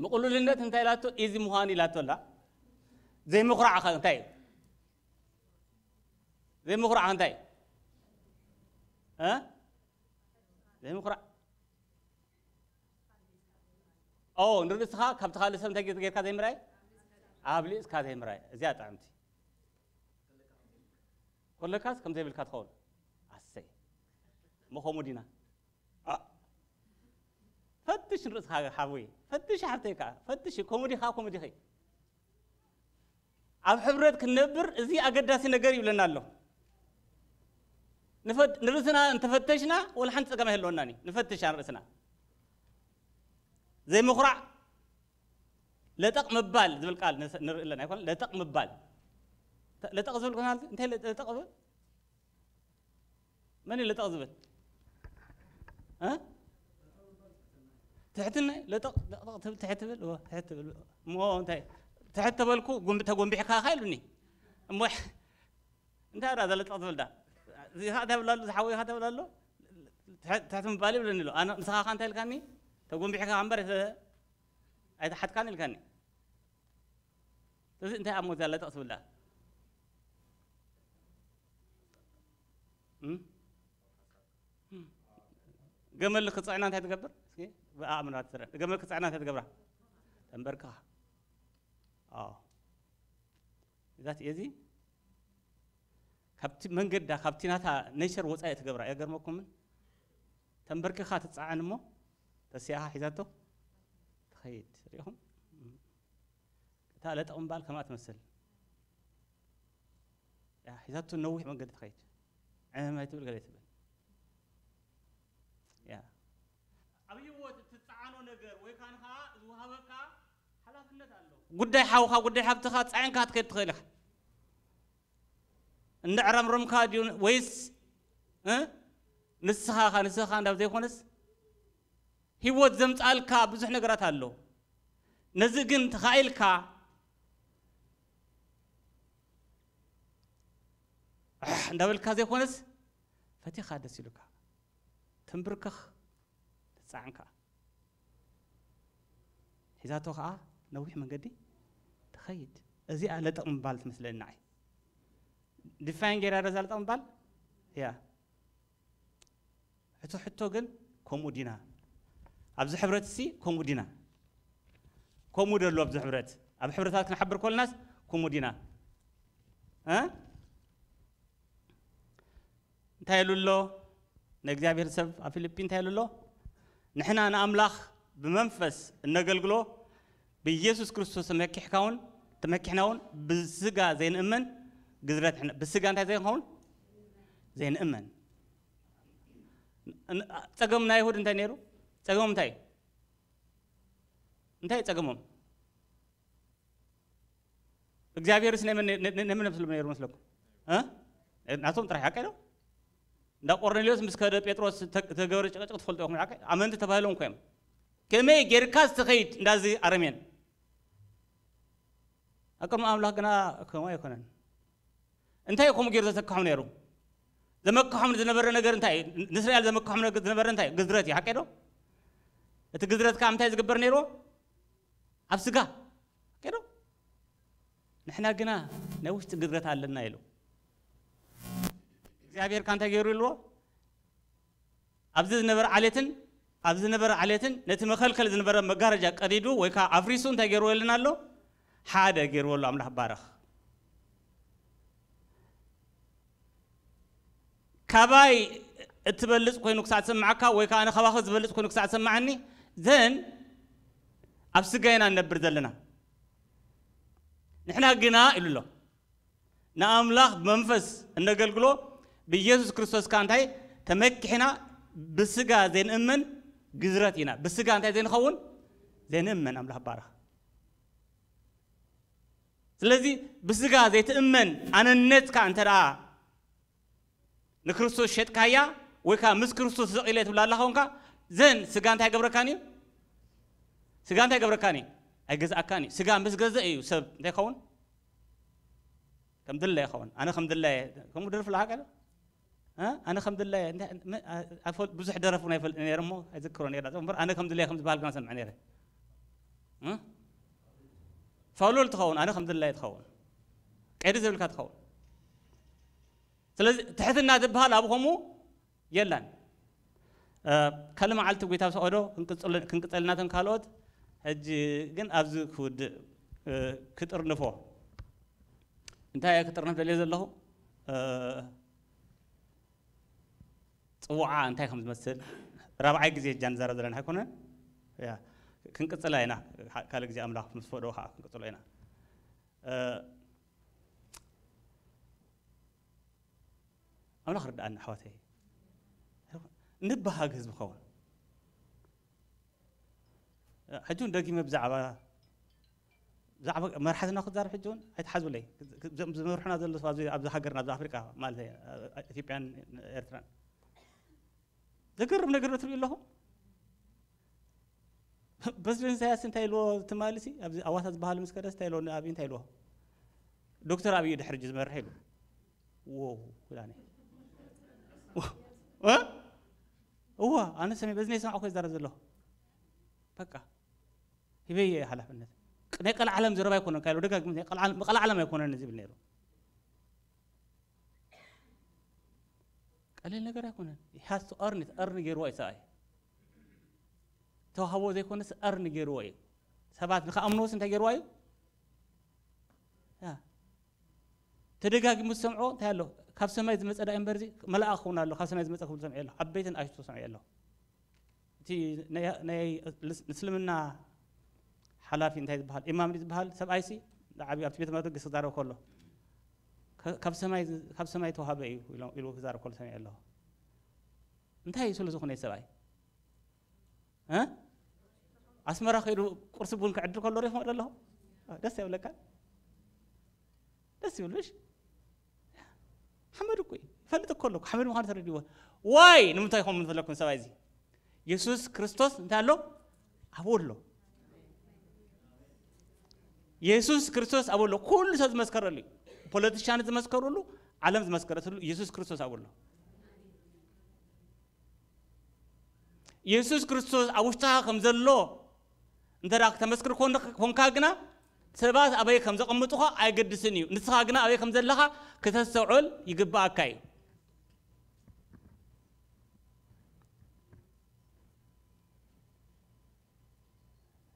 ምቕሉልነት እንታይ ኢላቶ ኢዚ ምዃን ኢላቶ ኣላ ዘይምኹራዕ እንታይ እዩ ዘይምኹራዕ እንታይ እዩ እ ዘይምኹራዕ ኦ ንርእስኻ ካብቲ ካልእ ሰብ እንታይ ጌርካ ዘይምርኣይ ኣብሊፅካ ዘይምርኣይ እዚኣ ጥዕምቲ ኮለካስ ከም ዘይብልካ ትኸውን ኣሰይ መኸሙ ዲና ፈትሽ ንርእስኻ ሓወይ ፈትሽ ሓፍተይ ከዓ ፈትሽ ኮሙዲኻ ኮሙዲኸይ ኣብ ሕብረት ክንነብር እዚ ኣገዳሲ ነገር ይብለና ኣሎ ንርእስና እንተፈተሽና ወላ ሓንቲ ፀገም ኣይህልወናን እዩ ንፈትሽ ንርእስና ዘይምኹራዕ ለጠቕ ምባል ዝብል ቃል ንርኢ ኣለና ኣይኮነ ለጠቕ ምባል ለጠቕ ዝብል ኮና እንታይ ለጠቕ ዝብል መን ለጠቕ ዝብል ትሕትና ለጠቕ ትሕት ትብል ትሕት ትብል እሞ እንታይ ትሕት ተበልኩ ተጎንቢሕካ ኢኻ ኢሉኒ እሞ እንታይ ዳ ዘለጠቕ ዝብል ዳ እዚኻ እንታይ ብላ ኣሎ ዝሓወይኻ እንታይ ብላ ኣሎ ትሕት ምባል ይብለኒ ኣሎ ኣነ ንስኻ ኻ እንታይ ኢልካኒ ተጎንቢሕካ እምበር ኣይተሓትካን ኢልካኒ እዚ እንታይ ኣብ ሞት ዘለጠቕ ትብል ዳ ገመል ክፅዕና እንታይ ትገብር? እስኪ ብኣእምሮ ትስረ ገመል ክፅዕና እንታይ ትገብራ? ተንበርክኻ። ኣዎ እዛት እዚ ካብቲ መንገዳ ካብቲ ናታ ነይቸር ወፃኢ ትገብራ የገርመኩምን ተንበርክኻ ትፀዓን እሞ ተሲኣኻ ሒዛቶ ትኸይድ ሪኹም እታ ለጠቕ ምባል ከምኣ ትመስል ሒዛቶ ነዊሕ መንገዲ ትኸይድ ዕመም ኣይትብል ገለ ትብል ኣብ ህይወት እትፀዓኖ ነገር ወይ ካን ከዓ ዝወሃበካ ሓላፍነት ኣሎ ጉዳይ ሓውካ ጉዳይ ሓብትካ ፀዕንካ ትከድ ትኽእል ኢካ እንዳ ዕረምረምካ ድዩ ወይስ ንስኻ ኻ ንስኻ እንዳ ዘይኮነስ ህይወት ዘምፃልካ ብዙሕ ነገራት ኣሎ ነዚ ግን ተኻኢልካ እንዳበልካ ዘይኮነስ ፈቲኻ ደስ ኢሉካ ተንብርከኽ ትፃዕን ከዓ ሒዛቶ ከዓ ነዊሕ መንገዲ ትኸይድ እዚኣ ለጠቕ ምባል ትመስለኒ ንዓይ ዲፋይን ገይራ ዶ እዛ ለጠቕ ምባል እያ ሕቶ ሕቶ ግን ከምኡ ዲና ኣብዚ ሕብረት ሲ ከምኡ ዲና ከምኡ ደሎ ኣብዚ ሕብረት ኣብ ሕብረታት ክንሓብር ከለናስ ከምኡ ዲና እንታይ ኢሉ ኣሎ ንእግዚኣብሔር ሰብ ኣብ ፊልጲ እንታይ ኢሉ ኣሎ ንሕና ንኣምላኽ ብመንፈስ እነገልግሎ ብኢየሱስ ክርስቶስ ተመኪሕካ እውን ተመኪሕና እውን ብስጋ ዘይንእመን ግዝረት ብስጋ እንታይ ዘይንኸውን ዘይንእመን ፀገም ናይ ይሁድ እንታይ ነይሩ ፀገሞም እንታይ እዩ እንታይ እዩ ፀገሞም እግዚኣብሔርስ ናይ መን ነብስሎም ነይሩ መስለኩም ናቶም ጥራሕ ሓቀ ዶ እንዳ ቆርኔሌዎስ ምስ ከደ ጴጥሮስ ተገበረ ጭቅጭቅ ትፈልጡ ኢኹም ሓቀ ኣመንቲ ተባሂሎም እኮ እዮም ከመይ ጌርካ ዝተኸይድ እንዳዚ ኣረሜን? ኣብ ቅድሚ ኣምላኽ ግና ከምኡ ኣይኮነን። እንታይ እዩ ከምኡ ገይሩ ዘተክሖም ነይሩ? ዘመክሖም ዝነበረ ነገር እንታይ እዩ? ንእስራኤል ዘመክሖም ነገር ዝነበረ እንታይ እዩ? ግዝረት እዩ፣ ሓቀ ዶ? እቲ ግዝረት ከዓ እንታይ ዝግበር ነይርዎ? ኣብ ስጋ፣ ሓቀ ዶ? ንሕና ግና ናይ ውሽጢ ግዝረት ኣለና ኢሉ እግዚኣብሔር። ካብ እንታይ ገይሩ ኢልዎ? ኣብዚ ዝነበረ ዓሌትን ኣብዚ ዝነበረ ዓሌትን ነቲ መኸልከል ዝነበረ መጋረጃ ቀዲዱ ወይ ከዓ ኣፍሪሱ እንታይ ገይርዎ ኢልና ኣሎ? ሓደ ገይርዎ ኣሎ። ኣምላኽ ባረኽ። ካባይ እትበልጽ ኮይኑ ክሳዕ ዝሰማዓካ ወይ ከዓ ኣነ ካባኸ ዝበልጽ ኮይኑ ክሳዕ ዝሰማዓኒ፣ ዘን ኣብ ስጋ ኢና ንነብር ዘለና። ንሕና ግና ኢሉ ኣሎ፣ ንኣምላኽ ብመንፈስ እነገልግሎ ብኢየሱስ ክርስቶስ ከኣ እንታይ ተመኪሕና፣ ብስጋ ዘይንእመን ግዝረት ኢና። ብስጋ እንታይ ዘይንኸውን? ዘይንእመን። ኣምላኽ ባረኽ። ስለዚ ብስጋ ዘይትእመን ኣነነትካ እንተ ደኣ ንክርስቶስ ሸጥካያ ወይ ከዓ ምስ ክርስቶስ ተሰቒለ ትብላ ኣላ ኾንካ፣ ዘን ስጋ እንታይ ገብረካን እዩ? ስጋ እንታይ ገብረካን እዩ? ኣይገዝኣካን እዩ። ስጋ ምስ ገዘእ እዩ ሰብ እንታይ ይኸውን? ከም ድላየ ይኸውን። ኣነ ከም ድላየ፣ ከምኡ ደርፊ ለሃቀ ዶ? እ? ኣነ ከም ድላየ፣ እንታይ፣ መ-፣ ኣ-፣ ኣፈል-፣ ብዙሕ ደረፍ እውን ኣይፈልጥ ነይረ እሞ ኣይዝክሮ ነይረ። እምበር ኣነ ከም ድላየ ከም ዝበሃል ግን ሰምዐ ነይረ። እ? ፋውሎል ትኸውን፣ ኣነ ከም ድላየ ትኸውን። ቀይዲ ዘብልካ ትኸውን። ስለዚ ትሕትና ዝበሃል ኣብ ከምኡ የላን። እ፣ ካልእ መዓልቲ ጎይታ ዝፈቐዶ ክንቅጽል-፣ ክንቅጸል እናተን ካልኦት፣ ሕጂ ግን ኣብዚ ክውድእ፣ እ፣ ክጥርንፎ። እንታይ እየ ክጥርንፍ ደልየ ዘለኹ? እ፣ ጽውዓ እንታይ ከም ዝመስል፣ ራብዓይ ግዜ እጃ ንዛረብ ዘለና ኣይኮነን። ያ፣ ክንቅጽላ ኢና። ካልእ ግዜ ኣምላኽ ምስ ፈቐዶ ከዓ ክንቅጽሎ ኢና። እ፣ ኣምላኽ ርድኣና ኣሕዋተይ። ንበሃግ ህዝቢ ኸውን። ሕጂ እውን ደጊመ ብዛዕባ፣ ብዛዕባ መርሓትና ክዛረብ ሕጂ እውን ኣይትሓዙለይ። እዞም ዝመርሑና ዘለዉ ኣብዚ፣ ኣብዚ ሃገርና፣ ኣብዚ ኣፍሪቃ ማለት እዩ፣ ኢትዮጵያን ኤርትራን። ዘገርም ነገር ዶ ትርእዩ ኣለኹም? ፕረዚደንት ኢሳያስ እንታይ ኢልዎ ትማሊ ሲ? ኣብዚ ኣዋሳ ዝበሃል ምስ ከደስ እንታይ ኢልዎ ንኣብይ እንታይ ኢልዎ? ዶክተር ኣብይ እዩ ድሕሪ ሕጂ ዝመርሕ ኢሉ። ዎው፣ ክዳነ። እ? እዋ፣ ኣነ ሰሚዐ፣ በዚ ናይ ሰማዕኩ ይዛረብ ዘለኹ። በቃ፣ ሂበየ ሓላፍነት። ናይ ቀልዓለም ዘረባ ኣይኮነን፣ ካይሎ ደጋግሚ ናይ ቀልዓለም፣ ብቀልዓለም ኣይኮነን ዝብል ነይሩ። ቀሊል ነገር ኣይኮነን። He has to earn it። Earn ገይርዎ እዩ ሰብኣይ። ተዋህቦ ዘይኮነስ earn ገይርዎ እዩ። ሰባት ንኽኣምንዎስ እንታይ ገይርዋ እዩ? ያ። ተደጋጊሙ ዝሰምዖ እንታይ ኣሎ? ካብ ሰማይ ዝመጸ ዳኣ እምበርዚ መልኣኽ እውን ኣሎ፣ ካብ ሰማይ ዝመጸ ክብል ሰምዐ ኣሎ። ዓበይትን ኣሽቱ ሰምዐ ኣሎ። እቲ ናይ፣ ናይ እስልምና ሓላፊ እንታይ ዝበሃል? ኢማም ድዩ ዝበሃል? ሰብኣይሲ ዝዓብዩ ኣብቲ ቤተ መቅደስ ክዛረብ ከሎ፣ ከ-፣ ካብ ሰማይ ዝ-፣ ካብ ሰማይ ተዋህበ እዩ ኢሎ-፣ ኢሉ ክዛረብ ከሎ ሰሚዐ ኣለኹ። እንታይ እዩ ስለ ዝኾነ ሰብኣይ? እ? ኣስመራ ከይዱ ቁርሲ ቡን ክዕድል ከሎ ሪኢኹም ዶ ኣለኹም? ደስ የብለካ? ደስ ይብል፣ ምሽ? ሓመድ እኮ እዩ። ይፈልጥ እኮ ኣለኩ። ሓመድ ምዃኑ ተረዲዎ። ዋይ፣ ንምንታይ ከምኡ ዝፈለኩም ሰብኣይ እዚ? የሱስ ክርስቶስ እንታይ ኣሎ? ኣብኡ ኣሎ። የሱስ ክርስቶስ ኣብኡ ኣሎ። ኩሉ ሰብ ዝመስከረሉ እዩ። ፖለቲሻን ዝመስከሩሉ፣ ዓለም ዝመስከረትሉ፣ የሱስ ክርስቶስ ኣብኡ ኣሎ። የሱስ ክርስቶስ ኣብ ውሽጥኻ ከም ዘሎ እንተ ደኣ ክተመስክር ኮን-፣ ኮንካ ግና፣ ሰባት ኣበይ ከም ዘቐምጡኻ ኣይገድስን እዩ። ንስኻ ግና ኣበይ ከም ዘለኻ ክተስተውዕል ይግብኣካ እዩ።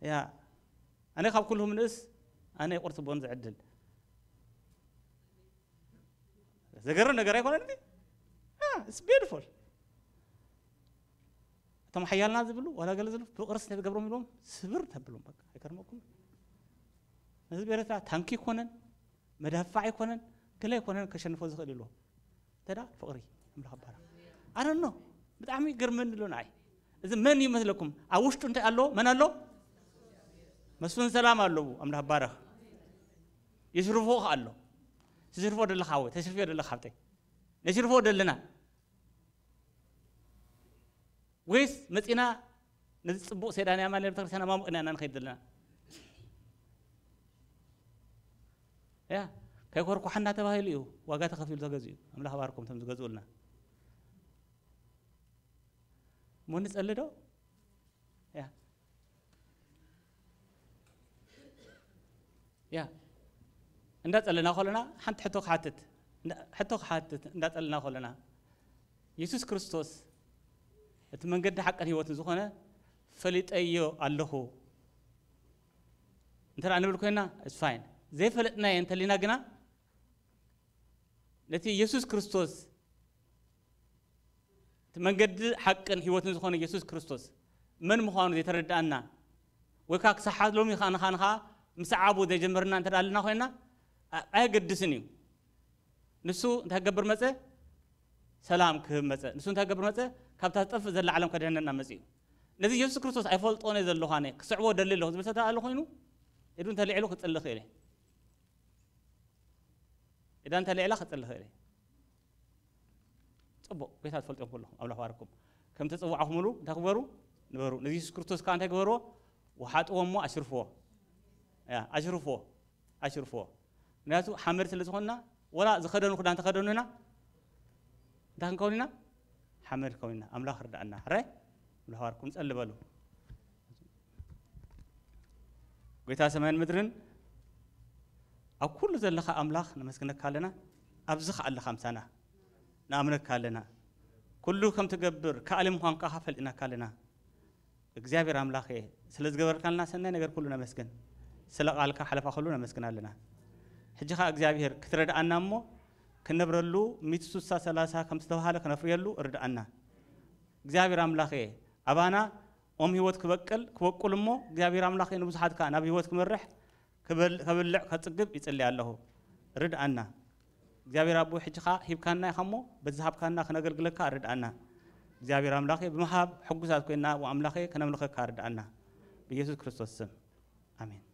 ያ፣ ኣነ ካብ ኩልኹም ንእስ፣ ኣነ ቁርሲ ቦን ዝዕድል። ዘገርም ነገር ኣይኮነን እንዴ? አ፣ it's beautiful። እቶም ሓያልና ዝብሉ፣ ዋላ ገለ ዝብሉ፣ ፍቕርስ እንታይ ትገብሮም ኢልዎም፣ ስብር ተብሎም፣ በቃ፣ ኣይገርመኩም? ህዝቢ ኤርትራ ታንኪ ኣይኮነን፣ መዳፋዕ ኣይኮነን፣ ገለ ኣይኮነን ከሸንፎ ዝኽእል ኢልዎም። እንተ ደኣ ፍቕሪ ኣምላኽ ይባረኽ። I don't know። ብጣዕሚ ይገርመኒ ኣሎ ንዓይ። እዚ መን እዩ መስለኩም? ኣብ ውሽጡ እንታይ ኣሎ? መን ኣሎ? መስፍን ሰላም ኣለዎ። ኣምላኽ ይባረኽ። የሽርፎ ከኣ ኣሎ። ትሽርፎ ደለኻ ወይ ተሽርፍዮ ደለኻ ሓብተይ? ነሽርፎ ደለና። ወይስ መጺና ነዚ ጽቡቕ ሴዳን ያማን ቤተክርስትያን ኣማሙቕና ኢና ንኸይድ ዘለና። ያ ከይኮርኳሓና ተባሂሉ እዩ ዋጋ ተኸፊሉ ተገዚኡ። ኣምላኽ ባርኮም እቶም ዝገዝኡልና። እሞ ንጸሊ ዶ? ያ ያ እንዳጸለና ከለና ሓንቲ ሕቶ ክሓትት፣ እንዳ- ሕቶ ክሓትት እንዳጸለና ከለና፣ የሱስ ክርስቶስ እቲ መንገዲ ሓቅን ህይወትን ዝኾነ ፈሊጠዮ ኣለኹ እንተ ንብል ኮይና፣ it's fine። ዘይፈለጥናዮ እንተሊና ግና፣ ነቲ የሱስ ክርስቶስ እቲ መንገዲ ሓቅን ህይወትን ዝኾነ የሱስ ክርስቶስ መን ምዃኑ ዘይተረድኣና፣ ወይ ከዓ ክሳብ ሓ- ሎሚ ከዓ ንኻ ንኻ ምስ ዓቡ ዘይጀመርና እንተ ኣለና ኮይና፣ ኣ- ኣየገድስን እዩ። ንሱ እንታይ ክገብር መጸ? ሰላም ክህብ መጸ። ንሱ እንታይ ክገብር መጸ? ካብታ ትጠፍእ ዘላ ዓለም ከድሕነና መጺኡ። ነዚ የሱስ ክርስቶስ ኣይፈልጦን እየ ዘለኹ፣ ኣነ ክስዕቦ ደሊ ኣለኹ ዝብል ሰብ ኣሎ ኮይኑ፣ ኢዱ እንተልዒሉ ክጽሊ ይኽእል እዩ። ኢዳ እንተልዒላ ክጽሊ ይኽእል እዩ። ጽቡቕ፣ ጌታ ትፈልጥዮም ኩለኹም፣ ኣምላኽ ባርኩም። ከም ተጸዋዕኹምሉ እንታይ ክበሩ? ንበሩ። ነዚ የሱስ ክርስቶስ ከዓ እንታይ ግበርዎ? ወሓጥዎ እሞ ኣሽርፍዎ። ያ፣ ኣሽርፍዎ። ኣሽርፍዎ። ምክንያቱ ሓመድ ስለ ዝኾንና፣ ወላ ዝኸደኑ ክዳን ተኸደኑና፣ እንታይ ክንከውን ኢና? ሓመድ ከውን ኢና። ኣምላኽ ርዳእና። ሕራይ? ኣምላኽ ባርኩም፣ ጸሊ በሉ። ጎይታ ሰማይን ምድርን፣ ኣብ ኩሉ ዘለኻ ኣምላኽ ነመስግነካ ኣለና። ኣብዚ ኸኣ ኣለኻ ምሳና። ንኣምነካ ኣለና። ኩሉ ከም ትገብር ከኣሊ ምዃንካ ኸኣ ፈሊጥናካ ኣለና። እግዚኣብሔር ኣምላኽ እየ፣ ስለ ዝገበርካልና ሰናይ ነገር ኩሉ ነመስግን። ስለ ቓልካ ሓለፋ ኩሉ ነመስግን ኣለና። ሕጂ ኸኣ እግዚኣብሔር ክትረድኣና እሞ ክንነብረሉ ሚእቲ ስሳ ሰላሳ ከም ዝተባህለ ከነፍርየሉ ርድኣና። እግዚኣብሔር ኣምላኽ እየ፣ ኣባና ኦም ህይወት ክበቅል ክበቁል እሞ እግዚኣብሔር ኣምላኽ እየ ንብዙሓት ከኣ ናብ ህይወት ክመርሕ ክበል- ከብልዕ ከጽግብ ይጽሊ ኣለኹ። ርድኣና እግዚኣብሔር ኣቦ፣ ሕጂ ኸኣ ሂብካና ኢኻ እሞ በዚ ዝሃብካና ክነገልግለካ ርድኣና። እግዚኣብሔር ኣምላኽ እየ፣ ብምሃብ ሕጉሳት ኮይና ኣምላኽ እየ ከነምልኸካ ርድኣና። ብኢየሱስ ክርስቶስ ስም ኣሜን።